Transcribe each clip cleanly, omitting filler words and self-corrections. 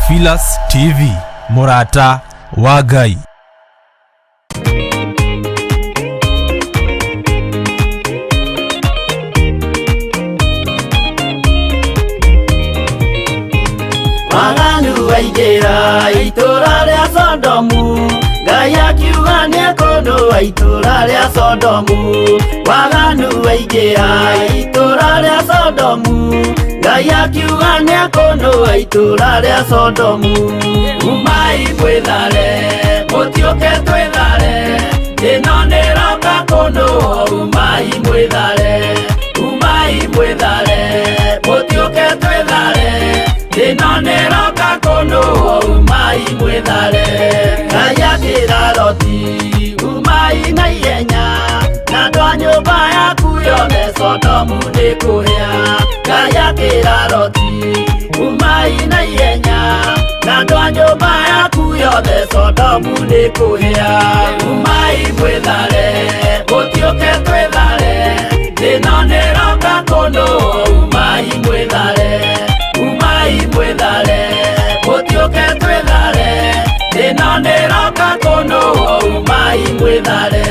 Theophilus TV, mũrata wa Ngai. Waganu waingĩra itũra rĩa Sodomu, Ngai akiuga nĩekũnũa itũra rĩa Sodomu. Waganu waingĩra itũra rĩa Sodomu, Ngai akiuga nĩekũnũa itũra rĩa Sodomu. Umai mwĩthare, mũtiũke twĩthare, ĩno nĩroka kũnũa. Umai mwĩthare, umai mwĩthare, mũtiũke twĩthare, ĩno nĩroka kũnũa. Umai mwĩthare. Ngai akĩra Loti, umai na ihenya, na andũ a nyũmba yaku yothe, Sodomu nĩ kũhĩa. Ngai akĩra Loti, umai na ihenya, na andũ a nyũmba yaku yothe, Sodomu nĩ kũhĩa. Umai mwĩthare, mũtiũke twĩthare, ĩno nĩroka kũnũa. Umai mwĩthare, umai mwĩthare, mũtiũke twĩthare, ĩno nĩroka kũnũa. Umai mwĩthare.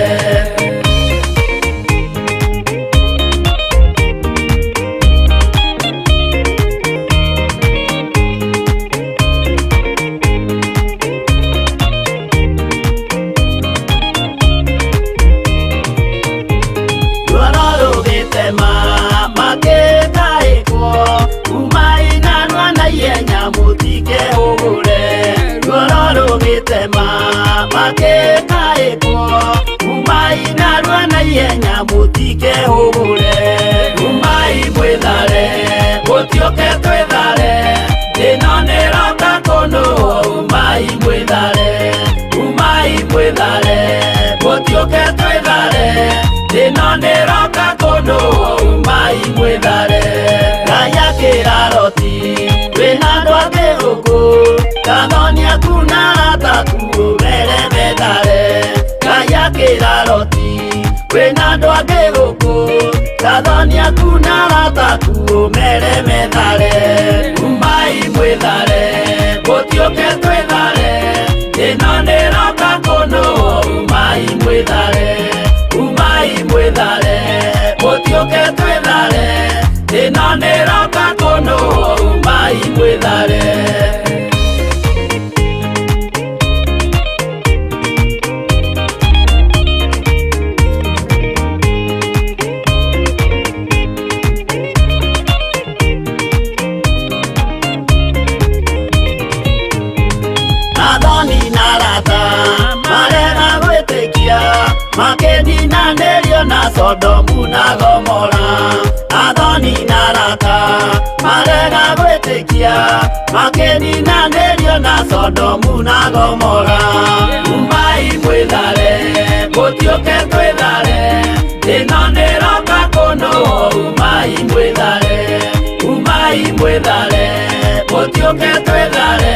Ruoro rũgĩtema makĩtaĩkwo, umai narua na ihenya mũtikehũgũre. Ruoro rũgĩtema makĩtaĩkwo, umai narua na ihenya mũtikehũgũre. Umai mwĩthare, mũtiũke twĩthare, ĩno nĩroka kũnũa. Umai mwĩthare, umai mwĩthare, mũtiũke twĩthare, ĩno nĩroka kũnũa. Umai mwĩthare. Ngai akĩra Loti, wĩna andũ angĩ gũkũ, gathoni aku na arata aku ũmere methare. Ngai akĩra Loti, wĩna andũ angĩ gũkũ, gathoni aku na arata aku ũmere methare. Umai mwĩthare, mũtiũke twĩthare, ĩno nĩroka kũnũa. Umai mwĩthare, umai mwĩthare, mũtiũke twĩthare, ĩno nĩroka kũnũa. Umai mwĩthare. Athoni na arata marega gwĩtĩkia, makĩninanĩrio na Sodomu na Gomora. Athoni na arata marega gwĩtĩkia, makĩninanĩrio na Sodomu na Gomora. Umai mwĩthare, mũtiũke twĩthare, ĩno nĩroka kũnũa. Umai mwĩthare, umai mwĩthare, mũtiũke twĩthare,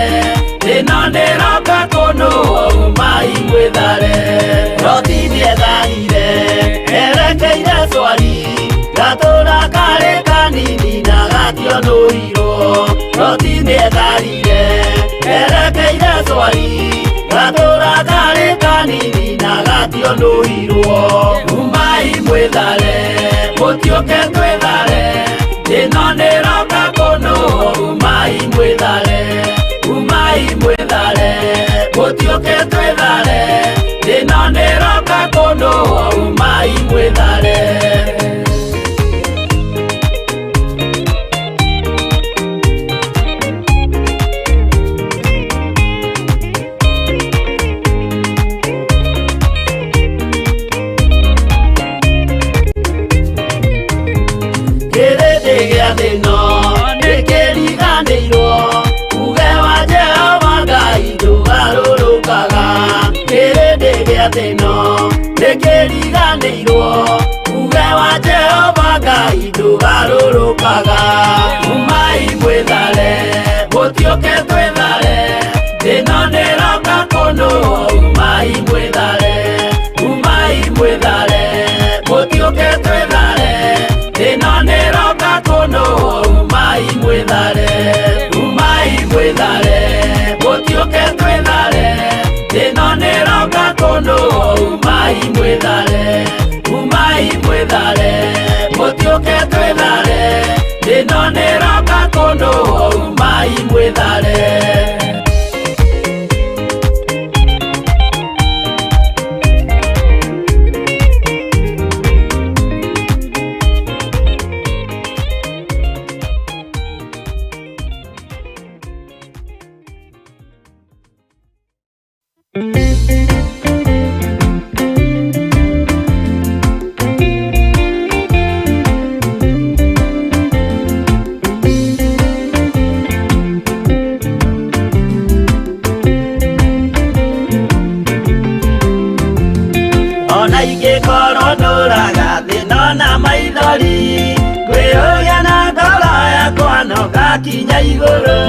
ĩno nĩroka kũnũa. Umai mwĩthare. Loti nĩetharire erekeire Swari, gatũra karĩ kanini na gationũirwo. Loti nĩetharire erekeire Swari, gatũra karĩ kanini na gationũirwo. Umai mwĩthare, mũtiũke twĩthare, ĩno nĩroka kũnũa. Umai mwĩthare, umai mwĩthare, mũtiũke twĩthare, ĩno nĩroka kũnũa. Umai mwĩthare. Kĩrĩndĩ gĩa thĩno nĩkĩriganĩirwo, uge wa Jehova Ngai ndũgarũrũkaga. Kĩrĩndĩ gĩa thĩno nĩkĩriganĩirwo, uge wa Mũndũ waumai mwĩthare. Ona ingĩkorwo ndũraga thĩna na maithori, ngwĩyũria na ngoro yakwa no ngakinya igũrũ.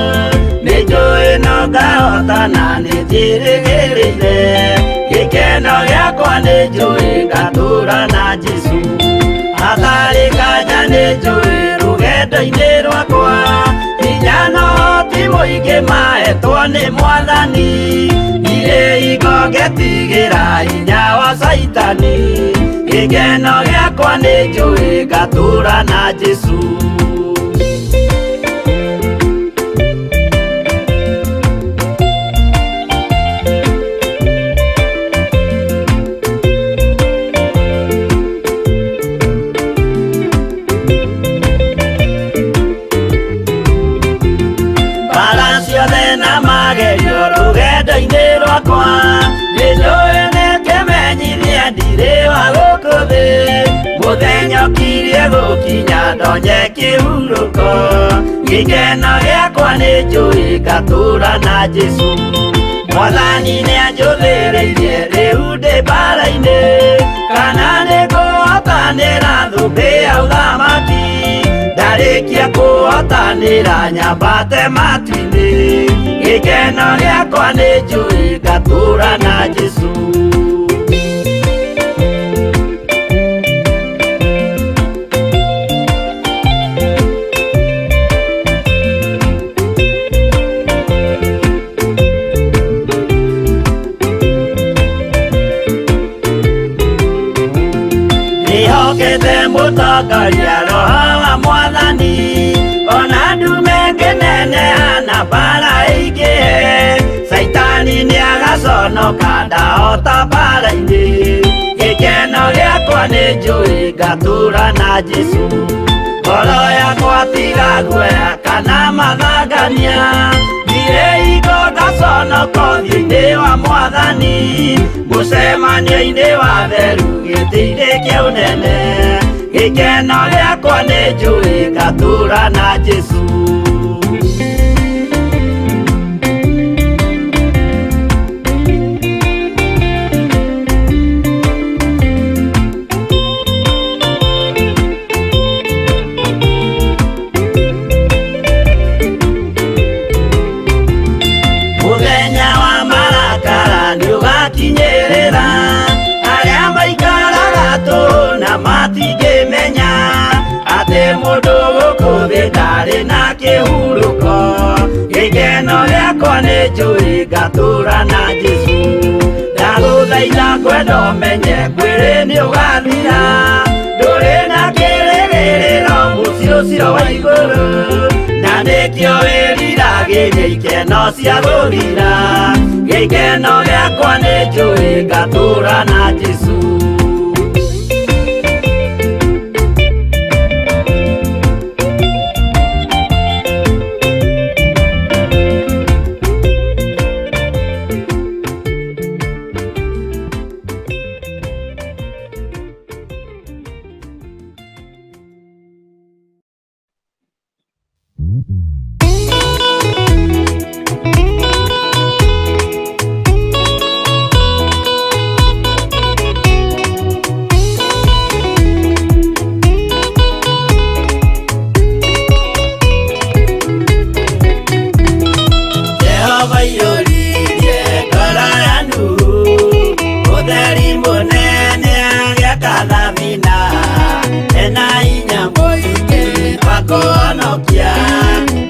Nĩ njũĩ no ngahotana, nĩ njĩrĩgĩrĩire gĩkeno gĩakwa, nĩ njũĩ ngatũra na Jesũ. Hatarĩ nganja nĩ njũĩ rũgendo-inĩ rwakwa, hinya no ti mũingĩ mahetwo nĩ Mwathani. Ndirĩ hingo ngetigĩra hinya wa Caitani, gĩkeno gĩakwa nĩ njũĩ ngatũra na Jesũ. Mbara ciothe na magerio rũgendo-inĩ rwakwa, nĩ njũĩ nĩ kĩmenyithia ndirĩ wa gũkũ thĩ. Mũthenya ũkirie gũkinya ndonye kĩhurũko, gĩkeno gĩakwa nĩ njũĩ ngatũra na Jesũ. Mwathani nĩ anjũthĩrĩirie rĩu ndĩ mbara-inĩ, kana nĩ ngũhotanĩra thũmbĩ ya ũthamaki. Ndarĩkia kũhotanĩra nyambate matu-inĩ, gĩkeno gĩakwa nĩ njũĩ ngatũra na Jesũ. Nĩhokete mũtongoria Roho wa Mwathani, ona ndume ngĩneneha na mbara ĩingĩhe. Caitani nĩagaconoka ndahota mbara-inĩ, gĩkeno gĩakwa nĩ njũĩ ngatũra na Jesũ. Ngoro yakwa tiga guoya kana mathangania, ndirĩ hingo ngaconoka ũthiũ-inĩ wa Mwathani. Mũcemanio-inĩ wa theru gĩtĩ-inĩ kĩa ũnene, gĩkeno gĩakwa nĩ njũĩ ngatũra na Jesũ. Mũthenya wa marakara nĩũgakinyĩrĩra, arĩa maikaraga tũhũ na matingĩmenya atĩ mũndũ gũkũ thĩ ndarĩ na kĩhurũko. Gĩkeno gĩakwa nĩ njũĩ ngatũra na Jesũ. Ndagũthaitha ngwenda ũmenye mwĩrĩ nĩũgathira, ndũrĩ na kĩrĩgĩrĩro mũciĩ ũcio wa igũrũ, na nĩkĩo wĩriragĩria ikeno cia gũthira. Gĩkeno gĩakwa nĩ njũĩ ngatũra na Jesũ. Jehova iyũririe ngoro ya Nuhu, ũtheri mũnene agĩaka thabina, ena hinya mũingĩ wa kũhonokia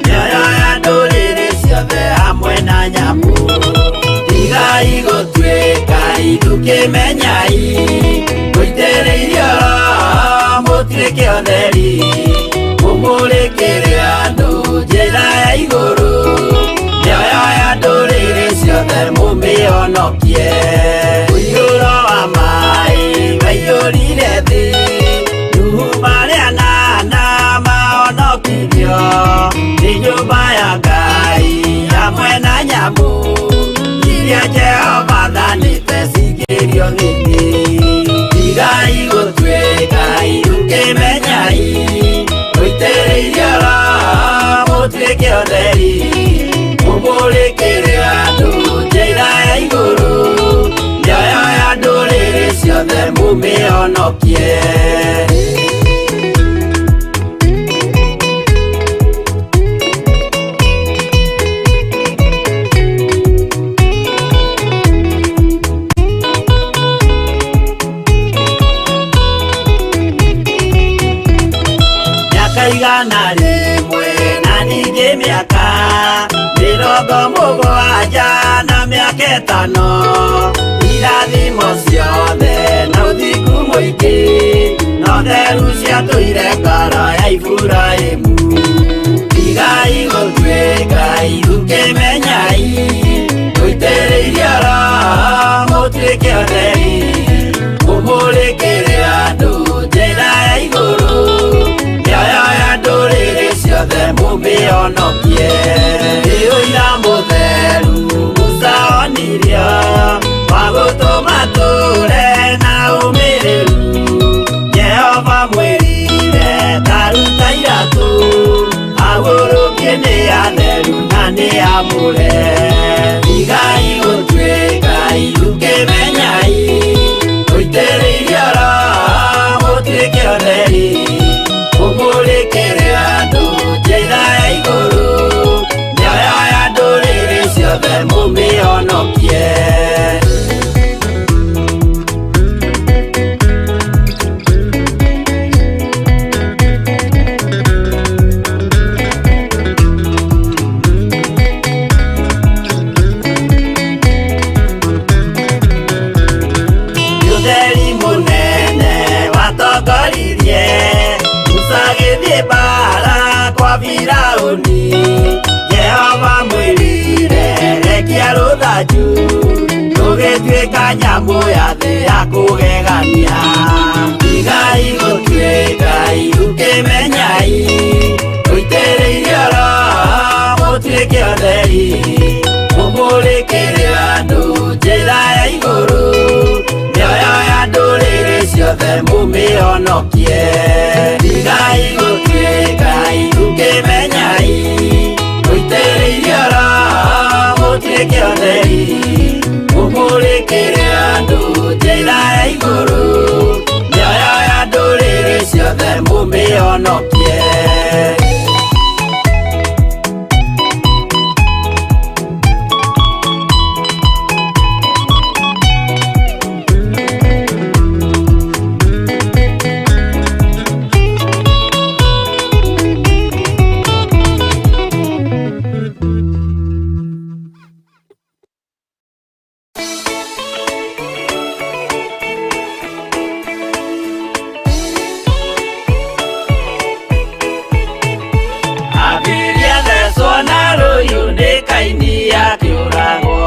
mĩoyo ya ndũrĩrĩ ciothe hamwe na nyamũ. Tigai gũtuĩka ithukĩmenyai, mũitĩrĩirio Roho mũtuĩke ũtheri, mũmũrĩkĩre andũ njĩra mũmĩhonokie. Ũiyũro wa maĩ waiyũrire thĩ, Nuhu marĩ anana mahonokirio nĩ nyũmba ya Ngai hamwe na nyamũ iria Jehova athanĩte cingĩrio thĩ. Tigai gũtuĩka irũkĩmenyai, mũitĩrĩirio Roho mũtuĩke ũtheri, mũmũrĩkĩre andũ njĩra ya igũrũ, mĩoyo ya ndũrĩrĩ ciothe mũmĩhonokie. Mĩaka 100 na ningĩ mĩaka 70 na mĩaka 5, irathimo ciothe na ũthingu mũingĩ no theru ciatũire ngoro ya Iburahĩmu. Tigai gũtuĩka irũkĩmenyai, mũitĩrĩirio Roho mũtuĩke ũtheri, mũmũrĩkĩre andũ njĩra ya igũrũ, mĩoyo ya ndũrĩrĩ ciothe mũmĩhonokie. Nĩ ũira mũtheru Musa onirio wa gũtũma tũre na ũmĩrĩru, Jehova mwĩrire ta ruta iratũ, agũrũkie nĩ atheru na nĩ amũre. Tigai gũtuĩka irũkĩmenyai, mũitĩrĩirio Roho mũtuĩke ũtheri, mũmũrĩkĩre andũ njĩra ya igũrũ, mĩoyo ya ndũrĩrĩ ciothe mũmĩhonokie. Ũtheri mũnene watongoririe Musa agĩthiĩ mbara kwa Firaũni, Jehova mwĩrire rekia rũthanju rũgĩtuĩka nyamũ ya thĩ ya kũgegania. Tigai gũtuĩka irũkĩmenyai, mũitĩrĩirio Roho mũtuĩke ũtheri, mũmũrĩkĩre andũ njĩra ya igũrũ, mĩoyo ya ndũrĩrĩ ciothe mũmĩhonokie. Tigai gũtuĩka irũkĩmenyai, mũitĩrĩirio Roho mũtuĩke ũtheri, mũmũrĩkĩre andũ njĩra ya igũrũ, mĩoyo ya ndũrĩrĩ ciothe mũmĩhonokie. Abiria thecwo na rũhiũ nĩ Kaini akĩũragwo,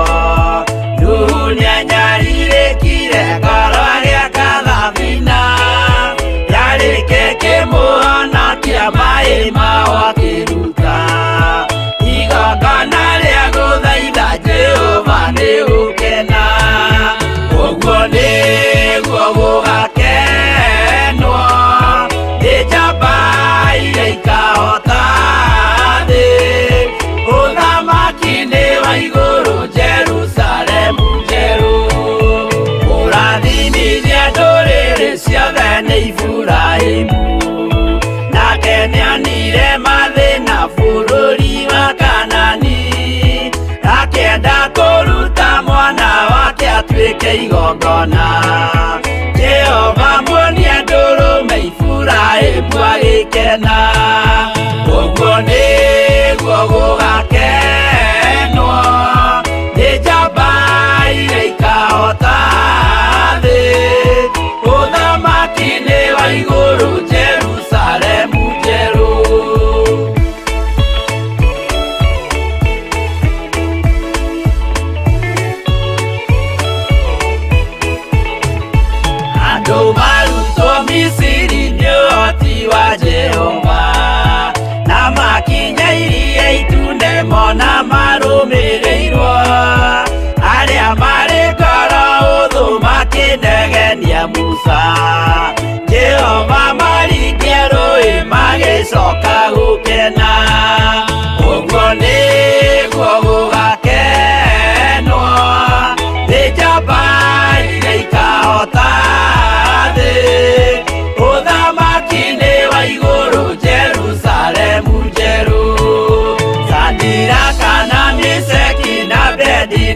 Nuhu nĩanyarirĩkire ngoro agĩaka thabina, yarĩke kĩmũhonokia maĩ mao akĩruta, igongona rĩa gũthaitha Jehova nĩ gũkena, ũguo nĩguo gũgakenwo nĩ njamba iria ikahota thĩ, ũthamaki nĩ wa igũrũ Jerusalemu njerũ, ũrathimithia ndũrĩrĩ ciothe nĩ Iburahĩmu, nake nĩonire mathĩna bũrũri wa Kanani, akĩenda kũruta mwana wake atuĩke igongona, Jehova muonia ndũrũme Iburahĩmu agĩkena, ũguo nĩguo gũgakenwo nĩ njamba iria ikahota thĩ, ũthamaki nĩ wa igũrũ Jerusalemu njerũ.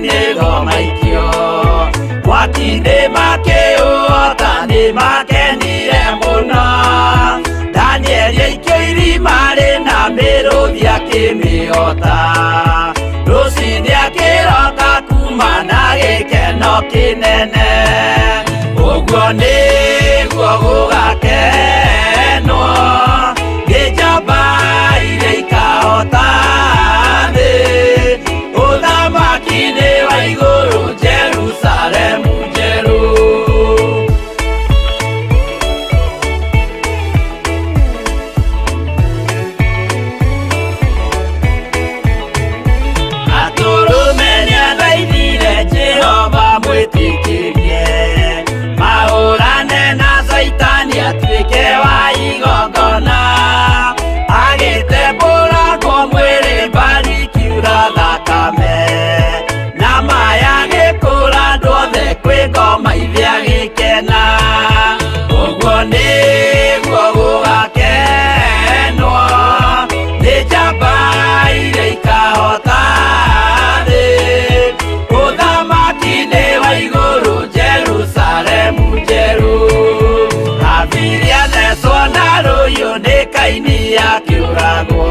nĩgo maikio mwaki-inĩ makĩũhota nĩ makenire mũno Danieli aikio irima rĩna mĩrũthi akĩmĩhota rũcinĩ akĩroka kuma na gĩkeno kĩnene ũguo nĩguo gũgakenwo nĩ njamba iria ikahota thĩ ũthamaki-inĩ wa igũrũ Jerusalemu njerũ. Atũrũme nĩathaithire Jehova mwĩtĩkĩrie mahũrane na Caitani atuĩke wa igongona agĩtembũrangwo mwĩrĩ mbari kiura thakame na maya gĩkũra andũ othe kwĩ ngoma ithe agĩkena ũguo nĩguo gũgakenwo nĩ njamba iria ikahota thĩ ũthamaki-inĩ wa igũrũ Jerusalemu njerũ Habili athecwo na rũhiũ nĩ Kaini akĩũragwo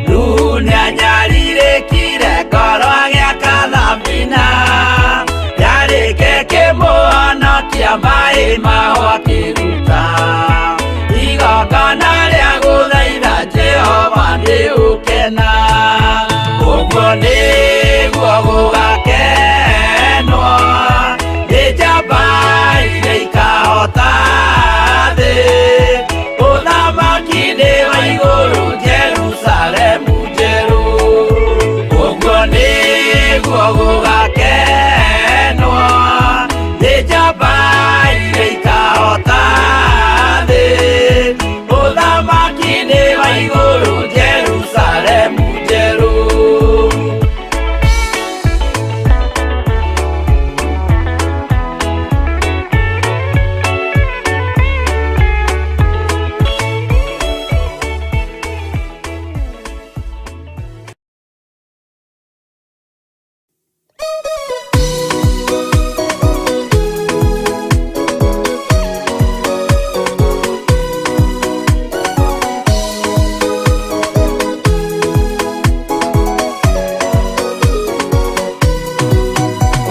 Nuhu nĩanyarirĩkire ngoro agĩaka thabina yarĩke kĩmũhonokia maĩ maho akĩruta igongona rĩa gũthaitha Jehova nĩ ũkena ũguo nĩguo gũgakenwo nĩ njamba iria ikahota thĩ ũthamaki-inĩ wa igũrũ Jerusalemu njerũ ũguo nĩguo gũgakenwo nĩ njamba iria ikahota thĩ ũthamaki-inĩ wa igũrũ Jerusalemu njerũ.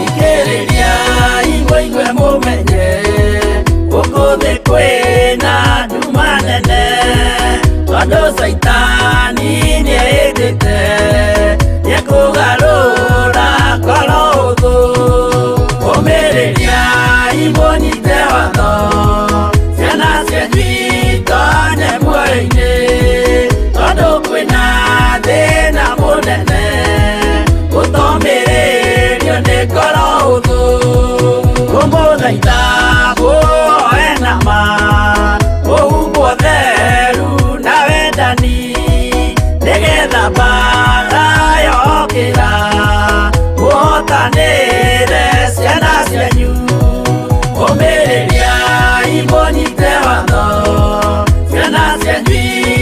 Ikĩrĩria igwe igwe mũmenye gũkũ thĩ kwĩna nduma nene tondũ Caitani nĩehĩtĩte nĩekũgarũra ngoro ũthũ ũmĩrĩria imũnyite watho ciana cianyu itonye muoyo-inĩ tondũ kwĩna thĩna mũnene gũtomĩrĩrio nĩ ngoro ũthũ kũmũthaitha mũhoe na ma mũhumbwo theru na wendani nĩgetha mbara yokĩra mũhotanĩre ciana cianyu ũmĩrĩria imũnyite watho ciana cianyu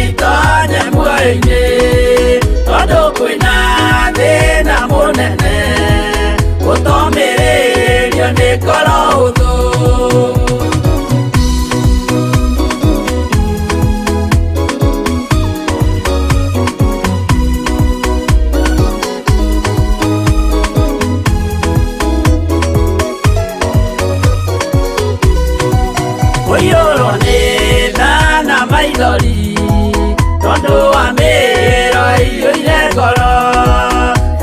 itonye muoyo-inĩ tondũ kwĩna thĩna mũnene gũtomĩrĩrio nĩ ngoro ũthũ. Kũiyũrwo nĩ tha na maithori tondũ wa mĩro ĩiyũire ngoro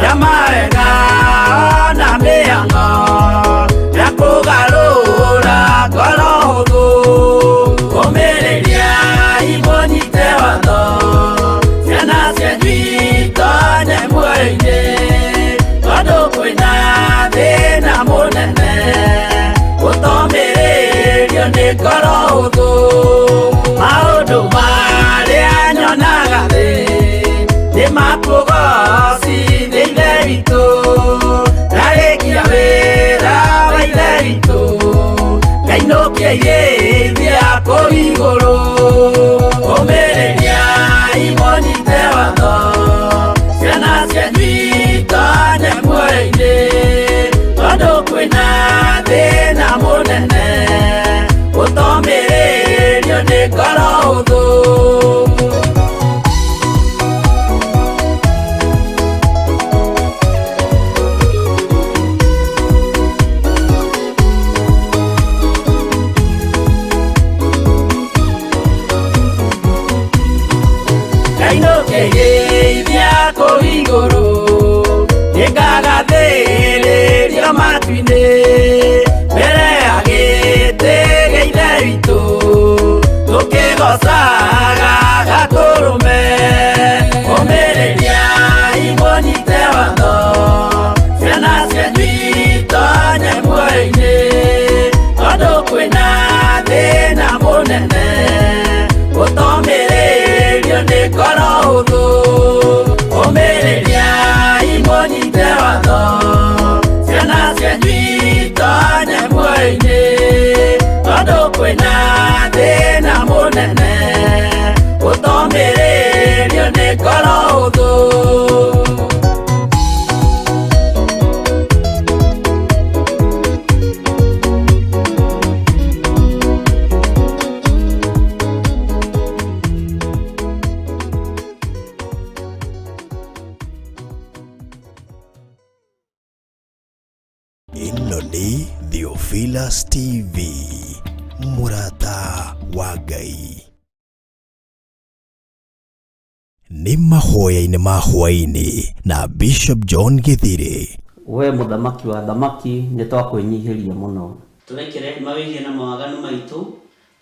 ya mawega na mĩhang'o ya kũgarũra ngoro hũthũ ũmĩrĩria imũnyite watho ciana cianyu itonye muoyo-inĩ tondũ kwĩna thĩna mũnene gũtomĩrĩrio nĩ ngoro hũthũ maũndũ marĩa nyonaga thĩ nĩ makũgocithia Ithe witũ ndarĩkia wĩra wa Ithe witũ ngainũkia irĩithia kũu igũrũ ũmĩrĩria imũnyite watho ciana cianyu itonye muoyo-inĩ Tũkĩgeithia kũu igũrũ nĩngagathĩrĩrio matu-inĩ mbere ya gĩtĩ gĩa Ithe witũ tũkĩgocaga Gatũrũme. Ũmĩrĩriai mũnyite watho ciana cianyu itonye muoyo-inĩ tondũ kwĩna thĩna mũnene ũtomĩrĩrio nĩ ngoro hũthũ. Ũmĩrĩriai mũnyite watho ciana cianyu itonye muoyo-inĩ tondũ kwĩna thĩna mũnene ũtomĩrĩrio nĩ ngoro hũthũ. Ĩno nĩ Theophilus TV, mũrata wa Ngai. Nĩ mahoya-inĩ ma hwaĩ-inĩ na Bishop John Gĩthirĩ. We mũthamaki wa athamaki, nĩ twakwĩnyihĩria mũno. Tũrekere mawĩhia na mawaganu maitũ,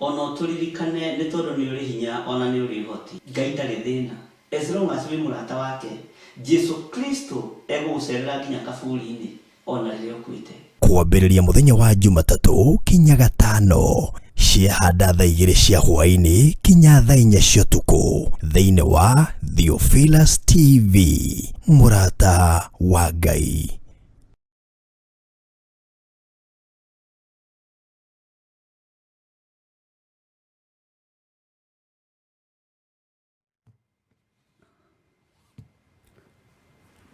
ona ũtũririkane nĩ tondũ nĩ ũrĩ hinya ona nĩ ũrĩ ũhoti. Ngai ndarĩ thĩna as long as wĩ mũrata wake. Jesu Kristo egũgũcerera nginya kaburi-inĩ ona rĩrĩa ũkuĩte. Kwambĩrĩria mũthenya wa Jumatatũ kinya Gatano ciahanda thaa 2 cia hwaĩ-inĩ kinya thaa 4 cia ũtukũ thĩinĩ wa Theophilus TV, mũrata wa Ngai.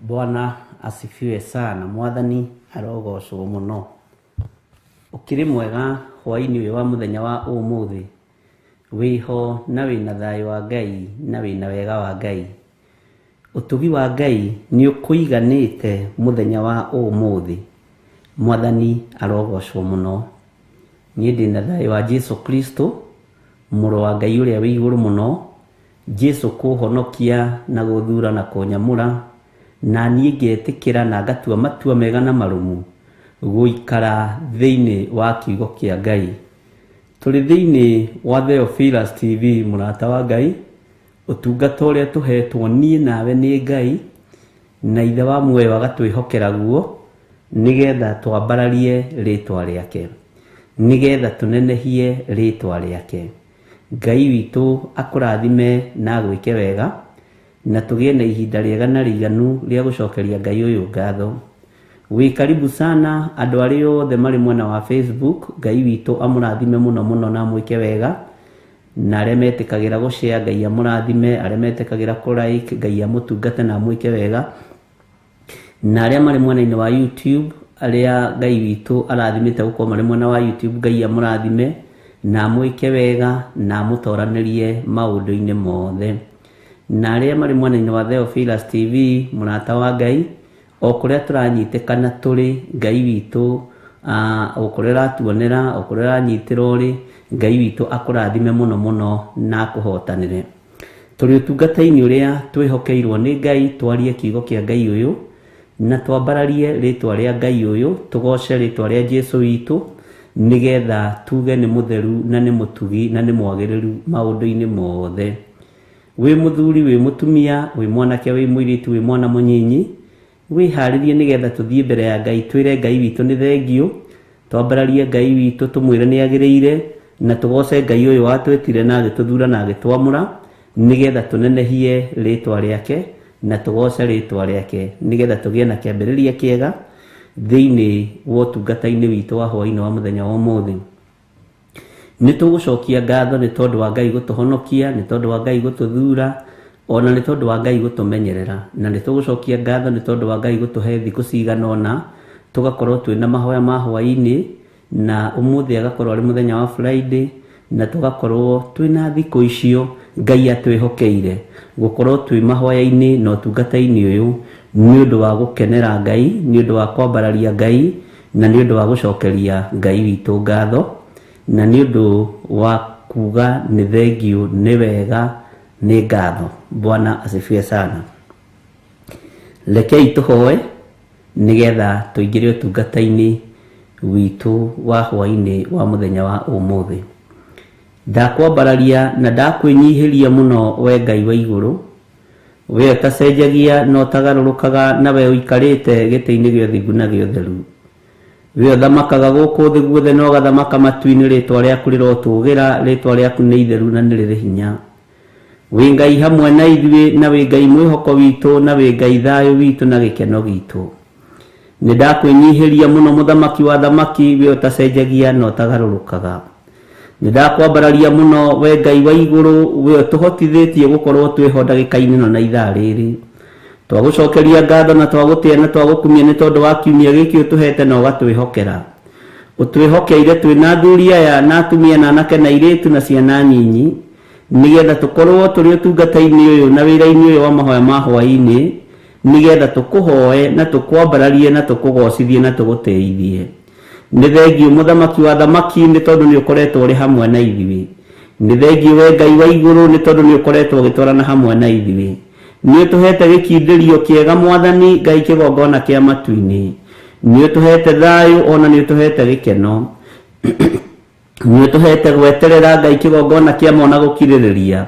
Bwana asifiwe sana. Mwathani arogocwo mũno. Ũkĩrĩ mwega hwaĩ-inĩ ũyũ wa mũthenya wa ũmũthĩ. Wĩho na wĩna thayũ wa Ngai na wĩna wega wa Ngai. Ũtugi wa Ngai nĩ ũkũiganĩte mũthenya wa ũmũthĩ. Mwathani arogocwo mũno. Niĩ ndĩna thayũ wa Jesu Kristo, mũrũ wa Ngai ũrĩa wĩ igũrũ mũno. Jesu kũhonokia na gũthura na kũnyamũra, na niĩ ngetĩkĩra na ngatua matua mega na marũmu gũikara thĩinĩ wa kiugo kĩa Ngai. Tũrĩ thĩinĩ wa Theophilus TV, mũrata wa Ngai, ũtungata ũrĩa tũhetwo niĩ nawe nĩ Ngai na Ithe wa muoyo agatwĩhokera guo nĩgetha twambararie rĩtwa rĩake, nĩgetha tũnenehie rĩtwa rĩake. Ngai witũ akũrathime na agwĩke wega, na tũgĩe na ihinda rĩega na rĩiganu rĩa gũcokeria Ngai ũyũ ngatho. Wĩ karibu sana andũ arĩa othe marĩ mwena wa Facebook. Ngai witũ amũrathime mũno mũno na amwĩke wega, na arĩa metĩkagĩra gũshare Ngai amũrathime, arĩa metĩkagĩra kũ like Ngai amũtungate na amwĩke wega, na arĩa marĩ mwena-inĩ wa YouTube, arĩa Ngai witũ arathimĩte gũkorwo marĩ mwena wa YouTube, Ngai amũrathime na amwĩke wega na amũtoranĩrie maũndũ-inĩ mothe. Na arĩa marĩ mwena-inĩ wa Theophilus TV, mũrata wa Ngai, o kũrĩa tũranyitĩkana tũrĩ, Ngai witũ o kũrĩa ũratuonera, o kũrĩa ũranyitĩra ũrĩ, Ngai witũ akũrathime mũno mũno na akũhotanĩre. Tũrĩ ũtungata-inĩ ũrĩa twĩhokeirwo nĩ Ngai, twarie kiugo kĩa Ngai ũyũ na twambararie rĩtwa rĩa Ngai ũyũ, tũgoce rĩtwa rĩa Jesu witũ, nĩgetha tuge nĩ mũtheru na nĩ mũtugi na nĩ mwagĩrĩru maũndũ-inĩ mothe. Wĩ mũthuri, wĩ mũtumia, wĩ mwanake, wĩ mũirĩtu, wĩ mwana mũnyinyi, wĩharĩrie nĩgetha tũthiĩ mbere ya Ngai, twĩre Ngai witũ nĩ thengiũ, twambararie Ngai witũ tũmwĩre nĩ agĩrĩire, na tũgoce Ngai ũyũ watwĩtire na agĩtũthura na agĩtwamũra, nĩgetha tũnenehie rĩtwa rĩake na tũgoce rĩtwa rĩake, nĩgetha tũgĩe na kĩambĩrĩria kĩega thĩinĩ wa ũtungata-inĩ witũ wa hwaĩ-inĩ wa mũthenya wa ũmũthĩ. Nĩ tũgũcokia ngatho nĩ tondũ wa Ngai gũtũhonokia, nĩ tondũ wa Ngai gũtũthura, ona nĩ tondũ wa Ngai gũtũmenyerera, na nĩ tũgũcokia ngatho nĩ tondũ wa Ngai gũtũhe thikũ cigana ũna tũgakorwo twĩna mahoya ma hwaĩ-inĩ, na ũmũthĩ agakorwo arĩ mũthenya wa Friday, na tũgakorwo twĩna thikũ icio Ngai atwĩhokeire gũkorwo twĩ mahoya-inĩ na ũtungata-inĩ ũyũ nĩ ũndũ wa gũkenera Ngai, nĩ ũndũ wa kwambararia Ngai, na nĩ ũndũ wa gũcokeria Ngai witũ ngatho, na nĩ ũndũ wa kuga nĩ thengiũ, nĩ wega, Nĩ ngatho. Bwana asifiwe sana. Rekei tũhoe nĩgetha tũingĩre ũtungata-inĩ witũ wa hwaĩ-inĩ wa mũthenya wa ũmũthĩ. Ndakwambararia na ndakwĩnyihĩria mũno we Ngai wa igũrũ, we ũtacenjagia na ũtagarũrũkaga na we ũikarĩte gĩtĩ-inĩ gĩa ũthingu na gĩa ũtheru. We ũthamakaga gũkũ thĩ guothe na ũgathamaka matu-inĩ, rĩtwa rĩaku rĩrotũgĩra, rĩtwa rĩaku nĩ itheru na nĩ rĩrĩ hinya. Wĩ Ngai hamwe na ithuĩ, na wĩ Ngai mwĩhoko witũ, na wĩ Ngai thayũ witũ na gĩkeno gitũ. Nĩ ndakwĩnyihĩria mũno mũthamaki wa athamaki, we ũtacenjagia na ũtagarũrũkaga. Nĩ ndakwambararia mũno we Ngai wa igũrũ, we ũtũhotithĩtie gũkorwo twĩho ndagĩka-inĩ ĩno na ithaa rĩrĩ. Twagũcokeria ngatho na twagũtĩa na twagũkumia nĩ tondũ wa kiumia gĩkĩ ũtũhete na ũgatwĩhokera. Ũtwĩhokeire twĩ na athuri aya na atumia na anake na airĩtu na ciana nyinyi, nĩgetha tũkorwo tũrĩ ũtungata-inĩ ũyũ na wĩra-inĩ ũyũ wa mahoya ma hwaĩ-inĩ, nĩgetha tũkũhoe na tũkwambararie na tũkũgocithie na tũgũtĩithie. Nĩ thengiũ mũthamaki wa athamaki nĩ tondũ nĩ ũkoretwo ũrĩ hamwe na ithuĩ. Nĩ thengiũ we Ngai wa igũrũ nĩ tondũ nĩ ũkoretwo ũgĩtwarana hamwe na ithuĩ. Nĩ ũtũhete gĩkindĩrio kĩega Mwathani Ngai kĩgongona kĩa matu-inĩ. Nĩ ũtũhete thayũ ona nĩ ũtũhete gĩkeno. Nĩ ũtũhete gweterera Ngai kĩgongona kĩa ma ona gũkirĩrĩria.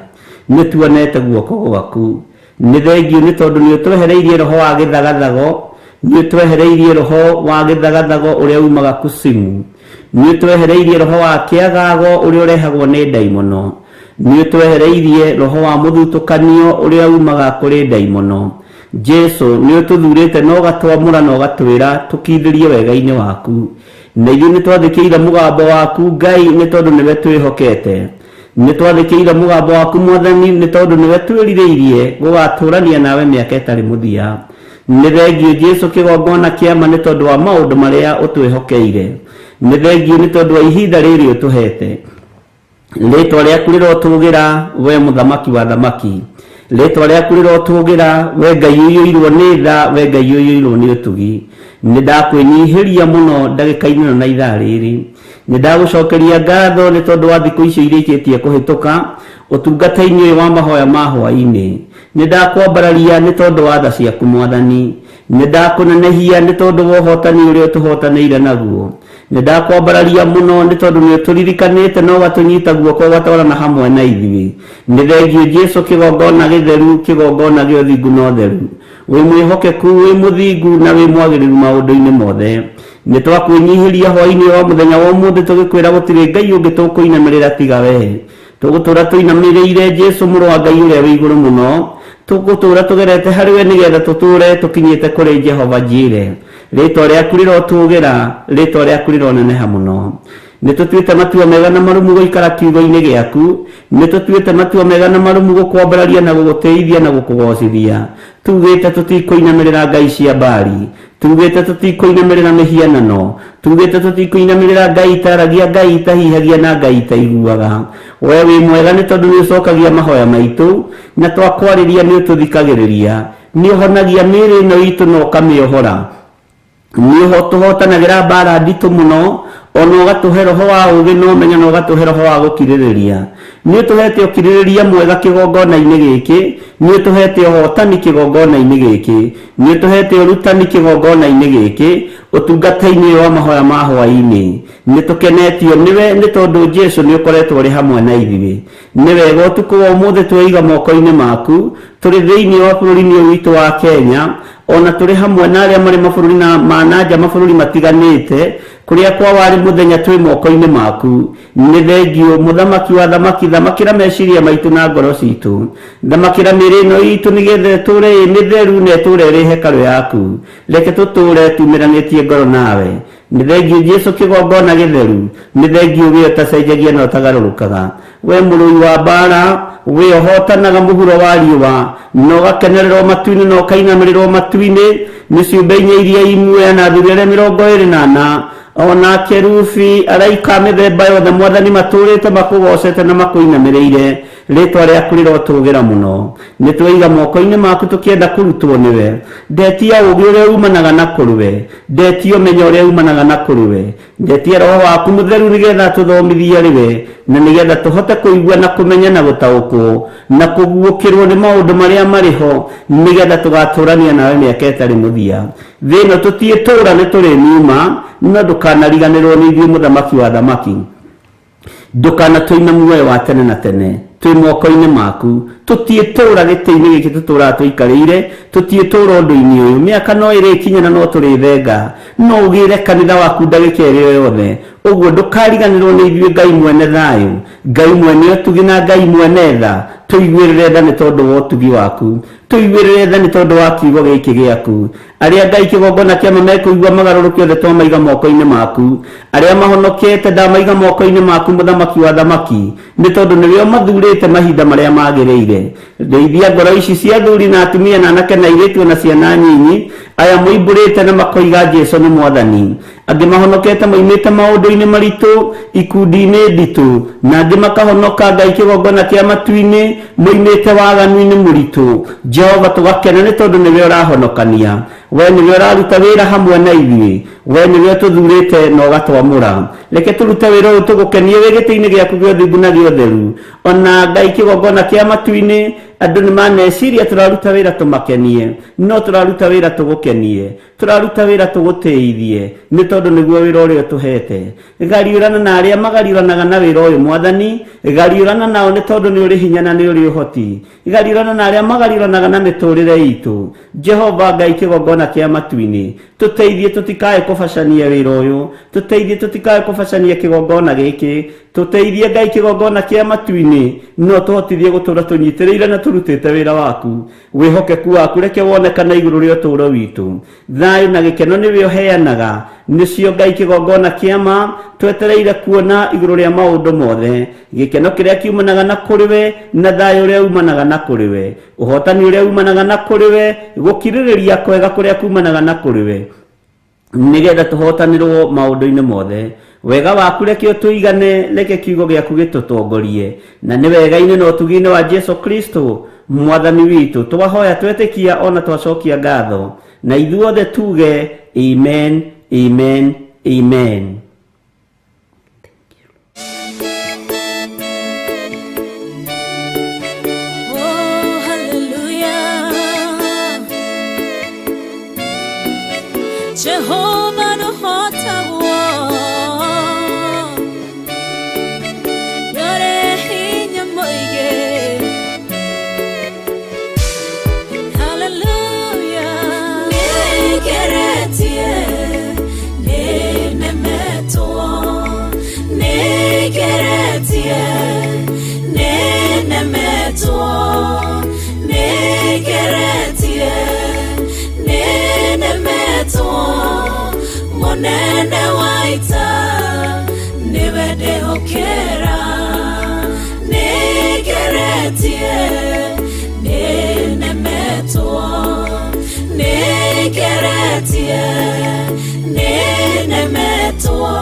Nĩ tuonete guoko gwaku. Nĩ thengiũ nĩ tondũ nĩ ũtwehereirie roho wa gĩthagathago, nĩ ũtwehereirie roho wa gĩthagathago ũrĩa umaga kusimu. Nĩ ũtwehereirie roho wa kĩagago ũrĩa ũrehagwo nĩ ndaimono. Nĩ ũtwehereirie roho wa mũthutũkanio ũrĩa umaga kũrĩ ndaimono. Jesu, nĩ ũtũthurĩte na ũgatwamũra na ũgatwĩra tũkindĩrie wega-inĩ waku. Na ithuĩ nĩ twathĩkĩire mũgambo waku Ngai nĩ tondũ nĩwe twĩhokete. Nĩ twathĩkĩire mũgambo waku Mwathani nĩ tondũ nĩwe twĩrirĩirie gũgatũrania nawe mĩaka ĩtarĩ mũthia. Nĩ thengiũ Jesu kĩgongona kĩa ma nĩ tondũ wa maũndũ marĩa ũtwĩhokeire. Nĩ thengiũ nĩ tondũ wa ihinda rĩrĩ ũtũhete. Rĩtwa rĩaku rĩrotũgĩra we mũthamaki wa athamaki. Rĩtwa rĩaku rĩrotũgĩra we Ngai ũiyũirwo nĩ tha, we Ngai ũiyũirwo nĩ ũtugi. Nĩ ndakwĩnyihĩria mũno ndagĩka-inĩ ĩno na ithaa rĩrĩ. Nĩ ndagũcokeria ngatho nĩ tondũ wa thikũ icio irĩkĩtie kũhĩtũka ũtungata-inĩ ũyũ wa mahoya ma hwaĩ-inĩ. Nĩ ndakwambararia nĩ tondũ wa tha ciaku Mwathani. Nĩ ndakũnenehia nĩ tondũ wa ũhotani ũrĩa ũtũhotanĩire naguo. Nĩ ndakwambararia mũno nĩ tondũ nĩ ũtũririkanĩte na ũgatũnyita guoko ũgatwarana hamwe na ithuĩ. Nĩ thengiũ Jesu kĩgongona gĩtheru, kĩgongona gĩa ũthingu na ũtheru. Wĩ mwĩhokeku, wĩ mũthingu na wĩ mwagĩrĩru maũndũ-inĩ mothe. Nĩ twakwĩnyihĩria hwaĩ-inĩ wa mũthenya wa ũmũthĩ tũgĩkwĩra gũtirĩ Ngai ũngĩ tũkũinamĩrĩra tiga wee. Tũgũtũũra tũinamĩrĩire Jesu mũrũ wa Ngai ũrĩa wĩ igũrũ mũno. Tũgũtũũra tũgerete harĩ we nĩgetha tũtũũre tũkinyĩte kũrĩ Jehova Jire. Rĩtwa rĩaku rĩrotũgĩra, rĩtwa rĩaku rĩroneneha mũno. Nĩ tũtuĩte matua mega na marũmu gũikara kiugo-inĩ gĩaku. Nĩ tũtuĩte matua mega na marũmu gũkwambararia na gũgũtĩithia na gũkũgocithia. Tugĩte tũtikũinamĩrĩra ngai cia Baali. Tugĩte tũtikũinamĩrĩra mĩhianano. Tugĩte tũtikũinamĩrĩra ngai itaragia, ngai itahihagia na ngai itaiguaga. We wĩ mwega nĩ tondũ nĩ ũcokagia mahoya maitũ, na twakwarĩria nĩ ũtũthikagĩrĩria. Nĩ ũhonagia mĩĩrĩ ĩno itũ na ũkamĩohora. Nĩ tũhotanagĩra mbara nditũ mũno, ona ũgatũhe roho wa ũũgĩ na ũmenyo na ũgatũhe roho wa gũkirĩrĩria. Nĩ ũtũhete ũkirĩrĩria mwega kĩgongona-inĩ gĩkĩ, nĩ ũtũhete ũhotani kĩgongona-inĩ gĩkĩ, nĩ ũtũhete ũrutani kĩgongona-inĩ gĩkĩ, ũtungata-inĩ ũyũ wa mahoya ma hwaĩ-inĩ. Nĩ tũkenetio nĩwe nĩ tondũ Jesu nĩ ũkoretwo ũrĩ hamwe na ithuĩ. Nĩ wega ũtukũ wa ũmũthĩ tweiga moko-inĩ maku, tũrĩ thĩinĩ wa bũrũri-inĩ ũyũ witũ wa Kenya, ona tũrĩ hamwe na arĩa marĩ mabũrũri na ma na nja mabũrũri matiganĩte, kũrĩa kwa warĩ mũthenya twĩ moko-inĩ maku. Nĩ thengiũ, Mũthamaki wa athamaki, thamakĩra meciria maitũ na ngoro citũ. Thamakĩra mĩĩrĩ ĩno itũ nĩgetha ĩtũũre ĩ mĩtheru na ĩtũũre ĩrĩ hekarũ yaku. Reke tũtũũre tumĩranĩtie ngoro nawe. Nĩ thengiũ Jesu kĩgongona gĩtheru, nĩ thengiũ we ũtacenjagia na ũtagarũrũkaga. We mũrũi wa mbaara, we ũhotanaga mũhuro wa riũa, na ũgakenererwo matu-inĩ na ũkainamĩrĩrwo matu-inĩ nĩ ciũmbe inya iria i muoyo na athuri arĩa 24, o na akerubi, araika a mĩthemba yothe, Mwathani, matũũrĩte makũgoocete na makũinamĩrĩire. Rĩtwa rĩaku rĩrotũgĩra mũno. Nĩ twaiga moko-inĩ maku tũkĩenda kũrutwo nĩwe. Ndetia ũũgĩ ũrĩa umanaga na kũrĩ ndetia ũmenyo ũrĩa umanaga na kũrĩ ndetia roho waku mũtheru nĩgetha tũthomithie rĩwe na nĩgetha tũhote kũigua na kũmenya na gũtaũkwo na kũguũkĩrwo nĩ maũndũ marĩa marĩ ho nĩgetha tũgatũrania nawe mĩaka ĩtarĩ mũthia. Thĩ ĩno tũtiĩtũra nĩ tũrĩmiuma, no ndũkanariganĩrwo nĩ ithuĩ mũthamaki wa thamaki. Ndũkanatũime muoyo wa tene na tene, twĩ moko-inĩ maku. Tũtiĩtũra gĩtĩ-inĩ gĩkĩ tũtũraga tũikarĩire, tũtiĩtũra ũndũ-inĩ ũyũ. Mĩaka no ĩrĩkinya na no tũrĩthenga, no ũgĩre kanitha waku ndagĩka ĩrĩa yothe. Ũguo ndũkariganĩrwo nĩ ithuĩ Ngai mwene thayũ, Ngai mwene ũtugi na Ngai mwene tha. Tũiguĩrĩre tha nĩ tondũ wa ũtugi waku, tũiguĩrĩre tha nĩ tondũ wa kiugo gĩkĩ gĩaku. Arĩa Ngai kĩgongona kĩama mekũigua magarũrũke othe twamaiga moko-inĩ maku. Arĩa mahonokete ndamaiga moko-inĩ maku mũthamaki wa thamaki, nĩ tondũ nĩwe ũmathurĩte mahinda marĩa magĩrĩire. Ndeithia ngoro ici cia athuri na atumia na anake na airĩtu na ciana nyinyi, aya moimbũrĩte na makoiga Jesu nĩ mwathani. Angĩ mahonokete moimĩte maũndũ-inĩ maritũ, ikundi-inĩ nditũ, na angĩ makahonoka Ngai kĩgongona kĩa matu-inĩ, moimĩte waganu-inĩ mũritũ. Jehova tũgakena nĩ tondũ nĩwe ũrahonokania. We nĩwe ũraruta wĩra hamwe na ithuĩ, we nĩwe ũtũthurĩte na ũgatwamũra. Reke tũrute wĩra ũyũ tũgũkenie wĩ gĩtĩ-inĩ gĩaku gĩa ũthingu na gĩa ũtheru. Ona Ngai kĩgongona kĩa matu-inĩ, andũ nĩ maneciria tũraruta wĩra tũmakenie, no tũraruta wĩra tũgũkenie, tũraruta wĩra tũgũtĩithie, nĩ tondũ nĩguo wĩra ũrĩa ũtũhete. Gariũrana na arĩa magariũranaga na wĩra ũyũ mwathani, gariũrana nao nĩ tondũ nĩ ũrĩ hinya na nĩ ũrĩ ũhoti. Gariũrana na arĩa magariũranaga na mĩtũrĩre itũ. Jehova Ngai kĩgongona kĩa matu-inĩ, tũteithie tũtikae kũbacania wĩra ũyũ, tũteithie tũtikae kũbacania kĩgongona gĩkĩ, tũteithie Ngai kĩgongona kĩa matu-inĩ, no tũhotithie gũtũra tũnyitĩrĩire na tũrutĩte wĩra waku. Wĩhokeku waku reke wonekane igũrũ rĩa ũtũũro witũ. Thayũ na gĩkeno nĩwe ũheanaga, nĩcio Ngai kĩgongona kĩa ma, twetereire kuona igũrũ rĩa maũndũ mothe. Gĩkeno kĩrĩa kiumanaga na kũrĩ we, na thayũ ũrĩa umanaga na kũrĩ we, ũhotani ũrĩa umanaga na kũrĩ we, gũkirĩrĩria kwega kũrĩa kumanaga na kũrĩ we, nĩgetha tũhotanĩrwo maũndũ-inĩ mothe. Wega waku reke ũtũigane, reke kiugo gĩaku gĩtũtongorie, na nĩ wega-inĩ na ũtugi-inĩ wa Jesu Kristo mwathani witũ twahoya twetĩkia ona twacokia ngatho, na ithuothe tuge amen, amen, amen. Oh, hallelujah. Jehovah no hota wo. Yore hinya moige. Hallelujah. Nĩngeretie, nĩnemetwo. Nĩngeretie, nĩnemetwo. Nĩngeretie, nĩnemetwo. Mũnene wa ita, nĩwe ndĩhokera. Nĩngeretie, nĩnemetwo. Nĩngeretie, nĩnemetwo.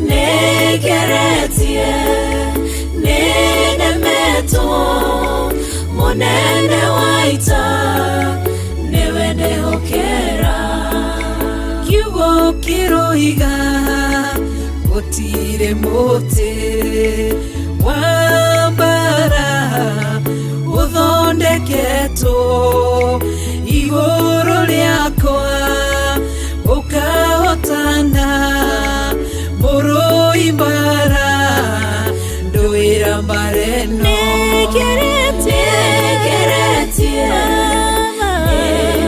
Nĩngeretie, nĩnemetwo. Mũnene wa ita, nĩwe ndĩhokera. Kiugo kĩroiga gũtirĩ mũtĩ wa mbara ũthondeketwo igũrũ rĩakwa ũkahotana mũrũi mbara ndũĩra mbara ĩno. Nĩngeretie,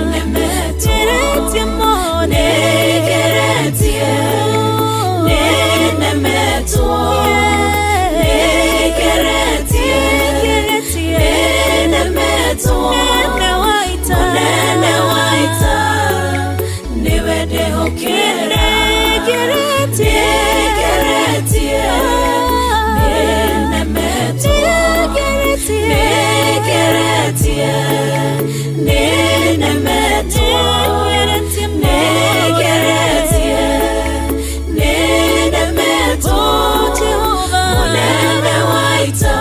nĩnemetwo. Nĩngeretie, nĩnemetwo. Nĩngeretie, nĩnemetwo. Mũnene wa ita, nĩwe ndĩhokera. Nĩngeretie, nĩnemetwo. Nĩngeretie, nĩnemetwo. Nĩngeretie, nĩnemetwo. Mũnene wa ita,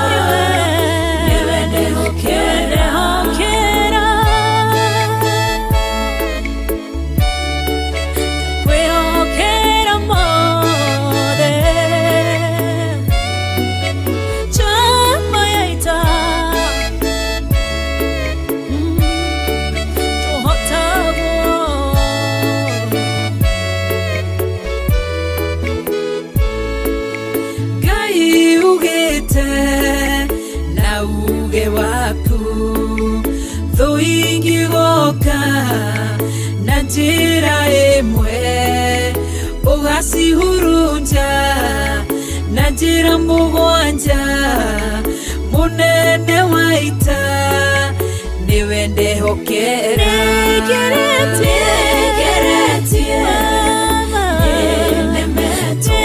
Ingĩgoka na njĩra ĩmwe ũgacihurunja na njĩra mũgwanja mũnene wa ita nĩwe ndehokera Nĩngeretie nĩnemetwo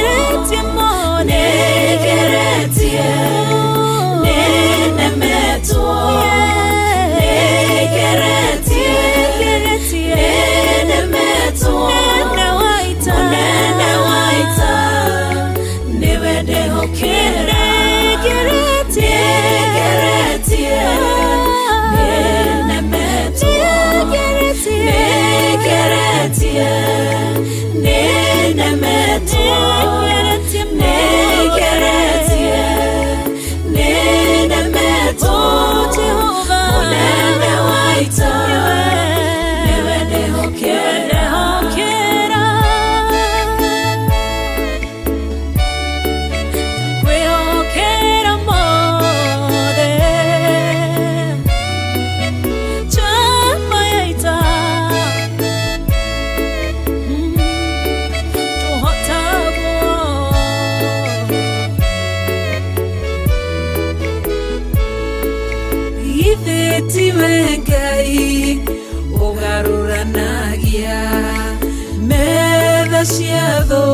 nĩngeretie nĩnemetwo nĩngeretie nĩnemetwo mũnene wa ita nĩwe ndehokera nĩngeretie nĩnemetwo nĩngeretie nĩnemetwo nĩngeretie nĩnemetwo mũnene wa ita nĩwe ndehokera. Kwĩhokera mothe chama ya ita tũhotagwo Githĩ tiwe Ngai ũgarũranagia metha cia thũ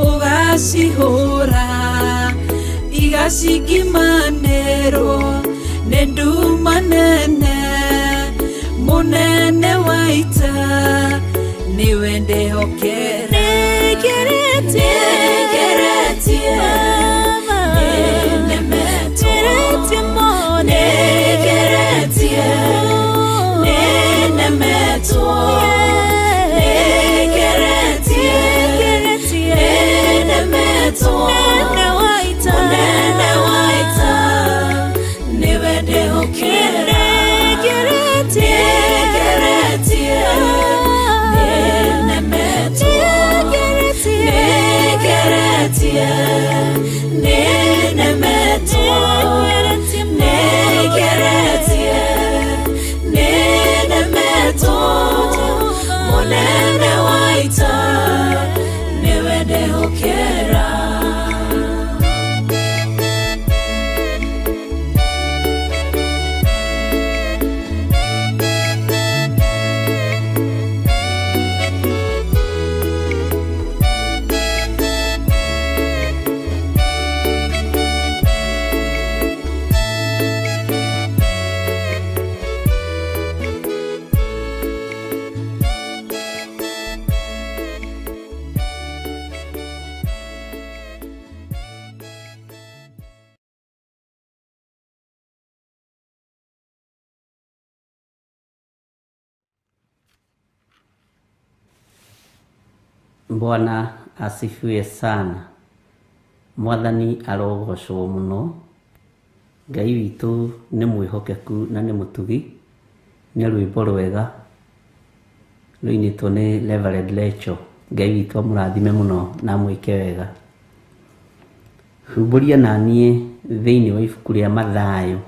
ũgacihũra igacingimanĩrwo nĩ nduma nene mũnene wa ita nĩwe ndehokera Nĩngeretie nĩnemetwo nĩngeretie nĩnemetwo nĩngeretie nĩnemetwo mũnene wa ita nĩwe ndehokera nĩngeretie nĩnemetwo nĩngeretie nĩnemetwo nĩngeretie nĩnemetwo mũnene wa ita nĩwe ndehokera. Bwana asifiwe sana. Mwathani arogocwo mũno. Ngai witũ nĩ mwĩhokeku na nĩ mũtugi. Nĩ rwĩmbo rwega rũinĩtwo nĩ Reverend Lecho. Ngai witũ amũrathime mũno na amwĩke wega. Humbũria na niĩ thĩinĩ wa ibuku rĩa Mathayo,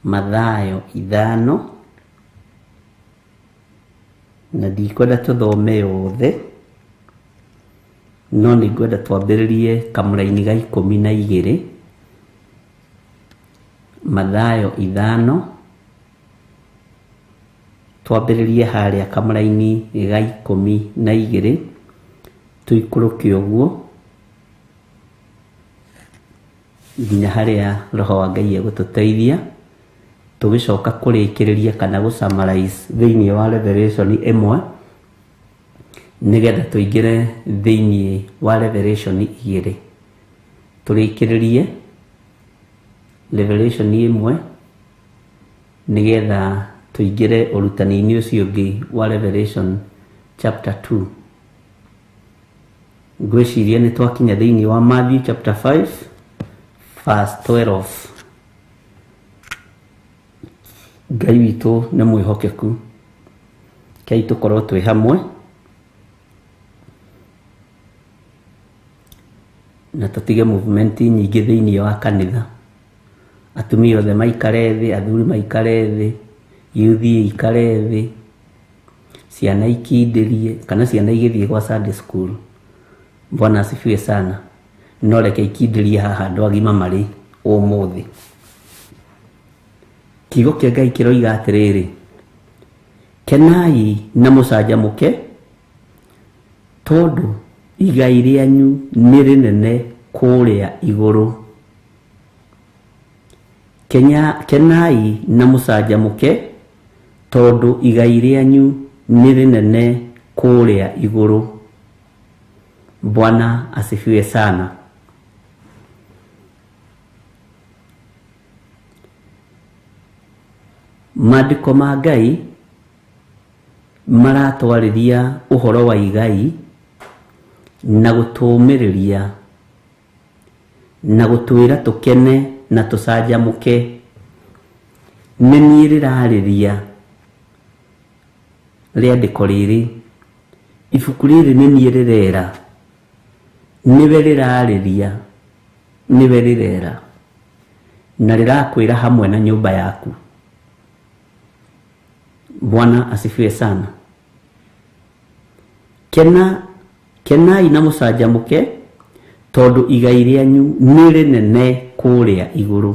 Mathayo 5, na ndikwenda tũthome yothe, no nĩngwenda twambĩrĩrie kamũraini ga 12. Mathayo 5, twambĩrĩrie harĩa kamũraini ga 12, tũikũrũke ũguo nginya harĩa Roho wa Ngai egũtũteithia, tũgĩcoka kũrĩkĩrĩria kana gũ summarize thĩinĩ wa Revelation 1, nĩgetha tũingĩre thĩinĩ wa Revelation 2. Tũrĩkĩrĩrie Revelation 1 nĩgetha tũingĩre ũrutani-inĩ ũcio ũngĩ wa Revelation chapter 2. Ngwĩciria nĩ twakinya thĩinĩ wa Matthew chapter 5 verse 12. Ngai witũ nĩ mwĩhokeku, kei tũkorwo twĩ hamwe na tũtige movement nyingĩ thĩinĩ wa kanitha. Atumia othe maikare thĩ, athuri maikare thĩ, Ithiĩ ikare thĩ, ciana ikindĩrie, kana ciana igĩthiĩ gwa Sunday school. Bwana asifiwe sana. No reke ikindĩrie haha andũ agima marĩ ũmũthĩ. Kiugo kĩa Ngai kĩroiga atĩrĩrĩ, kenai na mũcanjamũke, tondũ igai rĩanyu nĩ rĩnene kũrĩa igũrũ. Kenai na mũcanjamũke, tondũ igai rĩanyu nĩ rĩnene kũrĩa igũrũ. Bwana asifiwe sana. Maandĩko ma Ngai maratwarĩria ũhoro wa igai na gũtũũmĩrĩria na gũtwĩra tũkene na tũcanjamũke. Nĩ niĩ rĩrarĩria rĩandĩko rĩrĩ, ibuku rĩrĩ nĩ niĩ rĩrera, nĩwe rĩrarĩria, nĩwe rĩrera, na rĩrakwĩra hamwe na nyũmba yaku. Bwana asifiwe sana. Kena, kenai na mũcanjamũke, tondũ igai rĩanyu nĩ rĩnene kũrĩa igũrũ.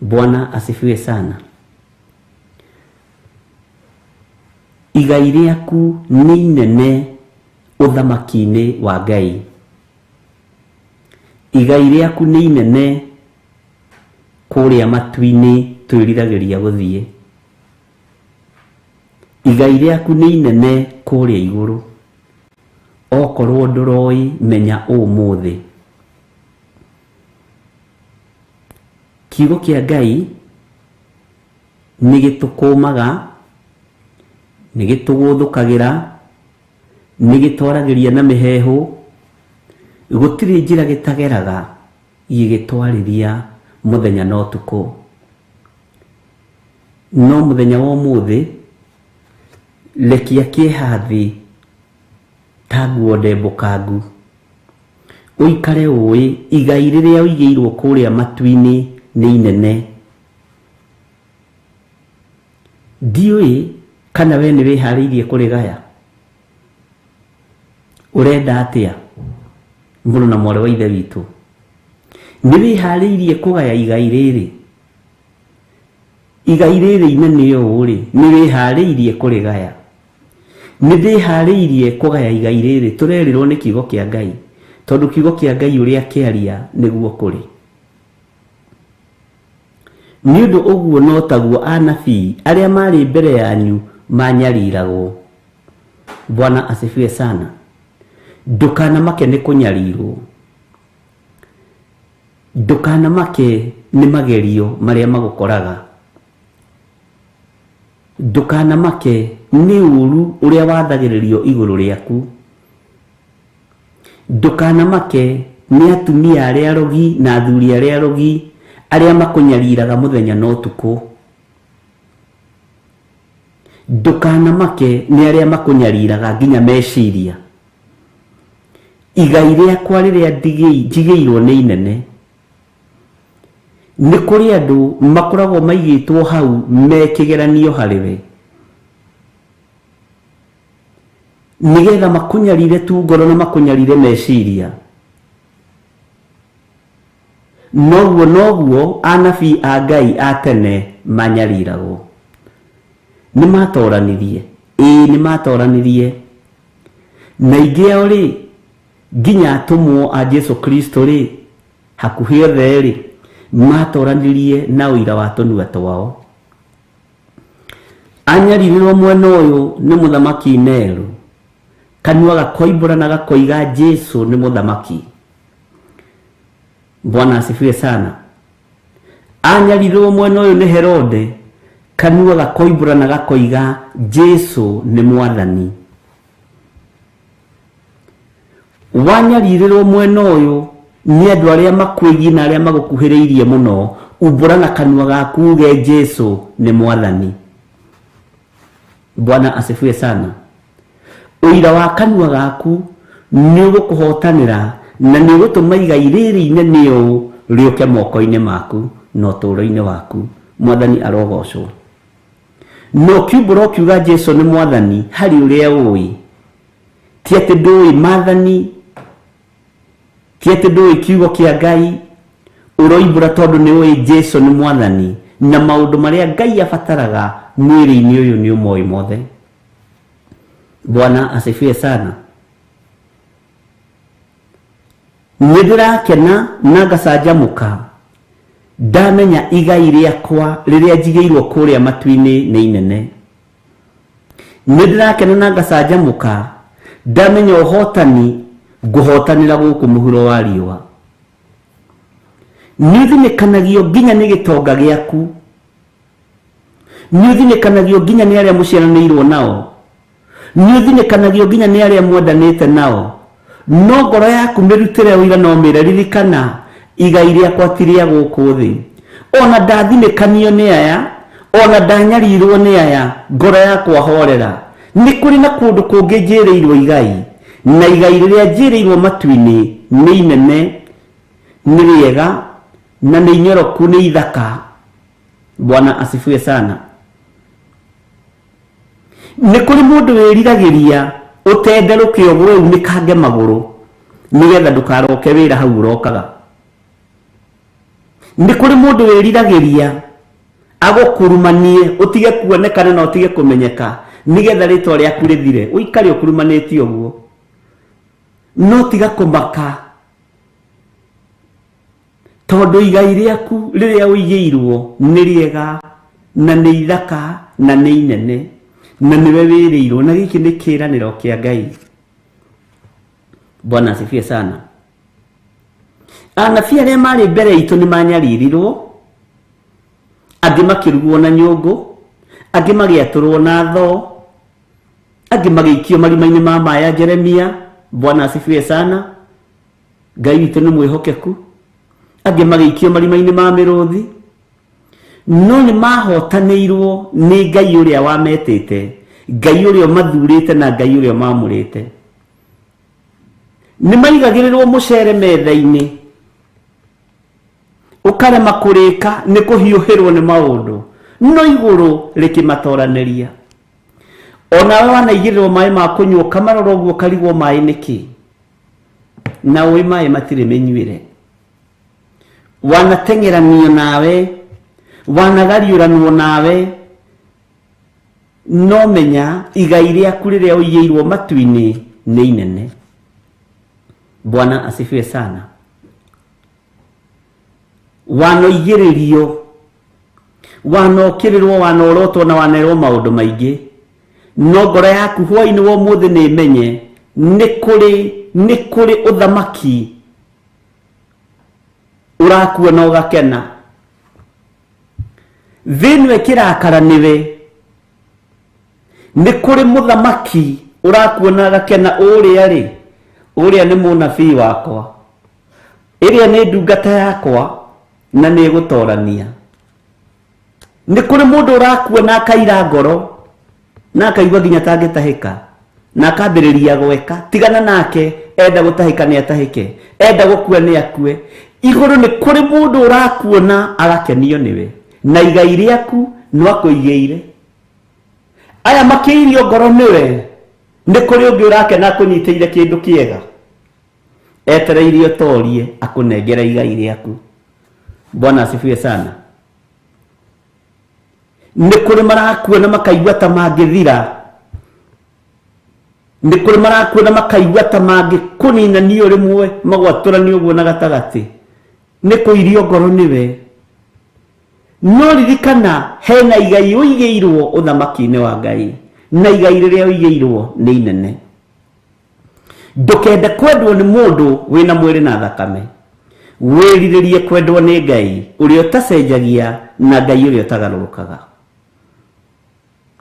Bwana asifiwe sana. Igai rĩaku nĩ inene ũthamaki-inĩ wa Ngai. Igai rĩaku nĩ inene kũrĩa matu-inĩ twĩriragĩria gũthiĩ. Igai rĩaku nĩ inene kũrĩa igũrũ. Okorwo ndũroĩ, menya ũmũthĩ. Kiugo kĩa Ngai nĩ gĩtũkũmaga, nĩ gĩtũgũthũkagĩra, nĩ gĩtwaragĩria na mĩheehũ. Gũtirĩ njĩra gĩtageraga gĩgĩtwarĩria mũthenya na ũtukũ. No mũthenya wa ũmũthĩ, rekia kĩeha thĩ ta nguo ndembũkangu. Ũikare ũĩ igai rĩrĩa ũigĩirwo kũrĩa matu-inĩ nĩ inene. Ndiũĩ kana we nĩ wĩharĩirie kũrĩgaya. Ũrenda atĩa mũrũ na mwarĩ wa ithe witũ? Nĩ wĩharĩirie kũgaya igai rĩrĩ? Igai rĩrĩ inene ũũ rĩ, nĩ wĩharĩirie kũrĩgaya? Nĩ ndĩharĩirie kũgaya igai rĩrĩ tũrerirwo nĩ kiugo kĩa Ngai, tondũ kiugo kĩa Ngai ũrĩa kĩaria nĩguo kũrĩ. Nĩ ũndũ ũguo no taguo anabii arĩa marĩ mbere yanyu manyariragwo. Bwana asifiwe sana. Ndũkanamake nĩ kũnyarirwo. Ndũkanamake nĩ magerio marĩa magũkoraga. Ndũkanamake nĩ ũru ũrĩa wathagĩrĩrio igũrũ rĩaku. Ndũkanamake nĩ atumia arĩa arogi na athuri arĩa arogi arĩa makũnyariraga mũthenya na ũtukũ. Ndũkanamake nĩ arĩa makũnyariraga nginya meciria. Igai rĩakwa rĩrĩa njigĩirwo nĩ inene. Nĩ kũrĩ andũ makoragwo maigĩtwo hau me kĩgeranio harĩ we, nĩgetha makũnyarire tu ngoro na makũnyarire meciria. Noguo noguo anabii a Ngai a tene manyariragwo. Nĩ matoranirie, ĩĩ nĩ matoranirie. Na aingĩ ao rĩ, nginya atũmwo a Jesu Kristo rĩ, hakuhĩ othe rĩ, matoranirie na ũira wa tũnua twao. Anyaririrwo mwena ũyũ nĩ mũthamaki Nero, kanua gakoimbũra na gakoiga Jesu nĩ mũthamaki. Bwana asifiwe sana. Anyaririrwo mwena ũyũ nĩ Herode, kanua gakoimbũra na gakoiga Jesu nĩ mwathani. Wanyarirĩrwo mwena ũyũ nĩ andũ arĩa makwĩgiĩ na arĩa magũkuhĩrĩirie mũno, umbũra na kanua gaku uge Jesu nĩ mwathani. Bwana asifiwe sana. Ũira wa kanua gaku nĩ ũgũkũhotanĩra na nĩ ũgũtũma igai rĩrĩ inene ũũ rĩũke moko-inĩ maku na ũtũũro-inĩ waku. Mwathani arogocwo. Na ũkiumbũra ũkiuga Jesu nĩ mwathani harĩ ũrĩa ũĩ, ti atĩ ndũĩ maathani, ti atĩ ndũĩ kiugo kĩa Ngai, ũroimbũra tondũ nĩ ũĩ Jesu nĩ mwathani na maũndũ marĩa Ngai abataraga mwĩrĩ-inĩ ũyũ nĩ ũmoĩ mothe. Bwana asifiwe sana. Nĩ ndĩrakena na ngacanjamũka ndamenya igai rĩakwa rĩrĩa njigĩirwo kũrĩa matu-inĩ nĩ inene. Nĩ ndĩrakena na ngacanjamũka ndamenya ũhotani ngũhotanĩra gũkũ mũhuro wa riũa. Nĩ ũthinĩkanagio nginya nĩ gĩtonga gĩaku, nĩ ũthinĩkanagio nginya nĩ arĩa mũciaranĩirwo nao, nĩ ũthinĩkanagio nginya nĩ arĩa mwendanĩte nao, no ngoro yaku mĩrutĩre ũira no mĩre, ririkana igai rĩakwa ti rĩa gũkũ thĩ. Ona ndathinĩkanio nĩ aya, ona ndanyarirwo nĩ aya, ngoro yakwa horera. Nĩ kũrĩ na kũndũ kũngĩ njĩrĩirwo igai, na igai rĩrĩa njĩrĩirwo matu-inĩ nĩ inene, nĩ rĩega, na nĩ inyoroku, nĩ ithaka. Bwana asifiwe sana. Nĩ kũrĩ mũndũ wĩriragĩria ũtende rũkĩ ũgwe unĩkange magũrũ nĩgetha ndũkaroke wĩra hau ũrokaga. Nĩ kũrĩ mũndũ wĩriragĩria agũkurumanie ũtige kuonekana na ũtige kũmenyeka nĩgetha rĩtwa rĩaku rĩthire, ũikare ũkurumanĩtie ũguo. No tiga kũmaka tondũ igai rĩaku rĩrĩa ũigĩirwo nĩ rĩega na nĩ ithaka na nĩ inene na nĩwe wĩrĩirwo, na gĩkĩ nĩ kĩĩranĩro kĩa Ngai. Bwana asifiwe sana. Anabii arĩa marĩ mbere itũ nĩ manyaririrwo, angĩ makĩrugwo na nyũngũ, angĩ magĩatũrwo na thoo, angĩ magĩikio marima-inĩ ma maĩ ya Jeremia. Bwana asifiwe sana. Ngai witũ nĩ mwĩhokeku. Angĩ magĩikio marima-inĩ ma mĩrũthi, no nĩ mahotanĩirwo nĩ Ngai ũrĩa wametĩte, Ngai ũrĩa ũmathurĩte na Ngai ũrĩa ũmamũrĩte. Nĩ maigagĩrĩrwo mũcere metha-inĩ, ũkarema kũrĩka nĩ kũhiũhĩrwo nĩ maũndũ, no igũrũ rĩkĩmatoranĩria. Onawe wanaigĩrĩrwo maĩ ma kũnyua ũkamarora ũguo ũkarigwo maĩ nĩkĩ, na ũĩ maĩ matirĩ mĩnyuĩre. Wanateng'eranio nawe, wanagariũranwo nawe, no menya igai rĩaku rĩrĩa ũigĩirwo matu-inĩ nĩ inene. Bwana asifiwe sana. Wanoigĩrĩrio, wanokĩrĩrwo, wanorotwo na wanerwo maũndũ maingĩ, no ngoro yaku hwaĩ-inĩ wa ũmũthĩ nĩ ĩmenye nĩ kũrĩ ũthamaki ũrakuona ũgakena. Thĩ ĩno ĩkĩrakara nĩwe, nĩ kũrĩ mũthamaki ũrakuona agakena, ũrĩa rĩ, ũrĩa nĩ mũnabii wakwa, ĩrĩa nĩ ndungata yakwa na nĩ ĩgũtorania. Nĩ kũrĩ mũndũ ũrakuona akaira ngoro na akaigua nginya tangĩtahĩka na akambĩrĩria gweka, tigana nake, enda gũtahĩka nĩ atahĩke, enda gũkua nĩ akue. Igũrũ nĩ kũrĩ mũndũ ũrakuona agakenio nĩwe, na igai rĩaku no akũigĩire. Aya makĩirio ngoro nĩwe, nĩ kũrĩ ũngĩ ũrakena akũnyitĩire kĩndũ kĩega, etereirie ũtorie akũnengere igai rĩaku. Bwana asifiwe sana. Nĩ kũrĩ marakuona makaigua ta mangĩthira, nĩ kũrĩ marakuona makaigua ta mangĩkũninania rĩmwe magwatũranie ũguo na gatagatĩ, nĩ kũirio ngoro nĩwe. No ririkana hena igai ũigĩirwo ũthamaki-inĩ wa Ngai, na igai rĩrĩa ũigĩirwo nĩ inene. Ndũkende kwendwo nĩ mũndũ wĩna mwĩrĩ na thakame, wĩrirĩrie kwendwo nĩ Ngai ũrĩa ũtacenjagia na Ngai ũrĩa ũtagarũrũkaga.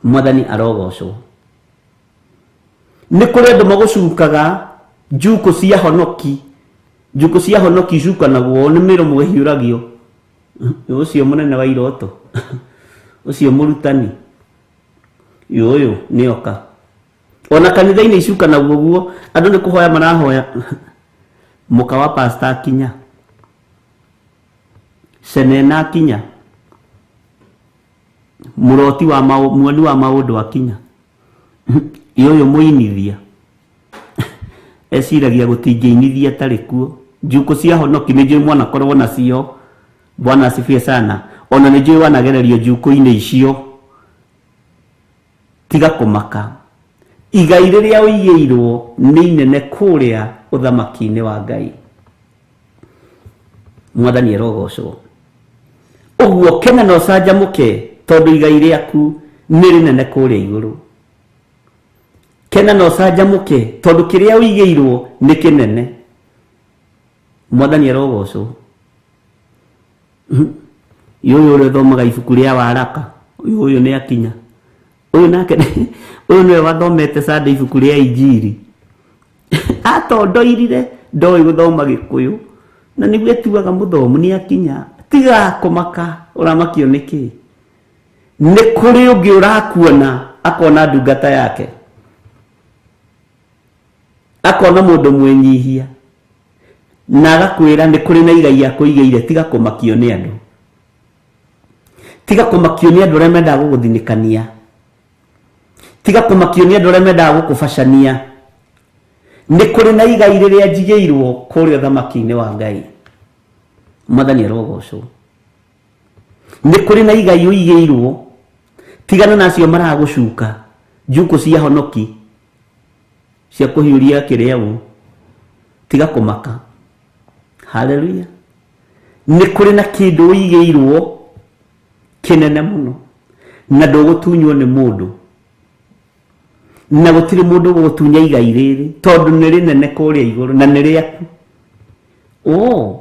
Mwathani arogocwo. Nĩ kũrĩ andũ magũcukaga njukũ cia honoki, njukũ cia honoki icukanagwo nĩ mĩromo ĩhiũragio. Ũcio mũnene wa iroto, ũcio mũrutani, ũyũ nĩ oka. Ona kanitha-inĩ icukanagwo ũguo, andũ nĩ kũhoya marahoya mũka wa pastor akinya, cenena akinya. Mũroti wa muoni wa maũndũ akinya. Ĩ ũyũ mũinithia eciragia gũtingĩinithia atarĩ kuo. Njukũ cia honoki nĩ njũĩ mwanakorwo nacio. Bwana asifiwe sana. Ona nĩ njũĩ wanagererio njukũ-inĩ icio. Tiga kũmaka. Igai rĩrĩa ũigĩirwo nĩ inene kũrĩa ũthamaki-inĩ wa Ngai. Mwathani arogocwo. Ũguo kena na ũcanjamũke tondũ igai rĩaku nĩ rĩnene kũrĩa igũrũ. Kena na ũcanjamũke tondũ kĩrĩa ũigĩirwo nĩ kĩnene. Mwathani arogocwo. Ũyũ ũrĩa ũthomaga ibuku rĩa waraka, ũyũ nĩ akinya. Ũyũ nake ũyũ nĩwe wathomete Sunday ibuku rĩa Injiri. Atondoirire ndoĩ gũthoma Gĩkũyũ na nĩguo etuaga mũthomu nĩ akinya. Tiga kũmaka ũramakio nĩkĩ? Nĩ kũrĩ ũngĩ ũrakuona akona ndungata yake, akona mũndũ mwĩnyihia na agakwĩra nĩ kũrĩ na igai akũigĩire. Tiga kũmakio nĩ andũ, tiga kũmakio nĩ andũ arĩa mendaga gũgũthinĩkania, tiga kũmakio nĩ andũ arĩa mendaga gũkũbacania. Nĩ kũrĩ na igai rĩrĩa njigĩirwo kũrĩa ũthamaki-inĩ wa Ngai. Mwathani arogocwo. Nĩ kũrĩ na igai ũigĩirwo. Tigana na acio maragũcuka njukũ cia honoki cia kũhiũria kĩrĩa ũ. Tiga kũmaka. Haleluya. Nĩ kũrĩ na kĩndũ ũigĩirwo kĩnene mũno na ndũgũtunywo nĩ mũndũ, na gũtirĩ mũndũ ũgũgũtunya igai rĩrĩ tondũ nĩ rĩnene kũrĩa igũrũ na nĩ rĩaku.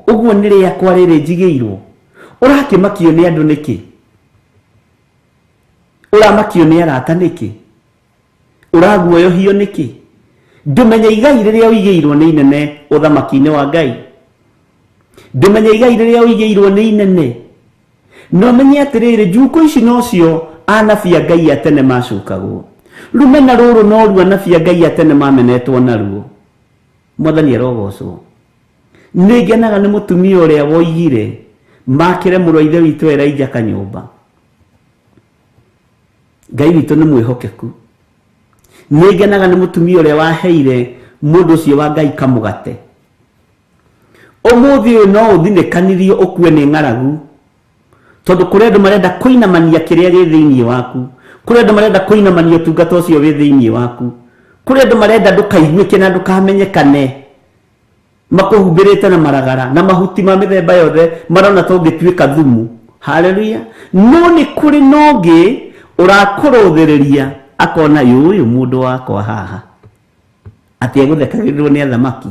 Ũguo nĩ rĩakwa rĩrĩ njigĩirwo. Ũrakĩmakio nĩ andũ nĩkĩ? Ũramakio nĩ arata nĩkĩ? Ũraguoyohio nĩkĩ? Ndũmenye igai rĩrĩa ũigĩirwo nĩ inene ũthamaki-inĩ wa Ngai. Ndũmenye igai rĩrĩa ũigĩirwo nĩ inene. No menye atĩrĩrĩ, njukũ ici nocio anabii a Ngai a tene macukagwo. Rũmena rũrũ noruo anabii a Ngai a tene mamenetwo naruo. Mwathani arogocwo. Nĩ ngenaga nĩ mũtumia ũrĩa woigire makĩre mũrũ wa ithe witũ Elijah kanyũmba. Ngai witũ nĩ mwĩhokeku. Nĩ ngenaga nĩ mũtumia ũrĩa waheire mũndũ ũcio wa Ngai kamũgate. Ũmũthĩ ũyũ no ũthinĩkanirio ũkue nĩ ng'aragu, tondũ kũrĩ andũ marenda kũinamania kĩrĩa gĩ thĩinĩ waku, kũrĩ andũ marenda kũinamania ũtungata ũcio wĩ thĩinĩ waku, kũrĩ andũ marenda ndũkaiguĩke na ndũkamenyekane, makũhumbĩrĩte na maragara na mahuti ma mĩthemba yothe marona ta ũngĩtuĩka thumu. Haleluya. No nĩ kũrĩ na ũngĩ ũrakũrũthĩrĩria akona ũyũ mũndũ wakwa haha atĩ egũthekagĩrĩrwo nĩ athamaki,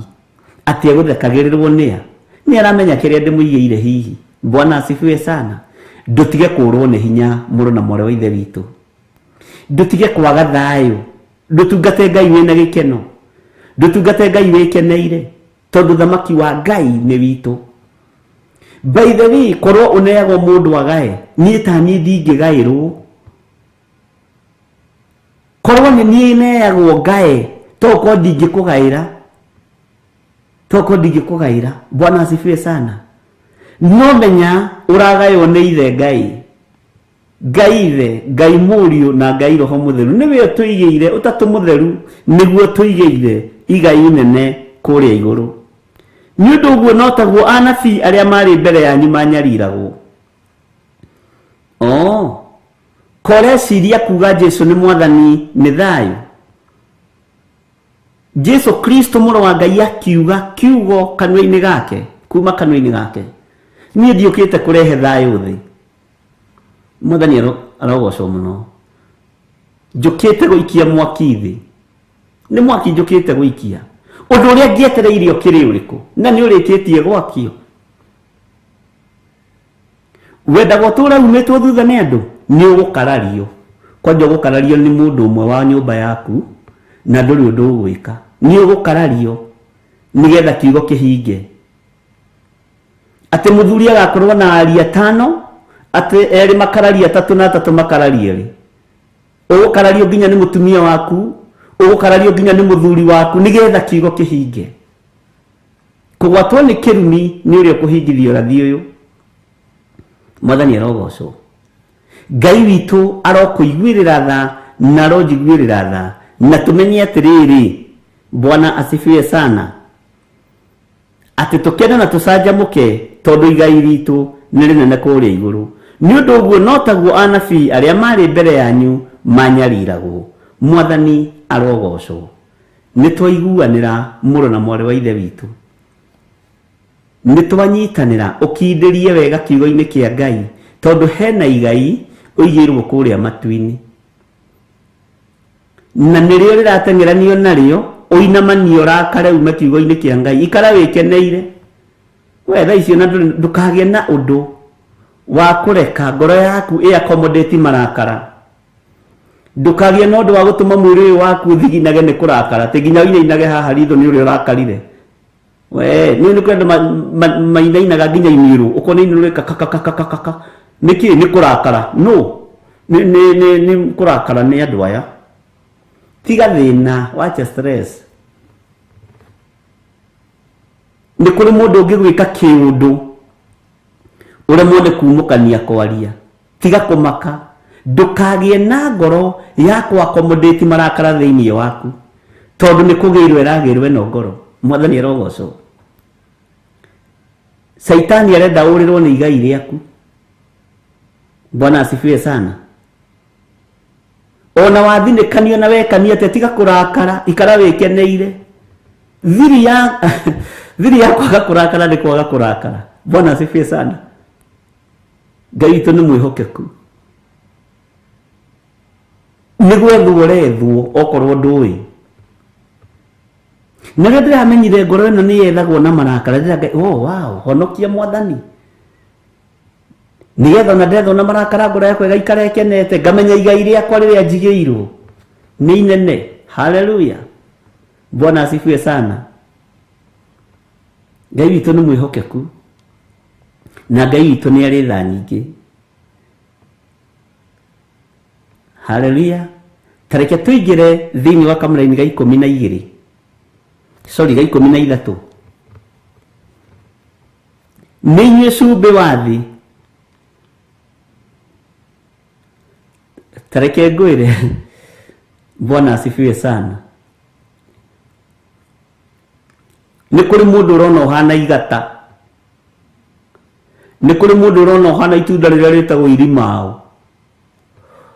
atĩ egũthekagĩrĩrwo nĩ a, nĩ aramenya kĩrĩa ndĩmũigĩire hihi. Bwana asifiwe sana. Ndũtige kũrwo nĩ hinya mũrũ na mwarĩ wa ithe witũ, ndũtige kwaga thayũ, ndũtungate Ngai wĩna gĩkeno, ndũtungate Ngai wĩkeneire, tondũ thamaki wa Ngai nĩ witũ. By the way, korwo ũneagwo mũndũ agae, niĩ ta niĩ ndingĩgaĩrwo. Korwo nĩ niĩ neagwo ngae, tokorwo ndingĩkũgaĩra, tokorwo ndingĩkũgaĩra. Bwana asifiwe sana. No menya ũragaywo nĩ ithe Ngai, Ngai ithe, Ngai mũriũ na Ngai roho mũtheru. Nĩwe ũtũigĩire ũtatũ mũtheru, nĩguo ũtũigĩire igai inene kũrĩa igũrũ. Nĩ ũndũ ũguo no taguo anabii arĩa marĩ mbere yanyu manyariragwo. Koreciria kuga Jesu nĩ mwathani nĩ thayũ. Jesu Kristo mũrũ wa Ngai akiuga kiugo kanua-inĩ gake, kuma kanua-inĩ gake, niĩ ndiũkĩte kũrehe thayũ thĩ. Mwathani arogocwo mũno. Njũkĩte gũikia mwaki thĩ. Nĩ mwaki njũkĩte gũikia. Ũndũ ũrĩa ngĩetereire ũkĩrĩ ũrĩkũ? Na nĩ ũrĩkĩtie gwakio. Wendaga ũtũre umĩtwo thutha nĩ andũ, nĩ ũgũkarario. Kwanja ũgũkarario nĩ mũndũ ũmwe wa nyũmba yaku na ndũrĩ ũndũ ũgwĩka. Nĩ ũgũkarario nĩgetha kiugo kĩhinge. Atĩ mũthuri agakorwo na aria atano, atĩ erĩ makararia atatũ na atatũ makararia erĩ. Ũgũkarario nginya nĩ mũtumia waku, ũgũkarario nginya nĩ mũthuri waku nĩgetha kiugo kĩhinge. Kũgwatwo nĩ kĩrumi nĩ ũrĩa ũkũhingithia ũrathi ũyũ. Mwathani arogocwo. Ngai witũ arokũiguĩrĩra tha na aronjiguĩrĩra tha, na tũmenye atĩrĩrĩ, Bwana asifiwe sana, atĩ tũkene na tũcanjamũke tondũ igai ritũ nĩ rĩnene kũrĩa igũrũ. Nĩ ũndũ ũguo no taguo anabii arĩa maarĩ mbere yanyu manyariragwo. Mwathani arogocwo. Nĩ twaiguanĩra mũrũ na mwarĩ wa Ithe witũ, nĩ twanyitanĩra. Ũkindĩrie wega kiugo-inĩ kĩa Ngai, tondũ hena igai ũigĩirwo kũrĩa matu-inĩ, na nĩrĩo rĩrateng'eranio narĩo. Ũinamanie ũrakare ume kiugo-inĩ kĩa Ngai, ikara wĩkeneire we thaa icio, na ndũkagĩe na ũndũ wa kũreka ngoro yaku ĩ accommodate marakara. Ndũkagĩe na ũndũ wa gũtũma mwĩrĩ ũyũ waku ũthiginage nĩ kũrakara, atĩ nginya ũinainage haha ritho nĩ ũrĩa ũrakarire. We nĩ nĩ kwenda mainainaga nginya iniũrũ, ũkona iniũrũ rĩka kakakakakaka. Nĩkĩ? Nĩ kũrakara. No nĩ nĩ nĩ nĩ kũrakara nĩ andũ aya. Tiga thĩna, wacha stress. Nĩ kũrĩ mũndũ ũngĩgwĩka kĩũndũ ũremwo nĩ kumũkania kwaria. Tiga kũmaka, ndũkagĩe na ngoro ya kũ accommodate marakara thĩinĩ waku, tondũ nĩ kũgĩrwo ĩragĩrwo ĩno ngoro. Mwathani arogocwo. Caitani arenda ũrĩrwo nĩ igai rĩaku. Bwana asifiwe sana. Ona wathinĩkanio na wekania atĩa, tiga kũrakara, ikara wĩkeneire. Thiri ya thiri ya kwaga kũrakara nĩ kwaga kũrakara. Bwana asifiwe sana. Ngai witũ nĩ mwĩhokeku. Nĩ gwethwo ũrethwo okorwo ndũĩ. Na rĩrĩa ndĩramenyire ngoro ĩno nĩ yethagwo na marakara, ndĩra Ngai, oh wow, honokia Mwathani, nĩgetha ona ndethwo na marakara ngoro yakwa ĩgaikara ĩkenete, ngamenya igai rĩakwa rĩrĩa njigĩirwo nĩ inene. Haleluya, Bwana asifiwe sana. Ngai witũ nĩ mwĩhokeku, na Ngai witũ nĩ arĩ tha nyingĩ. Haleluya. Tareke tũingĩre thĩinĩ wa kamũraini ga 12, sorry, ga 13. Nĩ inyuĩ cumbĩ wa thĩ. Tareke ngwĩre, Bwana asifiwe sana, nĩ kũrĩ mũndũ ũrona ũhana igata, nĩ kũrĩ mũndũ ũrona ũhana itunda rĩrĩa rĩtagwo irimao,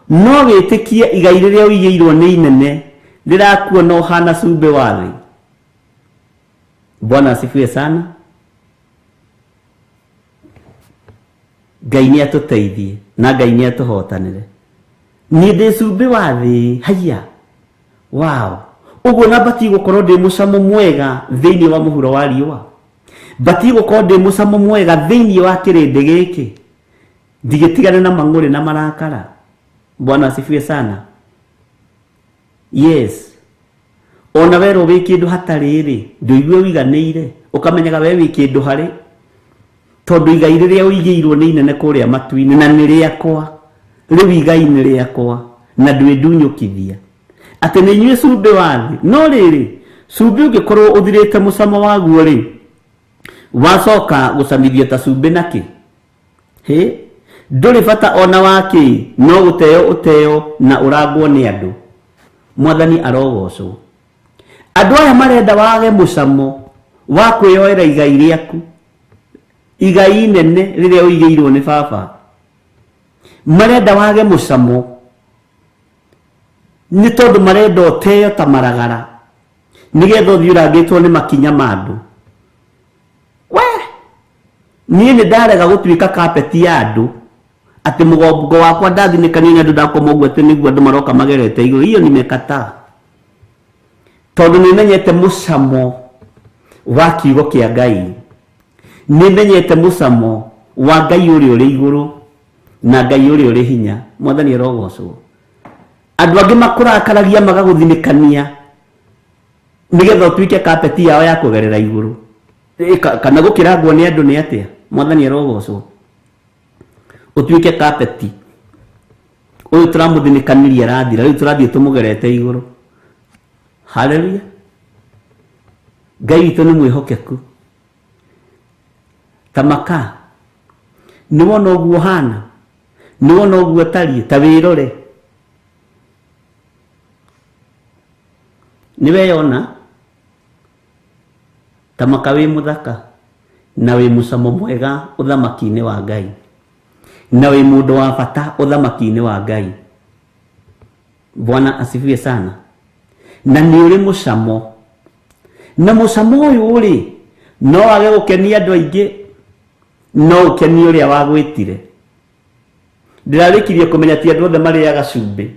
no wĩtĩkie igai rĩrĩa ũigĩirwo nĩ inene rĩrakuona ũhana cumbĩ wa thĩ. Bwana asifiwe sana. Ngai nĩ atũteithie na Ngai nĩ atũhotanĩre. Niĩ ndĩ cumbĩ wa thĩ. Haiya, wow. Ũguo na batiĩ gũkorwo ndĩ mũcamo mwega thĩinĩ wa mũhuro wa riũa, batiĩ gũkorwo ndĩ mũcamo mwega thĩinĩ wa kĩrĩndĩ gĩkĩ, ndigĩtigane na mang'ũrĩ na marakara. Bwana asifiwe sana. Yes, ona werwo wĩ kĩndũ hatarĩ rĩ, ndũigue ũiganĩire, ũkamenyaga we wĩ kĩndũ harĩ, tondũ igai rĩrĩa ũigĩirwo nĩ inene kũrĩa matu-inĩ, na nĩ rĩakwa. Rĩu igai nĩ rĩakwa na ndwĩndunyũkithia. Atĩ nĩ inyuĩ cumbĩ wa thĩ, no rĩrĩ, cumbĩ ũngĩkorwo ũthirĩte mũcamo waguo rĩ, wacoka gũcamithio ta cumbĩ nakĩ? Hĩ, ndũrĩ bata ona wa kĩ, no gũteo ũteo na ũrangwo nĩ andũ. Mwathani arogocwo. Andũ aya marenda wage mũcamo wa kwĩyoera igai rĩaku, igai inene rĩrĩa ũigĩirwo nĩ baba. Marenda wage mũcamo nĩ tondũ marenda ũteo ta maragara, nĩgetha ũthiĩ ũrangĩtwo nĩ makinya ma andũ. We niĩ nĩ ndarega gũtuĩka kapeti ya andũ, atĩ mũgongo wakwa ndathinĩkanio nĩ andũ, ndakoma ũguo atĩ nĩguo andũ maroka magerete igũrũ. Hiyo nimekataa, tondũ nĩ menyete mũcamo wa kiugo kĩa Ngai, nĩ menyete mũcamo wa Ngai ũrĩa ũrĩ igũrũ na Ngai ũrĩa ũrĩ hinya. Mwathani arogocwo. Andũ angĩ makũrakaragia magagũthinĩkania nĩgetha ũtuĩke kapeti yao ya kũgerera igũrũ, kana gũkĩrangwo nĩ andũ nĩ atĩa. Mwathani arogocwo. Ũtuĩke kapeti, ũyũ tũramũthinĩkanirie arathira, rĩu tũrathiĩ tũmũgerete igũrũ. Haleluya. Ngai witũ nĩ mwĩhokeku. Tamaka nĩ wona ũguo hana. Nĩ wona ũguo atariĩ, ta wĩrore. Nĩ weyona ta maka wĩ mũthaka na wĩ mũcamo mwega ũthamaki-inĩ wa Ngai, na wĩ mũndũ wa bata ũthamaki-inĩ wa Ngai. Bwana asifiwe sana. Na nĩ ũrĩ mũcamo, na mũcamo ũyũ rĩ no wage gũkenia andũ aingĩ, no ũkenie ũrĩa wagwĩtire. Ndĩrarĩkirie kũmenya ti andũ othe marĩaga cumbĩ.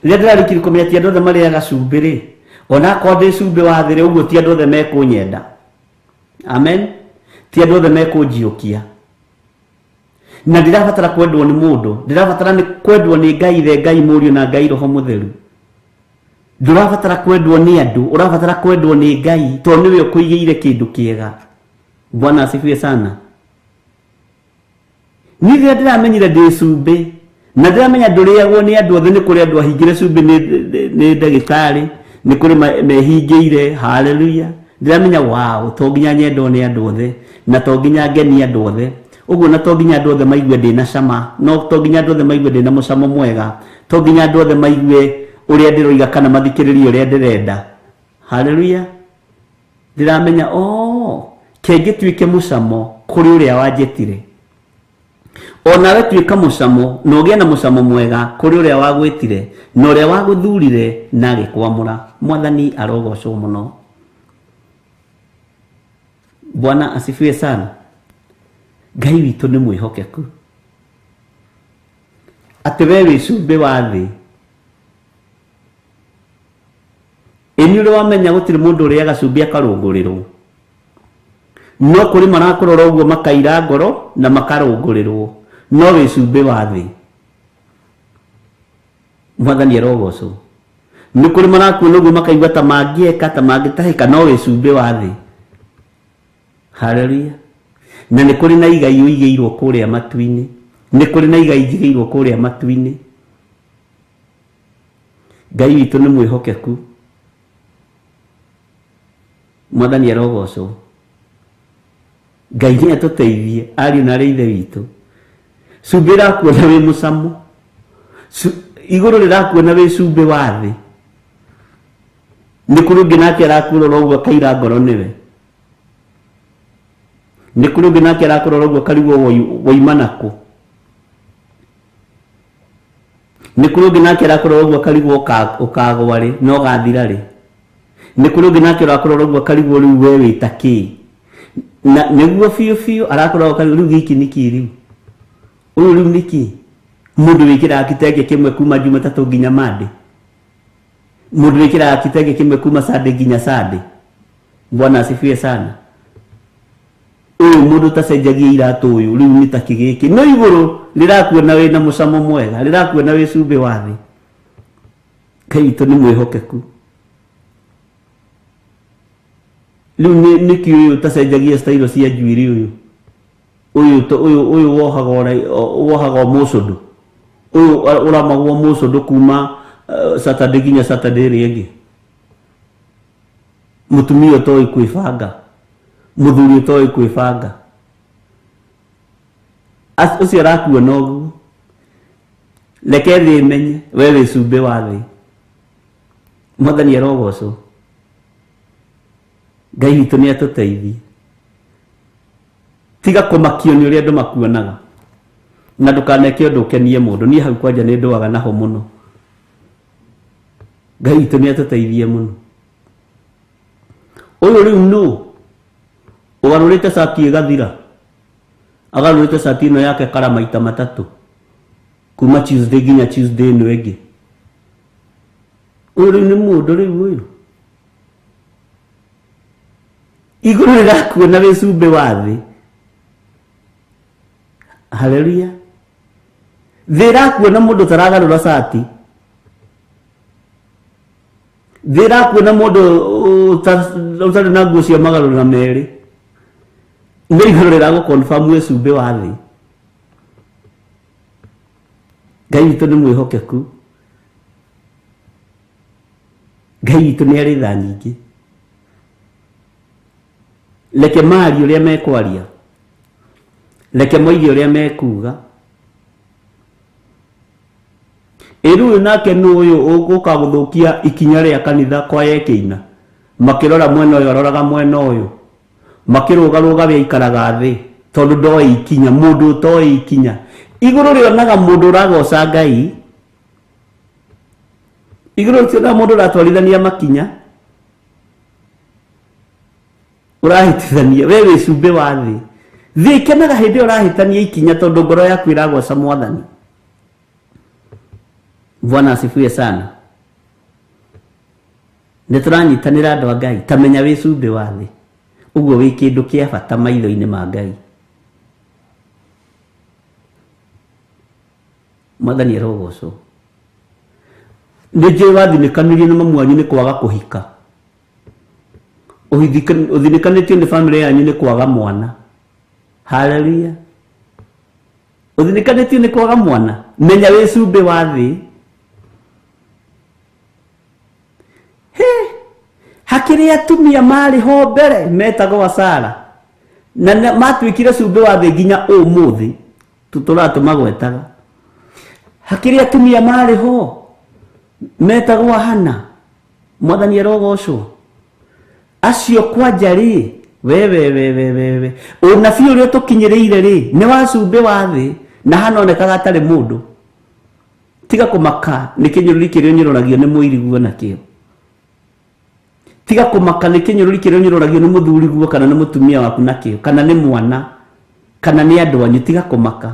Rĩrĩa ndĩrarĩkirie kũmenya ti andũ othe marĩaga cumbĩ rĩ, onakorwo ndĩ cumbĩ wa thĩ rĩ, ũguo ti andũ othe mekũnyenda. Amen. Ti andũ othe mekũnjiũkia. Na ndĩrabatara kwendwo nĩ mũndũ, ndĩrabatara nĩ kwendwo nĩ Ngai Ithe, Ngai Mũriũ na Ngai Roho Mũtheru. Ndũrabatara kwendwo nĩ andũ, ũrabatara kwendwo nĩ Ngai, tondũ nĩwe ũkũigĩire kĩndũ kĩega. Bwana asifiwe sana. Niĩ rĩrĩa ndĩramenyire ndĩ cumbĩ, na ndĩramenya ndũrĩagwo nĩ andũ othe, nĩ kũrĩ andũ ahingĩre cumbĩ nĩ ndagĩtarĩ, nĩ kũrĩ mehingĩire. Haleluya. Ndĩramenya wow, to nginya nyendwo nĩ andũ othe, na to nginya ngenie andũ othe. Ũguo na to nginya andũ othe maigue ndĩna cama, no to nginya andũ othe maigue ndĩna mũcamo mwega, to nginya andũ othe maigue ũrĩa ndĩroiga kana mathikĩrĩrie ũrĩa ndĩrenda. Haleluya. Ndĩramenya oh, kengĩtuĩke mũcamo kũrĩ ũrĩa wanjĩtire. Onawe tuĩka mũcamo na ũgĩe na mũcamo mwega kũrĩ ũrĩa wagwĩtire na ũrĩa wagũthurire na agĩkwamũra. Mwathani arogocwo mũno. Bwana asifiwe sana. Ngai witũ nĩ mwĩhokeku, atĩ we wĩ cumbĩ wa thĩ. Ĩ nĩ ũrĩ wamenya gũtirĩ mũndũ ũrĩaga cumbĩ akarũngũrĩrwo, no kũrĩ marakũrora ũguo makaira ngoro na makarũngũrĩrwo, no wĩ cumbĩ wa thĩ. Mwathani arogocwo. Nĩ kũrĩ marakuona ũguo makaigua ta mangĩeka ta mangĩtahĩka, no wĩ cumbĩ wa thĩ. Haleluya. Na nĩ kũrĩ na igai ũigĩirwo kũrĩa matu-inĩ, nĩ kũrĩ na igai njigĩirwo kũrĩa matu-inĩ. Ngai witũ nĩ mwĩhokeku. Mwathani arogocwo. Ngai nĩ atũteithie ariũ na arĩ ithe witũ. Cumbĩ ĩrakuona wĩ mũcamo, igũrũ rĩrakuona wĩ cumbĩ wa thĩ. Nĩ kũrĩ ũngĩ nake arakũrora ũguo akaira ngoro nĩwe. Nĩ kũrĩ ũngĩ nake arakũrora ũguo akarigwo woima nakũ. Nĩ kũrĩ ũngĩ nake arakũrora ũguo akarigwo ũkagwa rĩ na ũgathira rĩ. Nĩ kũrĩ ũngĩ nake ũrakũrora ũguo akarigwo rĩu we wĩ ta kĩ. Na nĩguo biũ biũ arakũrora akarigwo rĩu gĩkĩ nĩ kĩ rĩu. Ũyũ rĩu nĩ kĩ? Mũndũ wĩkĩraga kitenge kĩmwe kuma Jumatatũ nginya Monday. Mũndũ wĩkĩraga kitenge kĩmwe kuma Sunday nginya Sunday. Bwana asifiwe sana. Ũyũ mũndũ ũtacenjagia iratũ ũyũ rĩu nĩ ta kĩ gĩkĩ. No igũrũ rĩrakuona wĩna mũcamo mwega, rĩrakuona wĩ cumbĩ wa thĩ. Ngai witũ nĩ mwĩhokeku. Rĩu nĩkĩ ũyũ ũtacenjagia style cia njuĩrĩ ũyũ? Ũyũ ũyũ wohaga mũcũndũ. Ũyũ ũramagwo mũcũndũ kuma Saturday nginya Saturday ĩrĩa ĩngĩ. Mũtumia ũtoĩ kwĩbanga, mũthuri ũtoĩ kwĩbanga. Ũcio arakuona ũguo. Reke thĩ ĩmenye we wĩ cumbĩ wa thĩ. Mwathani arogocwo. Ngai witũ nĩ atũteithie. Tiga kũmakio nĩ ũrĩa andũ makuonaga, na ndũkaneke ũndũ ũkenie mũndũ. Niĩ hau kwanja nĩ ndũaga naho mũno. Ngai witũ nĩ atũteithie mũno. Ũyũ rĩu nũ ũgarũrĩte cati ĩgathira, agarũrĩte cati ĩno yake kara maita matatũ kuma Tuesday nginya Tuesday ĩno ĩngĩ. Ũyũ rĩu nĩ mũndũ rĩu ũyũ. Igũrũ rĩrakuona wĩ cumbĩ wa thĩ. Haleluya. Thĩ ĩrakuona mũndũ ũtaragarũra cati. Thĩ ĩrakuona mũndũ ũtarĩ na nguo cia magarũra merĩ. Nĩ igũrũ rĩragũ confirm wĩ cumbĩ wa thĩ. Ngai witũ nĩ mwĩhokeku. Ngai witũ nĩ arĩ tha nyingĩ. Reke maarie ũrĩa mekwaria, reke moige ũrĩa mekuga. Ĩ rĩu ũyũ nake nũ ũyũ ũgũka gũthũkia ikinya rĩa kanitha kwa yekĩina? Makĩrora mwena ũyũ aroraga mwena ũyũ. Makĩrũgarũga we aikaraga thĩ tondũ ndoĩ ikinya, mũndũ ũtoĩ ikinya. Igũrũ rĩonaga mũndũ ũragoca Ngai. Igũrũ rĩtionaga mũndũ ũratwarithania makinya. Ũrahĩtithania, we wĩ cumbĩ wa thĩ. Thĩ ĩkenaga hĩndĩ ĩyo ũrahĩtania ikinya tondũ ngoro yaku ĩragoca Mwathani. Bwana asifiwe sana. Nĩ tũranyitanĩra andũ a Ngai, ta menya wĩ cumbĩ wa thĩ. Ũguo wĩ kĩndũ kĩa bata maitho-inĩ ma Ngai. Mwathani arogocwo. Nĩ njũĩ wathinĩkanirio nĩ mamu wanyu nĩ kwaga kũhika. Ũthinĩkanĩtio nĩ bamĩrĩ yanyu nĩ kwaga mwana. Haleluya. Ũthinĩkanĩtio nĩ kwaga mwana. Menya wĩ cumbĩ wa thĩ. He, hakĩrĩ atumia marĩ ho mbere metagwo Sara na matuĩkire cumbĩ wa thĩ nginya ũmũthĩ tũtũraga tũmagwetaga. Hakĩrĩ atumia marĩ ho metagwo Hana, Mwathani arogocwo. Acio kwanja rĩ, we we we we we we, ũnabii ũrĩa ũtũkinyĩrĩire rĩ nĩ wa cumbĩ wa thĩ, na Hana onekaga atarĩ mũndũ. Tiga kũmaka nĩ kĩnyũrũri kĩrĩa ũnyũrũragio nĩ mũiriguo nakĩo. Tiga kũmaka nĩ kĩnyũrũri kĩrĩa ũnyũrũragio nĩ mũthuriguo kana nĩ mũtumia waku nakĩo, kana nĩ mwana, kana nĩ andũ anyu. Tiga kũmaka.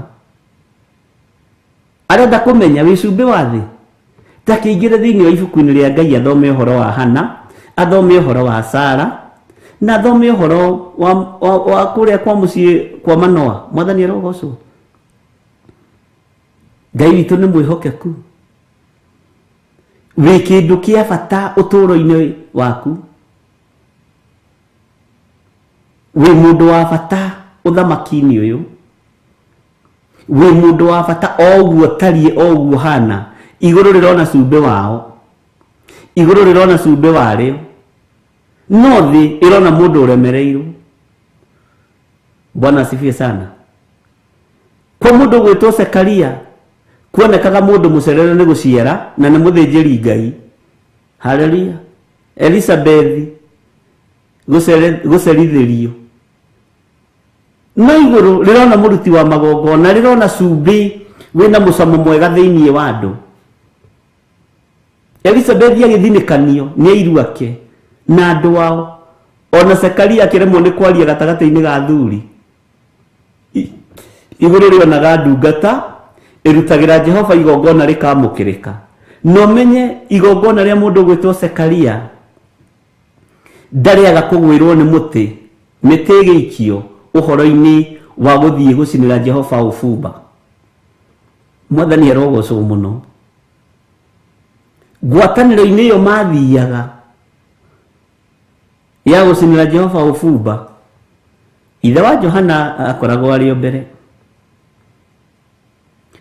Arenda kũmenya wĩ cumbĩ wa thĩ, takĩingĩre thĩinĩ wa ibuku-inĩ rĩa Ngai athome ũhoro wa Hana, athome ũhoro wa Sara, na athome ũhoro wa kũrĩa kwa mũciĩ kwa Manoa. Mwathani arogocwo. Ngai witũ nĩ mwĩhokeku. Wĩ kĩndũ kĩa bata ũtũũro-inĩ waku. Wĩ mũndũ wa bata ũthamaki-inĩ ũyũ. Wĩ mũndũ wa bata o ũguo ũtariĩ, o ũguo ũhana. Igũrũ rĩrona cumbĩ wao. Igũrũ rĩrona cumbĩ warĩo. No thĩ ĩrona mũndũ ũremereirwo. Bwana asifiwe sana. Kwa mũndũ ũgwĩtwo Sekaria kuonekaga mũndũ mũcerere nĩ gũciara na nĩ mũthĩnjĩri Ngai. Haleluya. Elizabeth gũcerithĩrio. No igũrũ rĩrona mũruti wa magongona, rĩrona cumbĩ wĩna mũcamo mwega thĩinĩ wa andũ. Elizabeth agĩthinĩkanio nĩ airu ake na andũ ao. Ona Sekaria akĩremwo nĩ kwaria gatagatĩ-inĩ ga athuri. Igũrũ rĩonaga ndungata ĩrutagĩra Jehova igongona rĩkamũkĩrĩka. Na ũmenye igongona rĩa mũndũ ũgwĩtwo Sekaria ndarĩaga kũgwĩrwo nĩ mũtĩ, mĩtĩ ĩgĩikio ũhoro-inĩ wa gũthiĩ gũcinĩra Jehova ũbumba. Mwathani arogocwo mũno. Ngwatanĩro-inĩ ĩyo mathiaga ya gũcinĩra Jehova ũbumba, ithe wa Johana akoragwo arĩ o mbere.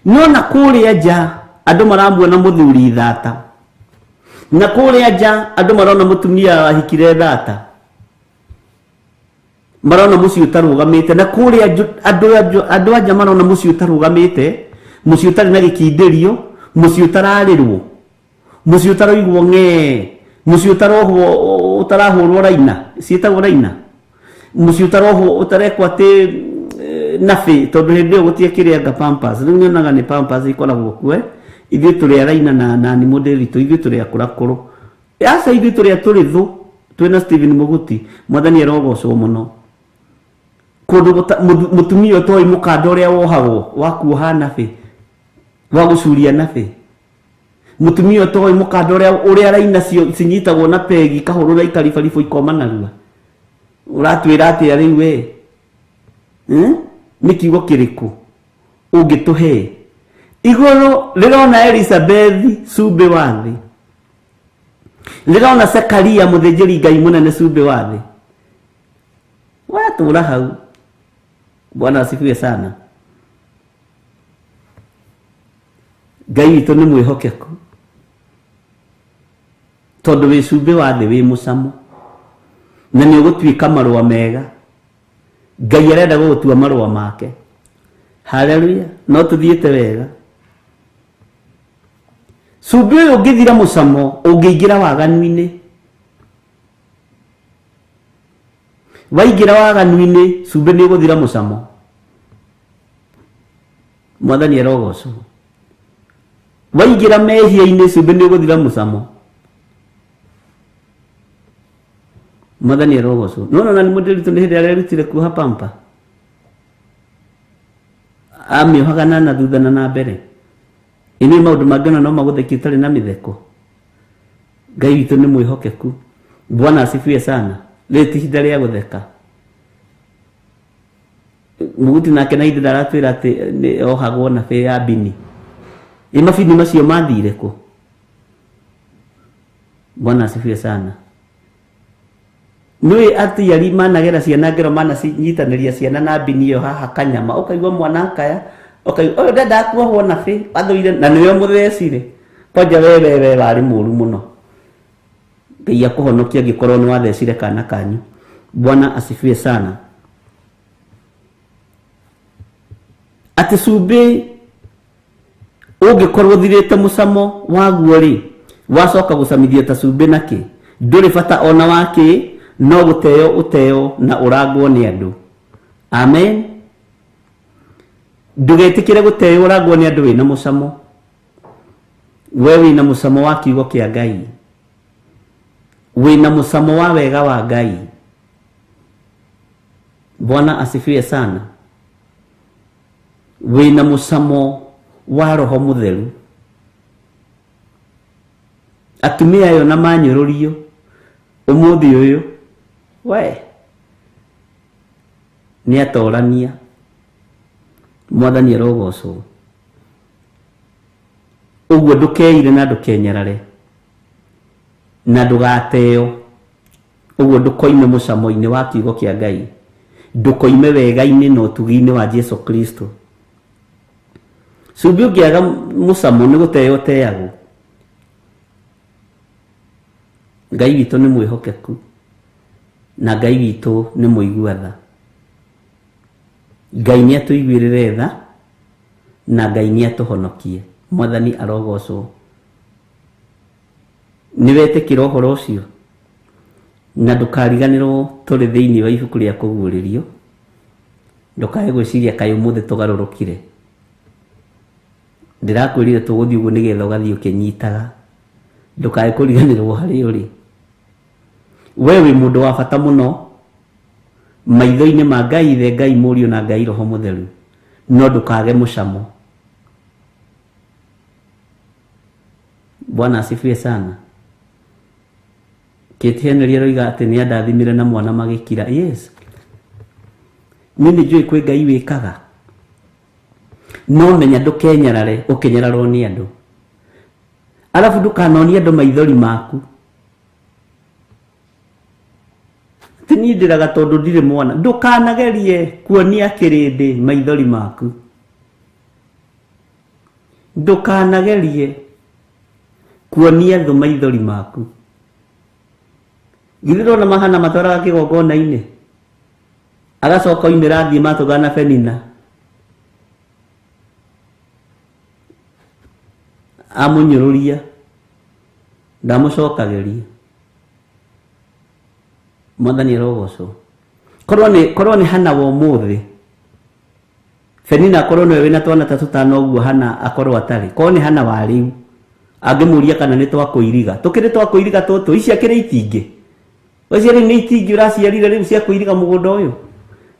No na kũrĩa nja andũ maramuona mũthuri thata, na kũrĩa nja andũ marona mũtumia wahikire thata, marona mũciĩ ũtarũgamĩte, na kũrĩa andũ a nja marona mũciĩ ũtarũgamĩte, mũciĩ ũtarĩ na gĩkindĩrio, mũciĩ ũtararĩrwo, mũciĩ ũtaroigwo ng'ee, mũciĩ ũtarohwo, ũtarahũrwo raina, ciĩtagwo raina, mũciĩ ũtarohwo, ũtarekwo atĩ nabĩ, tondũ hĩndĩ ĩyo gũtiakĩrĩ anga pampers. Rĩu nyonaga nĩ pampers ikoragwo kuo, ithuĩ tũrĩ a raina na nĩ mũndĩritũ, ithuĩ tũrĩ akũrakũrũ. Aca ithuĩ tũrĩ a tũrĩ thũ, twĩna Stephen Mũguti, Mwathani arogocwo mũno. Kũndũ mũtumia ũtoĩ mũkanda ũrĩa wohagwo wa kuoha nabĩ, wa gũcuria nabĩ. Mũtumia ũtoĩ mũkanda ũrĩa raina cinyitagwo na pegi ikahũrwo na ikaribaribwo ikoma narua. Ũratwĩra atĩa rĩu we? Nĩ kiugo kĩrĩkũ ũngĩtũhe? Igũrũ rĩrona Elizabeth cumbĩ wa thĩ. Rĩrona Zekaria mũthĩnjĩri Ngai mũnene cumbĩ wa thĩ. Watũra hau. Bwana asifiwe sana. Ngai witũ nĩ mwĩhokeku. Tondũ wĩ cumbĩ wa thĩ wĩ mũcamo. Na nĩ ũgũtuĩka marũa mega. Ngai arenda gũgũtua marũa make. Haleluya. No tũthiĩte wega. Cumbĩ ũyũ ũngĩthira mũcamo ũngĩingĩra waganu-inĩ. Waingĩra waganu-inĩ cumbĩ nĩ ũgũthira mũcamo. Mwathani arogocwo. Waingĩra mehia-inĩ cumbĩ nĩ ũgũthira mũcamo. Mwathani arogocwo. No na nĩ mũndĩritũ nĩ hĩndĩ arerutire kuoha pampa. Amĩohaga na thutha na mbere. Ĩnĩ maũndũ mangĩona no magũthekie ũtarĩ na mĩtheko. Ngai witũ nĩ mwĩhokeku. Bwana asifiwe sana. Rĩrĩ ti ihinda rĩa gũtheka. Mũguti nake na ithe ndaratwĩra atĩ nĩ ohagwo na bĩ ya bini. Ĩ mabini macio mathire kũ? Bwana asifiwe sana. Nĩũĩ atiari managera ciana ngero manacinyitanĩria ciana na bini ĩyo haha kanyama ũkaigua mwana akaya ũkaigua ũyũ ndendaga kuohwo na bĩ athũire na nĩwe mũthecire kwanja we warĩ mũru mũno. Ngai akũhonokia angĩkorwo nĩ wathecire kana kanyu. Bwana asifiwe sana. Atĩ cumbĩ ũngĩkorwo ũthirĩte mũcamo waguo rĩ wacoka gũcamithio ta cumbĩ nakĩ ndũrĩ bata ona wakĩ no gũteo ũteo na ũrangwo nĩ andũ. Amen. Ndũgetĩkĩre gũteo ũrangwo nĩ andũ wĩna mũcamo. We wĩna mũcamo wa kiugo kĩa Ngai. Wĩna mũcamo wa wega wa Ngai. Bwana asifiwe sana. Wĩna mũcamo wa Roho Mũtheru. Atumia ayo na manyũrũrio ũmũthĩ ũyũ we nĩ atorania. Mwathani arogocwo. Ũguo ndũkeire na ndũkenyarare na ndũgateo. Ũguo ndũkoime mũcamo-inĩ wa kiugo kĩa Ngai. Ndũkoime wega-inĩ na ũtugi-inĩ wa Jesu Kristo. Cumbĩ ũngĩaga mũcamo nĩ gũteo ũteagwo. Ngai witũ nĩ mwĩhokeku na Ngai witũ nĩ mũigua tha. Ngai nĩ atũiguĩrĩre tha na Ngai nĩ atũhonokie. Mwathani arogocwo. Nĩ wetĩkĩra ũhoro ũcio na ndũkariganĩrwo tũrĩ thĩinĩ wa ibuku rĩa kũguũrĩrio. Ndũkae gwĩciria kaĩ ũmũthĩ tũgarũrũkire. Ndĩrakwĩrire tũgũthiĩ ũguo nĩgetha ũgathiĩ ũkĩnyitaga. Ndũkae kũriganĩrwo harĩa ũrĩ. We wĩ mũndũ wa bata mũno maitho-inĩ ma Ngai Ithe, Ngai Mũriũ na Ngai Roho Mũtheru. No ndũkage mũcamo. Bwana asifiwe sana. Kate Henry aroiga atĩ nĩ andathimire na mwana magĩkira. Yes. Niĩ nĩ njũĩ kwĩ Ngai wĩkaga. No menya ndũkenyarare ũkĩnyararwo nĩ andũ. Arabu ndũkanonie andũ maithori maku. Ti niĩ ndĩraga tondũ ndirĩ mwana. Ndũkanagerie kuonia kĩrĩndĩ maithori maku. Ndũkanagerie kuonia thũ maithori maku. Githĩ ndona mahana matwaraga kĩgongona-inĩ agacoka oimĩra athiĩ matũgana na Penina amũnyũrũria ndamũcokagĩria. Mwathani arogocwo. Korwo nĩ Hana wa ũmũthĩ Penina akorwo nĩwe wĩna twana ta tũtano ũguo Hana akorwo atarĩ. Korwo nĩ Hana wa rĩu angĩmũria kana nĩ twakũiriga. Tũkĩrĩ twakũiriga tũtũ ici akĩrĩ itingĩ. Ũcio rĩu nĩ itingĩ ũraciarire rĩu cia kũiriga mũgũnda ũyũ.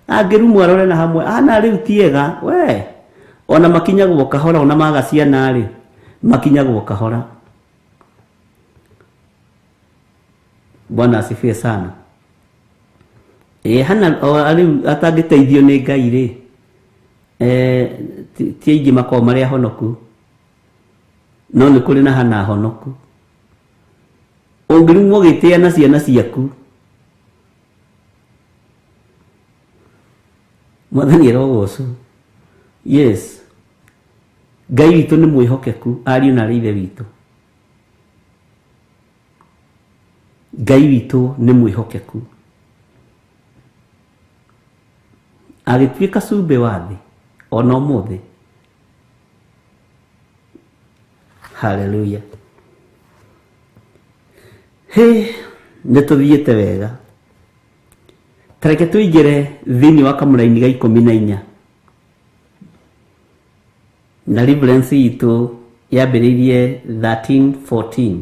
Angĩrumwo arore na hamwe ana rĩu tiega we. Ona makinyagwo kahora ona maga ciana rĩ makinyagwo kahora. Bwana asifiwe sana. Hana rĩu atangĩteithio nĩ Ngai rĩ ti aingĩ makoragwo marĩ ahonoku. No nĩ kũrĩ na Hana ahonoku. Ũngĩrumwo ũgĩtĩa na ciana ciaku. Mwathani arogocwo. Yes. Ngai witũ nĩ mwĩhokeku ariũ na arĩ ithe witũ. Ngai witũ nĩ mwĩhokeku. Agĩtuĩka cumbĩ wa thĩ ona ũmũthĩ. Hallelujah. Hĩ, nĩ tũthiĩte wega. Ta reke tũingĩre thĩinĩ wa kamũraini ga 14 na reference itũ yambĩrĩirie 13:14.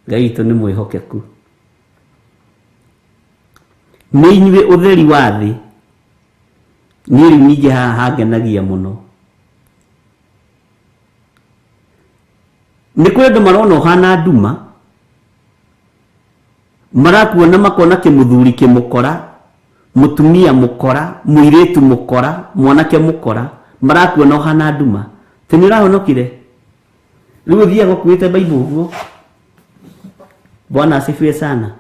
Ngai witũ nĩ mwĩhokeku. Nĩ inyuĩ ũtheri wa thĩ. Niĩ rĩu ningĩ haha hangenagia mũno. Nĩ kũrĩ andũ marona ũhana nduma, marakuona makona kĩmũthuri kĩmũkora, mũtumia mũkora, mũirĩtu mũkora, mwanake mũkora, marakuona ũhana nduma. Tĩ nĩ ũrahonokire? Rĩu ũthiaga ũkuĩte Bible ũguo. Bwana asifiwe sana.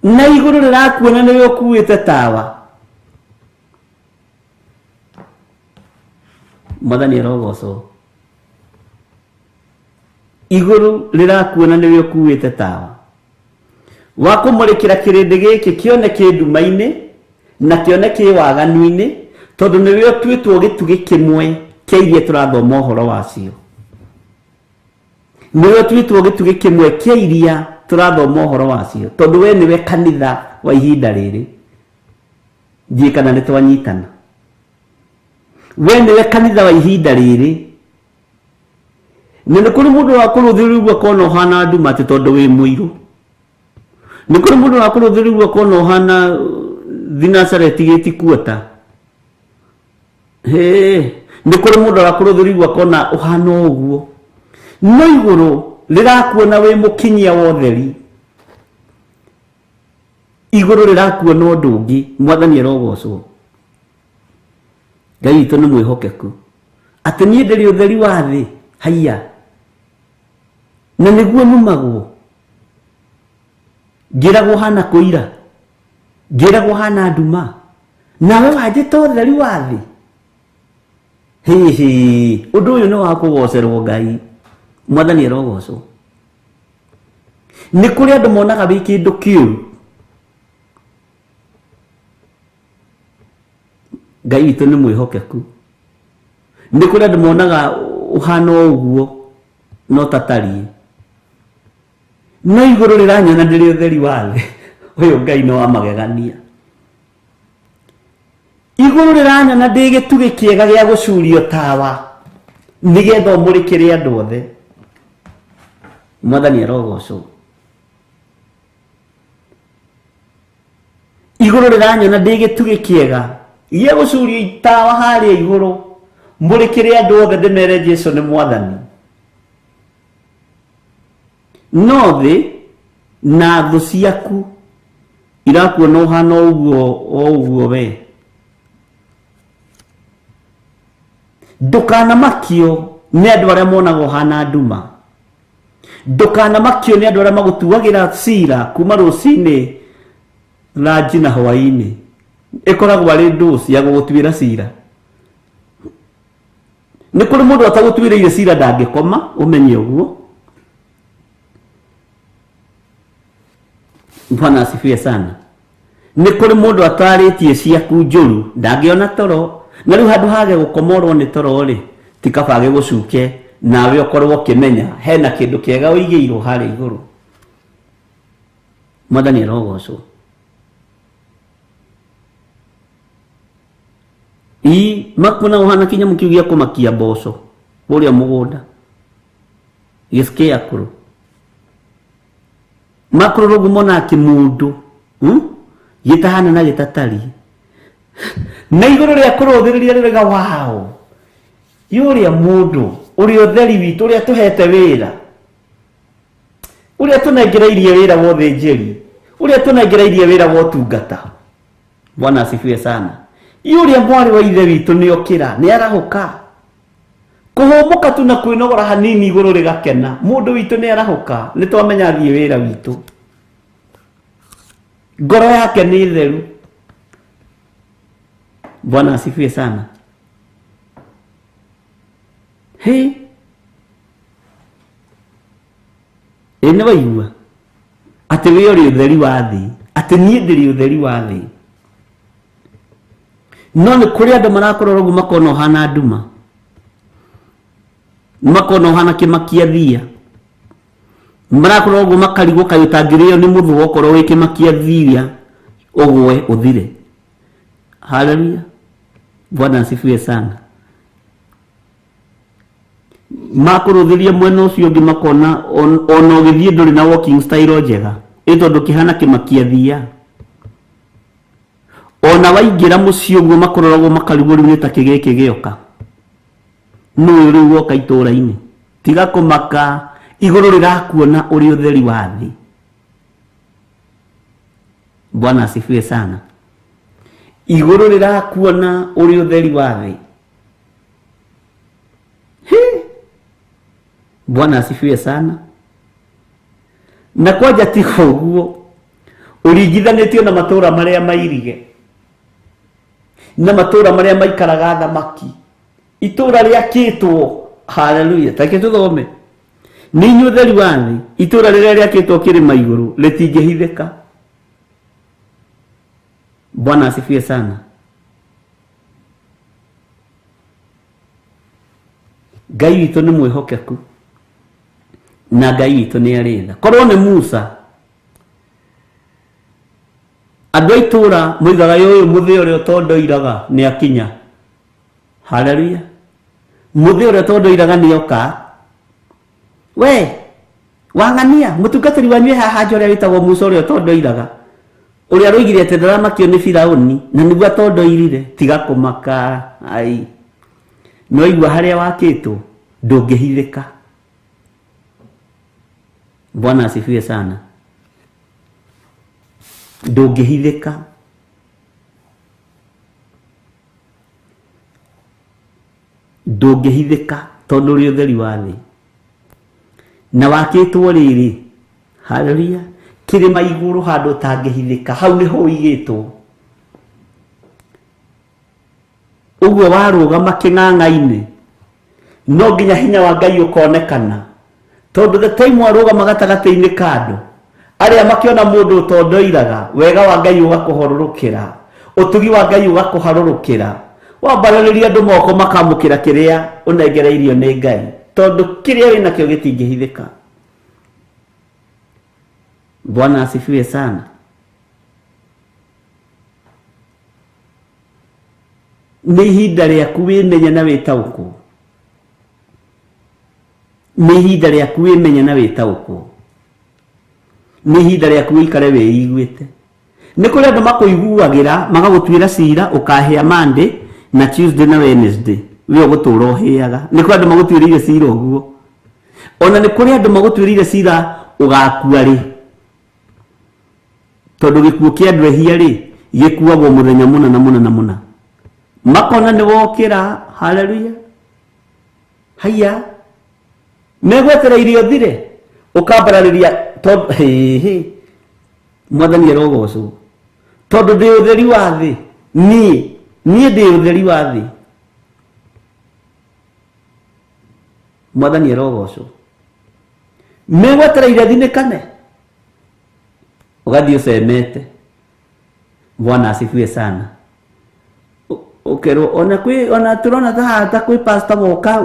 Na igũrũ rĩrakuona nĩwe ũkuĩte tawa. Mwathani arogocwo. Igũrũ rĩrakuona nĩwe ũkuĩte tawa wa kũmũrĩkĩra kĩrĩndĩ gĩkĩ kĩone kĩ nduma-inĩ na kĩone kĩ waganu-inĩ, tondũ nĩwe ũtuĩtwo gĩtugĩ kĩmwe kĩa iria tũrathoma ũhoro wacio. Nĩwe ũtuĩtwo gĩtugĩ kĩmwe kĩa iria tũrathoma ũhoro wacio, tondũ we nĩwe kanitha wa ihinda rĩrĩ. Ndiũĩ kana nĩ twanyitana. We nĩwe kanitha wa ihinda rĩrĩ. Na nĩ kũrĩ mũndũ wakũrũthĩrĩria akona ũhana nduma atĩ tondũ wĩ mũirũ. Nĩ kũrĩ mũndũ wakũrũthĩrĩria akona ũhana thinacara ĩtigĩti kuota. Hĩ, nĩ kũrĩ mũndũ wakũrũthĩrĩria akona ũhana ũguo. No igũrũ rĩrakuona wĩ mũkinyia wa ũtheri. Igũrũ rĩrakuona ũndũ ũngĩ. Mwathani arogocwo. Ngai witũ nĩ mwĩhokeku. Atĩ niĩ ndĩrĩ ũtheri wa thĩ, haiya. Na nĩguo numagwo. Ngĩragwo hana kũira. Ngĩragwo hana nduma. Nawe wanjĩta ũtheri wa thĩ. Hihi, ũndũ ũyũ nĩ wa kũgocerwo Ngai. Mwathani arogocwo. Nĩ kũrĩ andũ monaga wĩ kĩndũ kĩũru. Ngai witũ nĩ mwĩhokeku. Nĩ kũrĩ andũ monaga ũhana ũguo no tatariĩ. No igũrũ rĩranyona ndĩrĩ ũtheri wa thĩ. Ũyũ Ngai nĩ wa magegania. Igũrũ rĩranyona ndĩ gĩtugĩ kĩega gĩa gũcurio tawa nĩgetha ũmũrĩkĩre andũ othe. Mwathani arogocwo. Igũrũ rĩranyona ndĩ gĩtugĩ kĩega gĩa gũcurio itawa harĩa igũrũ, mũrĩkĩre andũ othe ndĩmere Jesu nĩ Mwathani. No thĩ na thũ ciaku irakuona ũhana ũguo o ũguo we. Ndũkanamakio nĩ andũ arĩa monaga ũhana nduma. Ndũkanamakio nĩ andũ arĩa magũtuagĩra cira kuma rũcinĩ ranji na hwaĩ-inĩ. Ĩkoragwo arĩ ndũci ya gũgũtuĩra cira. Nĩ kũrĩ mũndũ atagũtuĩrĩire cira ndangĩkoma, ũmenye ũguo. Bwana asifiwe sana. Nĩ kũrĩ mũndũ atarĩtie ciaku njũru ndangĩona toro. Na rĩu handũ hage gũkomorwo nĩ toro rĩ, ti kaba agĩgũcuke nawe ũkorwo ũkĩmenya hena kĩndũ kĩega ũigĩirwo harĩa igũrũ. Mwathani arogocwo. Ii, makuona ũhana kĩnyamũ kĩu gĩa kũmakia mboco kũrĩa mũgũnda, gĩscarecrow. Makũrũrũ ũguo monaga kĩmũndũ, gĩtahana na gĩtatari. Na igũrũ rĩa kũrũthĩrĩria rĩrega wao, yũrĩa mũndũ, ũrĩa ũtheri witũ, ũrĩa tũhete wĩra, ũrĩa tũnengereirie wĩra wa ũthĩnjĩri, ũrĩa tũnengereirie wĩra wa ũtungata. Bwana asifiwe sana. Yũrĩa mwarĩ wa ithe witũ nĩ okĩra, nĩ arahũka. Kũhũmũka tu na kwĩnogora hanini igũrũ rĩgakena. Mũndũ witũ nĩ arahũka, nĩ twamenya athiĩ wĩra witũ. Ngoro yake nĩ theru. Bwana asifiwe sana. Hĩ, ĩ nĩ waigua atĩ we ũrĩ ũtheri wa thĩ, atĩ niĩ ndĩrĩ ũtheri wa thĩ. No nĩ kũrĩ andũ marakorora ũguo makona ũhana nduma. Makona ũhana kĩmakia thia. Marakorwo ũguo makarigwo kaĩ ũtangĩrĩo nĩ mũthũa okorwo wĩ kĩmakia thia ũgwe ũthire. Haleluya. Bwana asifiwe sana. Makũrũthĩria mwena ũcio ũngĩ makona ona ũgĩthiĩ ndũrĩ na walking style njega ĩ tondũ kĩhana kĩmakia thia. Ona waingĩra mũciĩ ũguo makũroragwo makarigwo rĩu nĩ ta kĩ gĩkĩ gĩoka. Nũũ rĩu woka itũũra-inĩ? Tiga kũmaka, igũrũ rĩrakuona ũrĩ ũtheri wa thĩ. Bwana asifiwe sana. Igũrũ rĩrakuona ũrĩ ũtheri wa thĩ. Hi! Bwana asifiwe sana. Na kwanja tiga ũguo, ũringithanĩtio na matũũra marĩa mairige na matũũra marĩa maikaraga thamaki. Itũũra rĩakĩtwo, haleluya, take tũthome. Nĩ inyuĩ ũtheri wa thĩ, itũũra rĩrĩa rĩakĩtwo kĩrĩma igũrũ rĩtingĩhithĩka. Bwana asifiwe sana. Ngai witũ nĩ mwĩhokeku na Ngai witũ nĩ arĩ tha. Korwo nĩ Musa, andũ a itũũra moigaga ũyũ mũthĩ ũrĩa ũtondoiraga nĩ akinya. Haleluya. Mũthĩ ũrĩa ũtondoiraga nĩ oka. We wang'ania mũtungatĩri wanyu e haha nja ũrĩa wĩtagwo Musa ũrĩa ũtondoiraga, ũrĩa roigire atĩ ndaramakio nĩ Firaũni na nĩguo atondoirire. Tiga kũmaka. Ai, no igua harĩa wakĩtwo ndũngĩhithĩka. Bwana asifiwe sana. Ndũngĩhithĩka. Ndũngĩhithĩka tondũ ũrĩ ũtheri wa thĩ na wakĩtwo rĩrĩ. Haleluya. Kĩrĩma igũrũ handũ ũtangĩhithĩka, hau nĩho ũigĩtwo. Ũguo warũgama kĩng'ang'a-inĩ no nginya hinya wa Ngai ũkonekana, tondũ the time warũgama gatagatĩ-inĩ ka andũ arĩa makĩona mũndũ ũtondoiraga, wega wa Ngai ũgakũhorũrũkĩra, ũtugi wa Ngai ũgakũharũrũkĩra. Wambarĩrĩria andũ moko makamũkĩra kĩrĩa ũnengereirio nĩ Ngai, tondũ kĩrĩa wĩnakĩo gĩtingĩhithĩka. Bwana asifiwe sana. Nĩ ihinda rĩaku wĩmenye na wĩtaũkwo. Nĩ ihinda rĩaku wĩmenye na wĩtaũkwo. Nĩ ihinda rĩaku wĩikare wĩiguĩte. Nĩ kũrĩ andũ makũiguagĩra magagũtuĩra cira ũkahĩa Monday na Tuesday na Wednesday, we ũgũtũra ũhĩaga. Nĩ kũrĩ andũ magũtuĩrĩire cira ũguo. Ona nĩ kũrĩ andũ magũtuĩrĩire cira ũgakua rĩ, tondũ gĩkuũ kĩa andũ ehia rĩ gĩkuagwo mũthenya mũna na mũna na mũna. Makona nĩ wokĩra. Haleluya. Haiya, megwetereire ũthire ũkambararĩria tondũ hĩhĩ Mwathani arogocwo, tondũ ndĩ ũtheri wa thĩ. Niĩ ndĩ ũtheri wa thĩ. Mwathani arogocwo. Megwetereire thinĩkane, ũgathiĩ ũcemete. Bwana asifiwe sana. Ũkerwo ona kwĩ ona tũrona ta haha ta kwĩ pastor woka,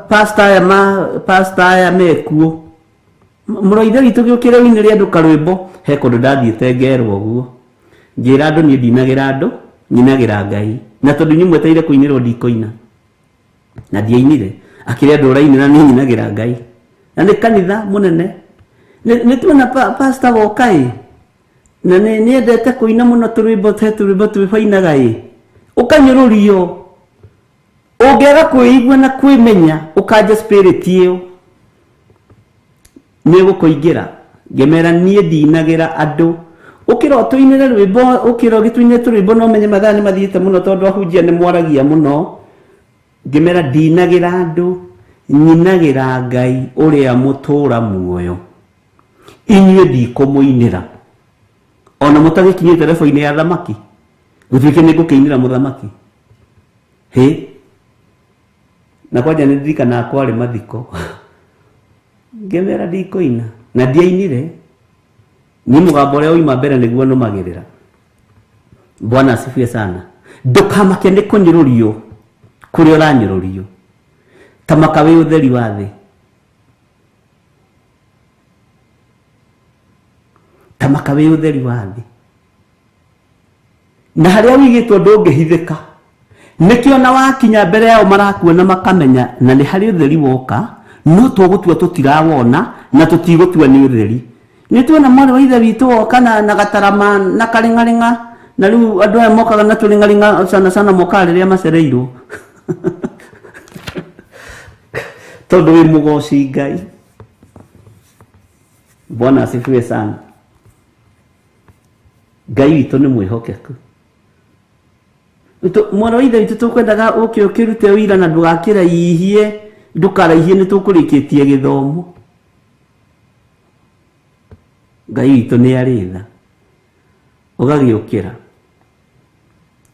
pastor aya ma pastor aya mekuo. Mũro ithe witũ gĩũkĩre ũinĩre andũ karwĩmbo. He kũndũ ndathiĩte ngerwo ũguo, ngĩra andũ niĩ ndinagĩra andũ, nyinagĩra Ngai, na tondũ inyuĩ mwetereire kũinĩrwo ndikũina, na ndiainire. Akĩrĩ andũ ũrainĩra, niĩ nyinagĩra Ngai, na nĩ kanitha mũnene. Nĩ tuona pastor woka ĩ, na nĩ nĩendete kũina mũno tũrwĩmbo, he tũrwĩmbo twĩbainaga ĩ, ũkanyũrũrio. Ũngĩaga kwĩigua na kwĩmenya, ũkanja spirit ĩyo nĩ ĩgũkũingĩra. Ngĩmera niĩ ndinagĩra andũ, ũkĩra ũtũinĩre rwĩmbo, ũkĩra ũgĩtũinĩre tũrwĩmbo, no menye mathaa nĩ mathiĩte mũno tondũ ahunjia nĩ mwaragia mũno. Ngĩmera ndinagĩra andũ, nyinagĩra Ngai ũrĩa mũtũũra muoyo. Inyuĩ ndikũmũinĩra ona mũtagĩkinyĩte rebo-inĩ ya thamaki, gũtuĩke nĩ ngũkĩinĩra mũthamaki. Hĩ, na kwanja nĩ ndirikanaga kwarĩ mathiko, ngĩmera ndikũina na ndiainire. Niĩ mũgambo ũrĩa ũima mbere nĩguo nũmagĩrĩra. Bwana asifiwe sana. Ndũkamake nĩ kũnyũrũrio kũrĩa ũranyũrũrio. Ta maka wĩ ũtheri wa thĩ. Ta maka wĩ ũtheri wa thĩ. Na harĩa wĩigĩtwo ndũngĩhithĩka. Nĩkĩo na wakinya mbere yao marakuona makamenya na nĩ harĩ ũtheri woka, no tũgũtua tũtirawona na tũtigũtua nĩ ũtheri. Nĩ tuona mwarĩ wa ithe witũ woka na gatarama na karĩng'arĩng'a, na rĩu andũ aya mokaga na tũrĩng'arĩng'a sana sana mokaga rĩrĩa macereirwo. Tondũ wĩ mũgoci Ngai. Bwana asifiwe sana. Ngai witũ nĩ mwĩhokeku. Mwana wa ithe witũ tũkwendaga ũke ũkĩrute ũira na ndũgakĩraihie, ndũkaraihie nĩ tũkũrĩkĩtie gĩthomo. Ngai witũ nĩ arĩ tha. Ũgagĩũkĩra.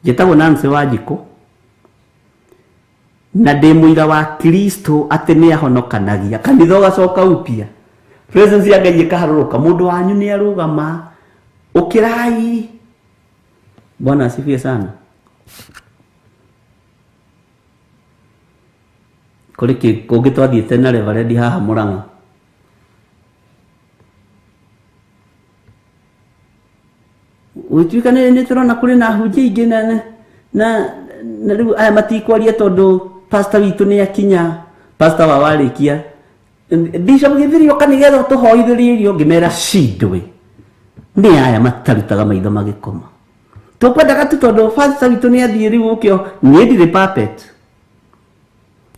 Njĩtagwo Nancy Wanjikũ na ndĩ mũira wa Kristo atĩ nĩ ahonokanagia. Kanitha ũgacoka upya. Presence ya Ngai ĩkaharũrũka. Mũndũ wanyu nĩ arũgama. Ũkĩrai. Bwana asifiwe sana. Kũrĩ kũngĩ twathiĩte na Reverend haha Mũrang'a. Gũtuĩka nĩ tũrona kũrĩ na ahunjia aingĩ na rĩu aya matikwaria tondũ pastor witũ nĩ akinya. Pastor wa warĩkia Bishop Gĩthiri oka nĩgetha ũtũhoithĩrie irio, ngĩmera cindwe. Nĩ aya matarutaga maitho magĩkoma. Tũkwendaga tu tondũ pastor witũ nĩ athiĩ rĩu ũkĩo, niĩ ndirĩ puppet.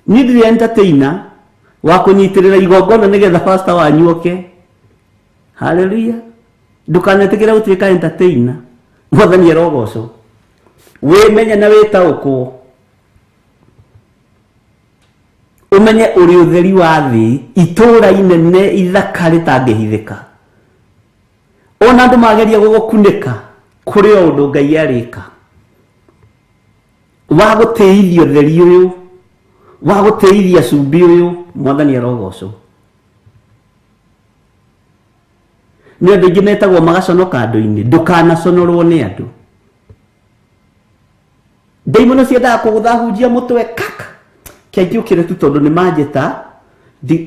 Niĩ ndirĩ entertainer wa kũnyitĩrĩra igongona nĩgetha pastor wanyu oke. Hallelujah. Ndũkanetĩkĩre gũtuĩka entertainer. Mwathani arogocwo. Wĩmenye na wĩtaũkwo. Ũmenye ũrĩ ũtheri wa thĩ, itũũra inene ithaka rĩtangĩhithĩka. Ona andũ mageria gũgũkunĩka, kũrĩ o ũndũ Ngai arĩka. Wa gũtĩithia ũtheri ũyũ, wa gũtĩithia cumbĩ ũyũ, Mwathani arogocwo. Nĩ andũ aingĩ metagwo magaconoka andũ-inĩ, ndũkanaconorwo nĩ andũ. Ndaimono ciendaga kũgũtha hunjia mũtwe kaka. Kĩanjũkĩre tu tondũ nĩ manjĩta.